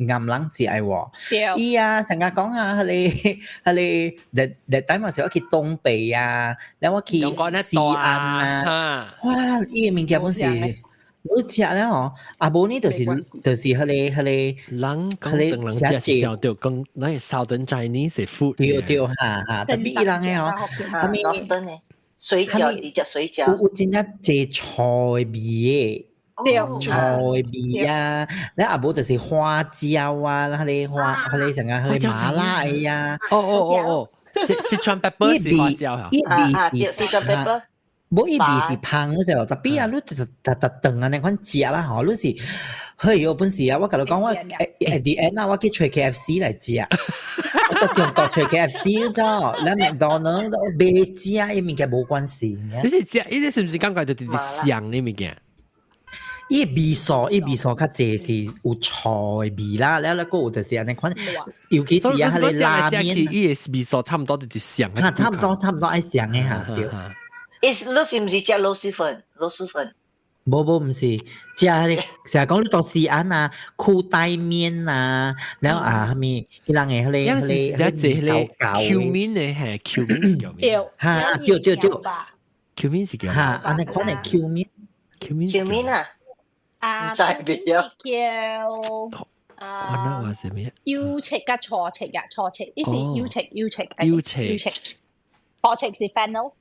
暗人食嘅喎。伊啊，成日講啊，彼個彼個，日日底嘛是我去東北啊，然後我去西安啊，哇！伊嘅物件本是。你食了吼，啊無呢就是彼個人講唐人食是想到講那個 Southern Chinese food。對對哈哈，特別伊人嘅吼，啥物水餃，你食水餃。有真正濟菜味的，菜味啊，你啊無就是花椒啊，彼個花，彼個啥個彼個麻辣的啊。哦哦哦哦，Sichuan pepper 是花椒嚇。伊味是 Sichuan pepper。無伊味是芳嗰隻，特別啊，你就就就頓按呢款食啦吼，你是，嘿有本事啊！我共你講，我 at the end 啊，我去揣 KFC 來食，我到中國揣 KFC 咗，咱麥當勞都袂食，伊物件無關係。你是食，伊是毋是感覺就是香的物件？伊味素，伊味素較濟是有菜味啦，了了閣有就是按呢款，尤其是啊，彼個拉麵，伊的味素差唔多就是香。差唔多，差唔多愛香的哈，對。伊你是毋是食螺螄粉？螺螄粉？無無，毋是，食成日講你到西安啊，褲帶麵啊，然後啊，啥物，彼人的彼個彼個 cumin 的係 cumin 叫咩？哈，對對對，cumin 是叫哈，按呢款的 cumin ，cumin cumin 啊，啊，唔知別叫啊，我那話是咩？油切甲錯切啊，錯切，伊是油切油切油切油切，錯切是 fennel。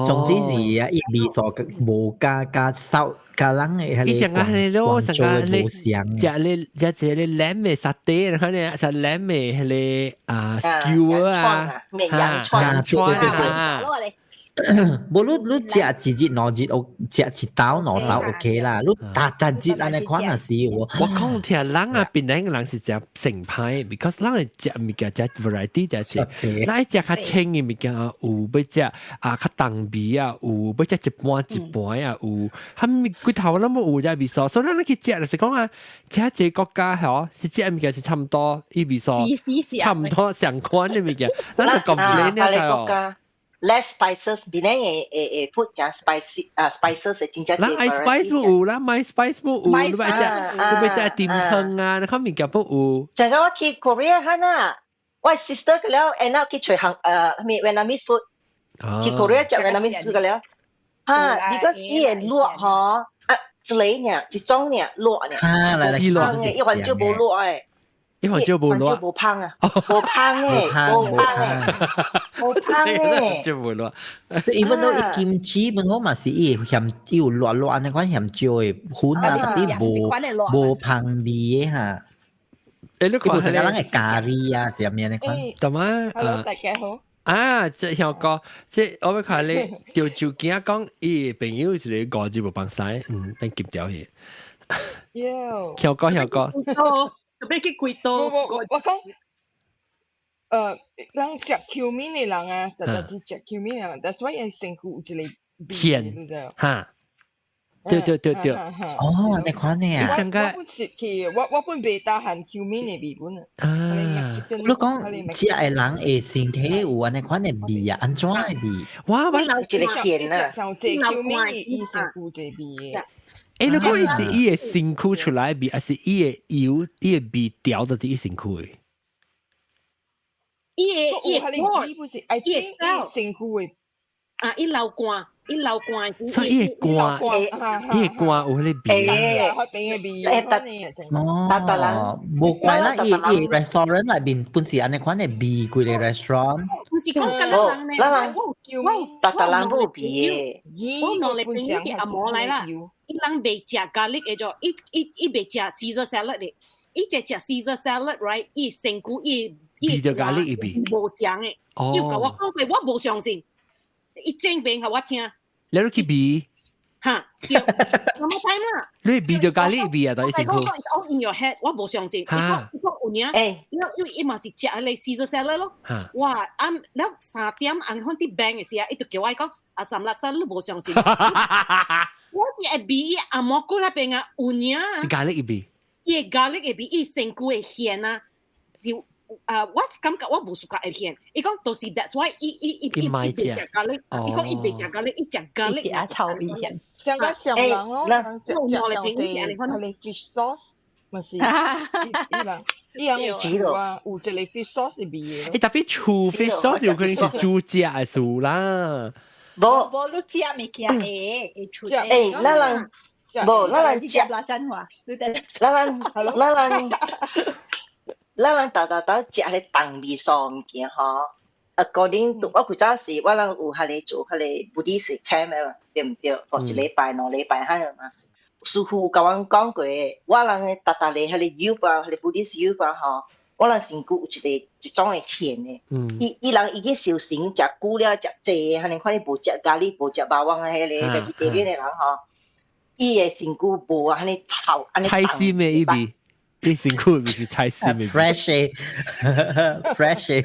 總之是啊，伊味素無加加燒加人的彼個廣州的無相。食咧食這個 lamb 的沙爹，可能食 lamb 的彼個啊 skewer 啊，羊串串啊。無你你食一日兩日，食一刀兩刀 OK 啦。你逐逐日按呢款也是喎。我講聽人啊，檳榔人是食成派，because 人會食物件食 variety 食食，咱愛食較清的物件啊，有欲食啊較重味啊，有欲食一半一半啊，有，哈物規頭攏無有遮味素，所以咱去食就是講啊，食這個國家吼，是食物件是差唔多，伊味素差唔多相款的物件，咱就 complain 了哦。 Less spices，檳榔的的的 food 誠 spicy 啊，spices 的真正。咱愛 spice 無有，咱買 spice 無有，你欲食，你欲食甜湯啊，你看物件不有。上個我去 Korea 哈呐，我 sister 個了，end up 去揣韓咩 Vietnamese food，去 Korea 食 Vietnamese food 個了，哈，because 伊會辣吼，啊，一個爾，一種爾辣爾，哈，來來，一環就無辣的。伊番椒無辣，無香啊，無香誒，無香誒，無香誒，椒無辣。 Even though 伊金雞本好嘛是伊鹹有辣辣那款鹹椒的粉啊，特別無無香味的哈。誒，你看成個人嘅咖喱啊，是咩那款？同埋，Hello，大家好。啊，這曉哥，這我欲看你條就驚講，伊朋友一個五字無放屎，嗯，等急掉去。喲，曉哥，曉哥。特別去幾多？我講，人食 cumin 的人啊，特別是食 cumin 的人，that's why 伊身軀有一個味，哈，對對對對，哦，你看呢啊？我本食去，我本袂 tahan cumin 的味本啊。你講食的人會身體有按呢款的味啊？按怎的味？哇！我一個鹹啊，上濟 cumin 伊身軀有一個味的。欸，你講伊是伊的身軀出來的味，還是伊的油、伊的味調到佇伊身軀的？伊的伊的身軀的啊，伊流汗，伊流汗。所以伊的汗，伊的汗有彼個味。欸，哦，無怪啦，伊伊 restaurant 內面本是按呢款的味，規个 restaurant。毋是講甲咱人呢，我逐逐人無味的。我兩个朋友是阿嬷來啦，伊人袂食 garlic 的咗，伊伊伊袂食 Caesar salad 的，伊只食 Caesar salad，right？伊身軀伊伊就 garlic 伊味無相的，伊有共我講過，我無相信，伊證明予我聽。你去味？哈，對，我冇睇啦。你味著 garlic 味啊？到伊身軀。我 in your head，我無相信。伊講伊講有影，因為伊嘛是食彼個 Caesar salad 咯。哇！啊，了3點按款佇 bank 的時啊，伊就叫我講，阿三六三你無相信。我是會味伊阿蘑菇那邊啊，有影啊。 garlic 味。伊 garlic 的味，伊身軀會鹹啊，是啊，我是感覺我無 suka 會鹹。伊講就是 that's why 伊伊伊伊伊袂食 garlic，伊講伊袂食 garlic，伊食 garlic 食臭味鹹。像個上人咯，人食食上濟，彼个 fish sauce 嘛是，伊人伊人有啊，有一個 fish sauce 是味的。欸，特別厝 fish sauce 有可能是煮食的事啦。無無你食物件會會出。欸，咱人無，咱人食拉真話，咱人咱人咱人逐逐逐食彼重味素物件吼。According to 我古早時，我人有彼个做彼个 Buddhist camp 的嘛，對毋對？或一禮拜、2禮拜彼個嘛。師傅有共阮講過，我人的逐逐个彼个 youth 啊，彼個 Buddhist youth 啊吼，我人身軀有一個一種的鹹的。伊伊人伊去修行食久了食濟，按呢款伊無食咖喱，無食肉丸的彼个 vegetarian 的人吼，伊的身軀無按呢臭，按呢菜心的伊味。伊身軀毋是菜心的，fresh fresh，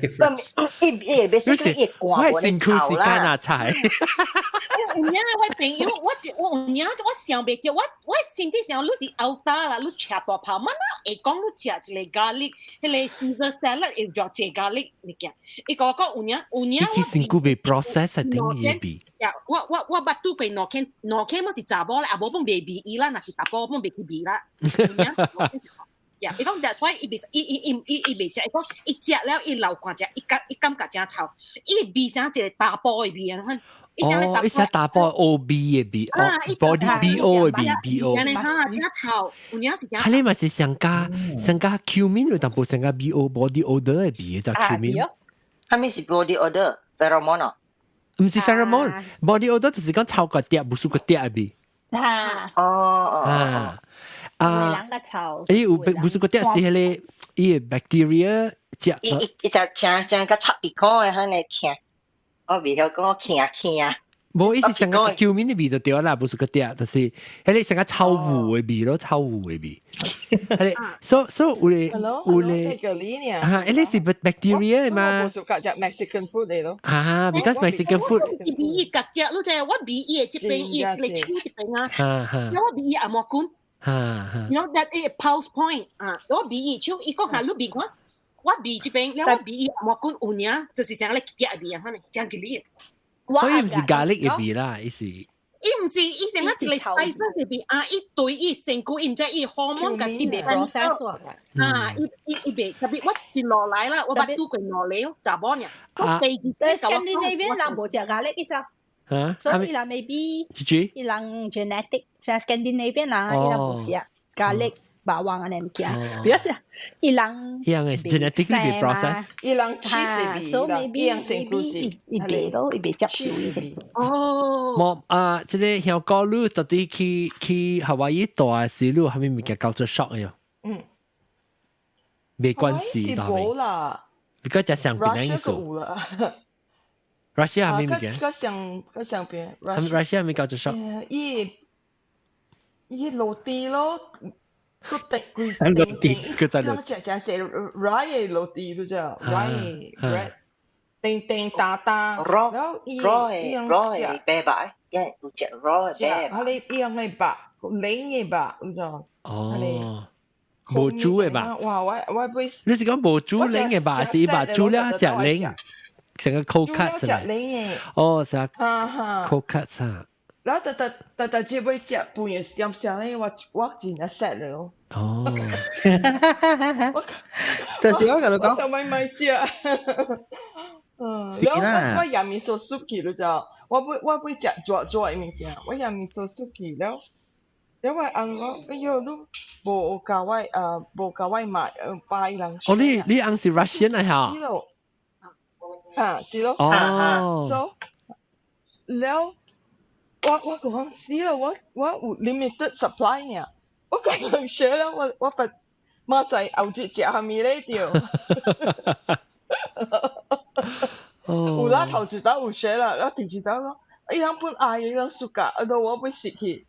伊伊會是伊我身軀是干那菜。有影我朋友，我我有影，我想袂著，我我身體上你是拗打啦，你食大炮，乜哪會講你食一個 garlic，彼個 Caesar salad 會做一個 garlic 物件。伊共我講有影有影。伊身軀被 process 頂伊味。呀，我我我捌拄過兩間，兩間我是查某咧，也無本袂味伊啦，若是查甫本袂去味啦。呀，伊講 that's why 伊袂伊伊伊伊伊袂食，伊講伊食了伊流汗食，伊感伊感覺誠臭，伊味像一個查埔的味啊，哦，伊寫查埔 O B 的味，哦，body B O 的味 B O。按呢哈，誠臭，有影是誠。係你嘛是上加上加 cumin 有淡薄上加 B O body odor 的味，就 cumin。啥物是 body odor？ pheromone 哦？毋是 pheromone，body odor 就是講臭個嗲，無輸個嗲的味。啊。哦哦。啊。啊！人個臭。伊有無輸個嗲是彼个伊个 bacteria 食。伊伊伊就誠誠個插鼻孔的，彼个聽，我袂曉講聽聽。無，伊是上個 cumin 的味就對啦，無是個嗲，就是彼个上個臭糊的味咯，臭糊的味。彼个，所所以有咧有咧，啊，彼个是 bacteria 嘛。我 suka 食 Mexican food 嚟咯。啊，because Mexican food。伊味伊家食，你知我味伊的這邊，伊來手這邊啊。我味伊阿毛菌。You know that 伊 pulse point 啊，我味伊手，伊講下你味看，我味這邊，了我味伊阿毛菌有影，就是像咧嗲味啊，可能真吉利。所以毋是 garlic 的味啦，伊是。伊毋是，伊成個一個 spice 的味啊！伊對伊身軀，伊毋知伊 hormone 甲伊袂 process 啊！伊伊伊袂，特別我一落來啦，我捌拄過兩个查某爾。啊。第二 Scandinavian 人無食 garlic 伊就。嚇？所以伊人 maybe 伊人 genetic，像 Scandinavian 人伊人無食 garlic。肉丸按呢物件，比較是伊人伊人嘅 genetically process，伊人 cheese 所以 maybe maybe 伊袂咯，伊袂接受伊先。哦，無啊，這个香港你到底去夏威夷蹛時，你有啥物物件 culture shock 喲？嗯，沒關係，是無啦。比較食上邊意思。Russia 係咩物件？較上較上邊。 Russia 係咩 culture shock？伊伊落地咯。個滴規落地，佢就落。食食食 rye 的落地，你知 rye bread，叮叮噠噠，然後伊伊樣 raw 的白白，因為有食 raw 的白。啊，你伊樣的肉，冷的肉，你知哦，無煮的吧？哇！我會。你是講無煮冷的肉，是肉煮了食冷，成個 cold cut 食冷的。哦，食 cold cut 啊。然後特特特特只要食半夜點上咧，我真係 sad 了。哦，就是我共你講，我想買買食。嗯，然後我我也味噌 soup 去，你知道？我欲食煮煮的物件，我也味噌 soup 去了。了我翁講，哎喲，你無共我無共我買擺人。哦，你翁是 Russian 啊？嚇？嚇，是咯。哦。 So 了。我講死啦！我有 limited supply 呢，我講人 share 啦，我把媽仔後日食蝦米咧對。有啦，頭一道有 share 啦，然後第二道咯，伊人本愛伊人暑假，啊都我欲食去。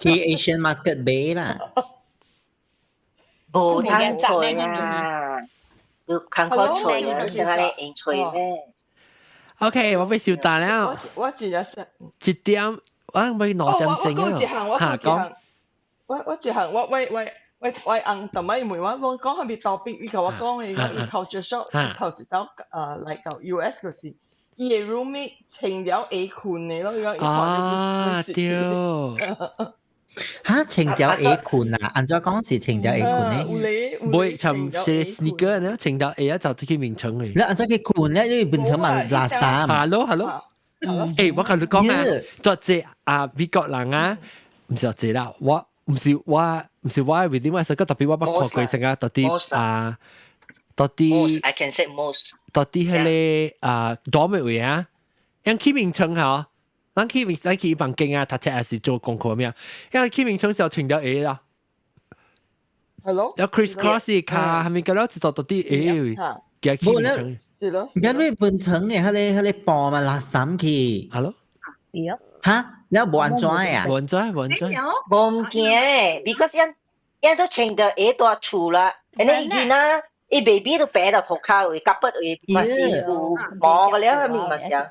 去 Asian Market 買啦。無通揣啊，有工課揣啊，是按呢用揣咩？ OK，我欲收單了。我真正是一點，我欲2點鐘啊。嚇講。我一項，我翁逐擺問我，講啥物 topic，伊共我講的，伊culture shock，頭一道來到 US 就是，伊的 roommate 穿了鞋裙的咯，伊講伊啊對。嚇，穿條鞋裙啊？按怎講是穿條鞋裙呢？唔會尋是 sneaker 呢？穿條鞋就去眠床嘅。你按怎去困咧？你眠床嘛垃圾。 Hello hello。我共你講啊，做這啊美國人啊，毋是這啦，我毋是我 within 我世界特別我捌看過成啊，到底啊，到底 I can say most，到底彼个啊 dorm 位啊，𪜶去眠床吼。咱去房間啊，讀冊還是做功課咩？因為去眠床時候穿條鞋啦。係咯。有 criss cross 跤，係咪個了就到底鞋？叫去眠床。是咯。而家你眠床的彼个布嘛垃圾去。係咯。對。嚇？你無按怎啊？無按怎，無按怎。無毋驚，because 𪜶都穿著鞋蹛厝啦，and then 伊囡仔。伊 baby 都爬到塗跤位，夾筆位嘛是有毛個了，係咪嘛是啊？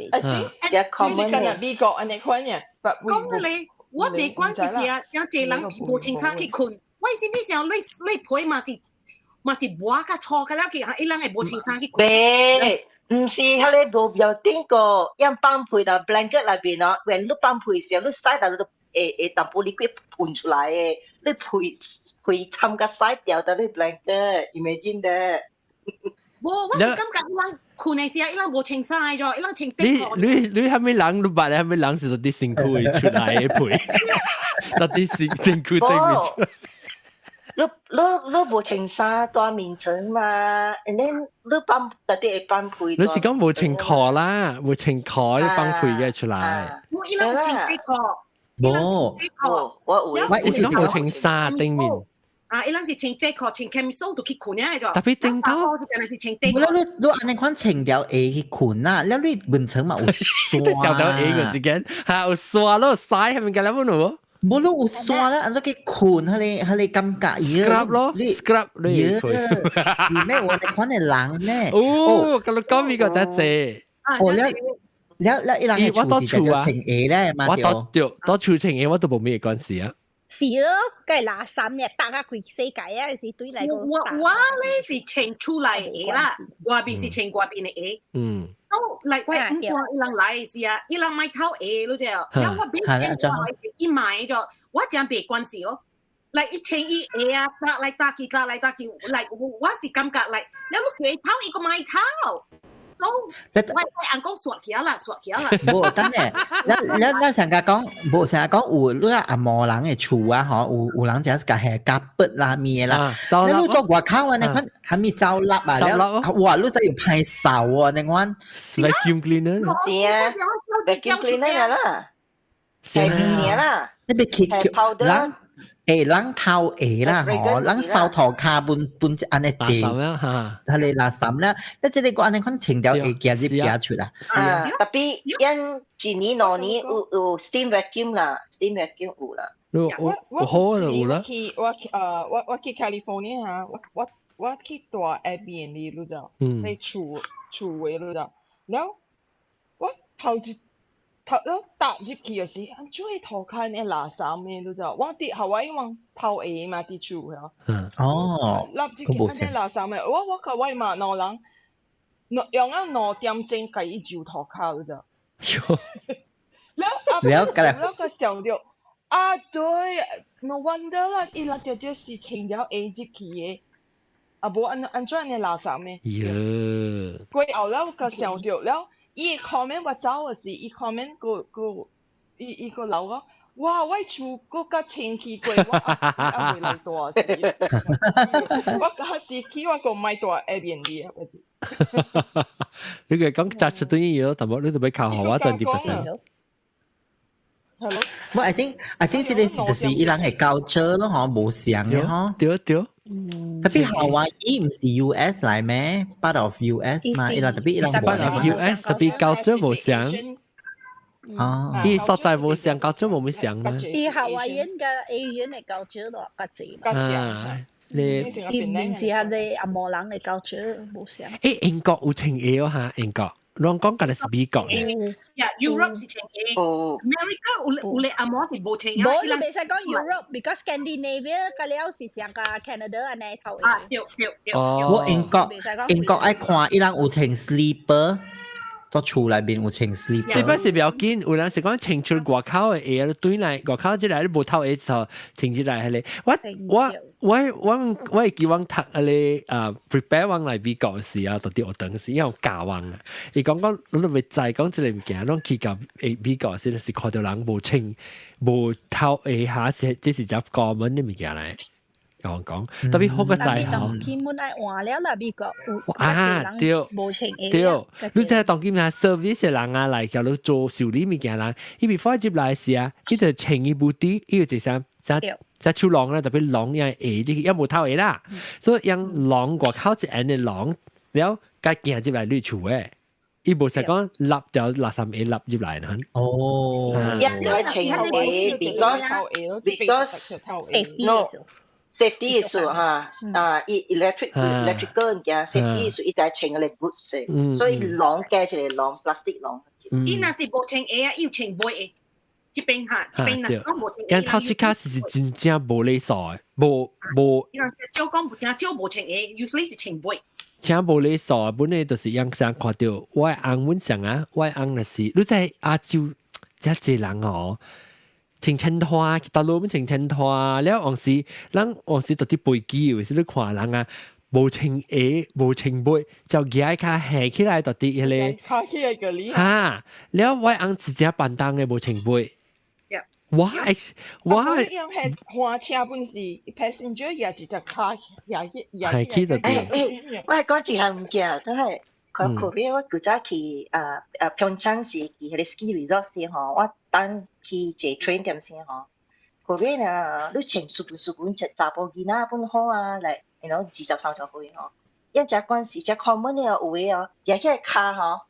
這 common 嘅。美國按呢款嘅，講咧，我袂關係是啊，像這人無穿衫去睏，我是你想你被嘛是抹甲錯甲了去，伊人會無穿衫去睏。袂，毋是，彼个無標頂個，𪜶放被到 blanket 內邊哦，when 你放被時候，你洗到都會淡薄 liquid 噴出來的，你被摻甲洗掉的你 blanket，imagine that。無，我是感覺伊人睏的時候，伊人無穿衫咗，伊人穿底褲。你你啥物人？你捌啥物人是佇身軀會出來的被？到底是身軀頂面出來？你無穿衫蹛眠床嘛？and then 你放特啲會放被。你是講無穿褲啦？無穿褲你放被嘅出來。無，伊人穿底褲。無，我有。我是講無穿衫頂面。啊！伊人是穿底褲、穿 camisole 就去睏啊個。特別頂頭，是是穿底褲。你按呢款穿條鞋去睏啊？了你眠床嘛有沙。條條鞋個之間，嚇有沙咯，曬係咪咁樣咯？無你有沙啦，按怎去睏？彼個感覺。 Scrub 咯，scrub 你。是咩？我呢款的人咩？哦，佮你講美國真濟。哦，了了了，伊人的厝是叫穿鞋咧嘛？我到對，到厝穿鞋我都無咩關係啊。是咯，梗係垃圾嘅，搭下規世界啊，是對嚟講。我咧是穿厝內鞋啦，外邊是穿外邊的鞋。都嚟我毋管伊人來是啊，伊人買套鞋你知哦。然後我買見我伊買咗，我真袂關係咯。嚟伊穿伊鞋啊，搭來搭去，搭來搭去，嚟我是感覺嚟，你叫伊套伊個買套。所以我翁講刷起啦，刷起啦。無，等下，咱咱上家講，無成日講有你阿毛人的厝啊，吼，有人就是共下夾筆啦咩啦，你做外口啊，你看係咪走粒啊？哇，你真係歹掃啊！你看 vacuum cleaner 是啊，vacuum cleaner 啦，係面啦，你別去人。人頭下啦，吼，人掃塗跤本本按呢濟，係你垃圾啦，你這個個按呢款清掉會行入行出啦。啊，特別因一年兩年有 steam vacuum 啦，steam vacuum 有啦。我好啦，有啦。我去 California 嚇，我去住 Airbnb 你知，你厝位你知，然後我頭一頭了踏入去的時，按怎會塗跤呢垃圾呢？你知？我佇夏威夷我頭下嘛，佇厝嚇。哦。納入去按呢垃圾的，我甲我嘛兩人，用啊2點鐘共伊就塗跤，你知？了了了個想著，啊對，no wonder 啦，伊人著著是穿了下入去的，啊無按怎按呢垃圾呢？喲。過後了個想著了。伊 comment 我走的時，伊 comment 個個伊個留講，哇！我厝閣較清氣過，我猶未來住時，我較時去我閣莫住 Airbnb 啊，我知。你個講扎出啲嘢，淡薄你都欲靠我 20%。係咯。我 I think 這個是就是伊人的 culture 咯，嗬，無相的嗬。對對。特別夏威夷毋是 US 來咩？Part of US 嘛，伊人特別伊人 part of US 特別 culture 無相。哦，伊所在無相，culture 無咩相嘛。伊夏威夷嘅 Asian 的 culture 都較濟嘛。啊，你伊毋是係你紅毛人的 culture 無相。英國有穿鞋哦哈，英國。攏講緊是美國咧。 Yeah, Europe 是穿鞋。America 有咧紅毛是無穿鞋。無，你袂使講 Europe，because Scandinavia 個了是上個 Canada 按呢頭啊，對對對。我英國愛看伊人有穿 slipper，在厝內面有穿 slipper。 slipper 是比較緊，有人是講穿出外口的鞋，對來外口這來你無透鞋之後穿起來係咧。我會記我讀迄個啊 prepare 我來美國時啊，到佇學堂時，因為教我啊，伊講講你都袂知講這個物件，攏去到美國時，是看到人無穿無透鞋下，是這是只高門的物件來。講講，特別好個在吼。當今本愛換了啦，美國有啊對，無穿鞋。對，你知當今啊 service 的人啊來叫你做修理物件人，伊 before 入來時啊，伊就穿伊布啲，伊就一聲只只手籠咧，特別籠樣鞋，這個一無透鞋啦，所以用籠外口一按的籠，了該行入來你厝的，伊無是講立掉垃圾鞋立入來呢。哦，一就係穿鞋，because no safety issue 哈啊，electrical 物件 safety issue 伊就穿個 boots，所以籠加一個籠 plastic 籠。伊若是無穿鞋啊，伊有穿襪的。這邊哈，這邊若是講無穿鞋。頭一開始是真正無禮數的，無無。伊人少講無真少無穿鞋，usually 是穿襪。請無禮數，本來就是樣生看到我翁阮上啊，我翁就是你在亞洲遮濟人哦。穿穿拖，去大陸阮穿穿拖，了往時，咱往時到佇飛機有時你看人啊，無穿鞋，無穿襪，就舉跤下起來到佇彼個。卡起來個你。哈，了我翁一隻板凳的無穿襪。我我。樣係換車本是 passenger 也一隻跤也去也去到佇。我係講一項物件，都係看 Korea 我舊早去啊平昌時去彼個 ski resort 時吼，我等去坐 train 點先吼。Korea 啊，你穿舒服舒服，查甫囡仔本好啊，來，you know 20、30歲吼。一隻關時隻 common 的有的哦，舉起來跤吼，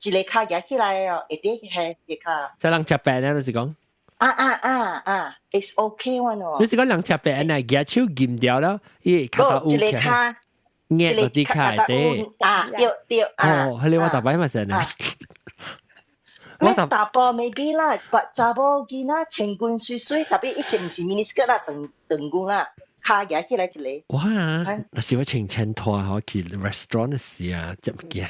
一個跤舉起來哦，會佇彼個跤。這人食飯咧，就是講。啊啊啊啊，it's okay one 哦。你是講人食飯啊，舉手撳掉了，伊跤頭有一個跤。壓落啲跤底。啊，對對啊。哦，彼個我逐擺嘛是呢。我查埔 maybe 啦，但查某囡仔穿裙水水，特別以前毋是 mini skirt 啦，長長裙啦，跤舉起來一個。哇！若是我穿前拖吼去 restaurant 時啊，接物件。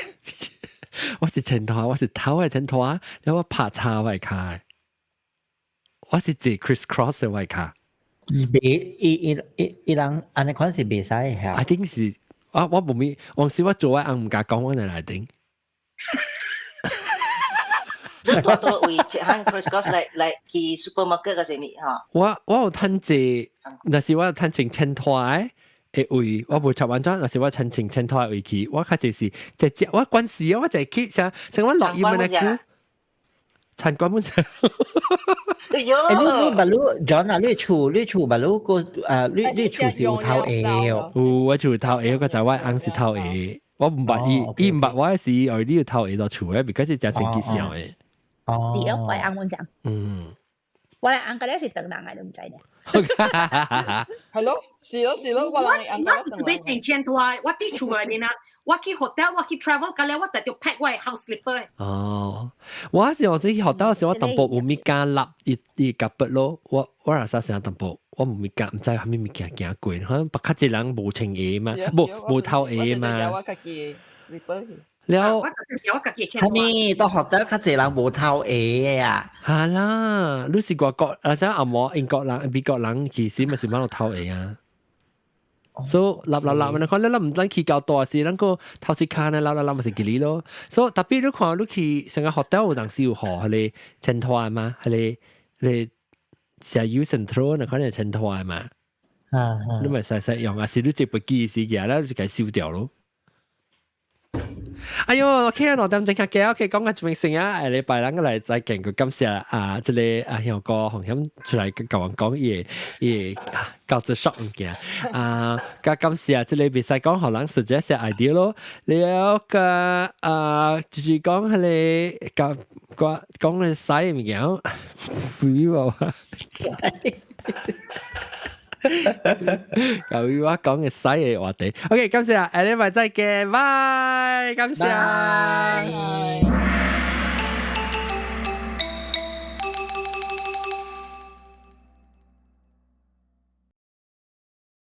我是前拖，我是頭的前拖，然後我拍叉我跤，我是坐 criss cross 的我跤。伊袂伊人按呢款是袂使的。 I think 是啊，我無咪，往時我做我翁毋敢講，我就來頂。你大多為一項 first class 來來去 supermarket 嗰陣物吼。我有趁濟，若是我有趁成千箍的位，我無插完咗，若是我趁成千箍的位去，我較濟是直接我關事啊，我就係去啥，成我落伊們的久，餐館本身。哎喲！欸，你你捌你 John 啊，你厝捌你個你厝是有頭下哦。有，我厝頭下，我就我翁是頭下，我毋捌伊，伊毋捌我是，哦，你有頭下到厝的，because 是誠神奇笑的。哦。是哦，我翁本上。我翁個咧是唐人來，你毋知呢？係咯，是咯是咯，我人我是準備成千塊，我佇厝內面啊，我去 hotel，我去 travel，個咧我特著 pack 我的 house slipper。哦，我是我去學到時，我淡薄有物件立伊伊夾筆咯，我若啥成淡薄，我無物件，毋知啥物物件行過，可能別較濟人無穿鞋嘛，無頭鞋嘛。我家己 slipper。了，我家己係咪到學得較濟人無頭鞋啊？係啦，你是外國，或者阿摩英國人、美國人，其實咪是蠻有頭鞋啊。所以立立立，你看你咱毋知去較大時，咱個頭一跤呢，立立立咪是吉利咯。所以特別你看你去成個學校有當時有予彼個前拖嘛，彼個彼個寫 U Central 那可能前拖嘛。你咪使使用啊，是你這部機時嘅啦，就共收掉咯。哎喲，OK 2點鐘較加，OK，講個這邊先啊，下禮拜咱個來再見個感謝啊，這個啊香哥洪險出來共阮講伊个伊个教做 shock 物件啊，加感謝這個袂使講予人 suggest idea 咯，了個啊，就是講彼個講講講個屎物件，肥喎。由於我講嘅屎嘅話題，OK，感謝，下禮拜再見，拜，感謝。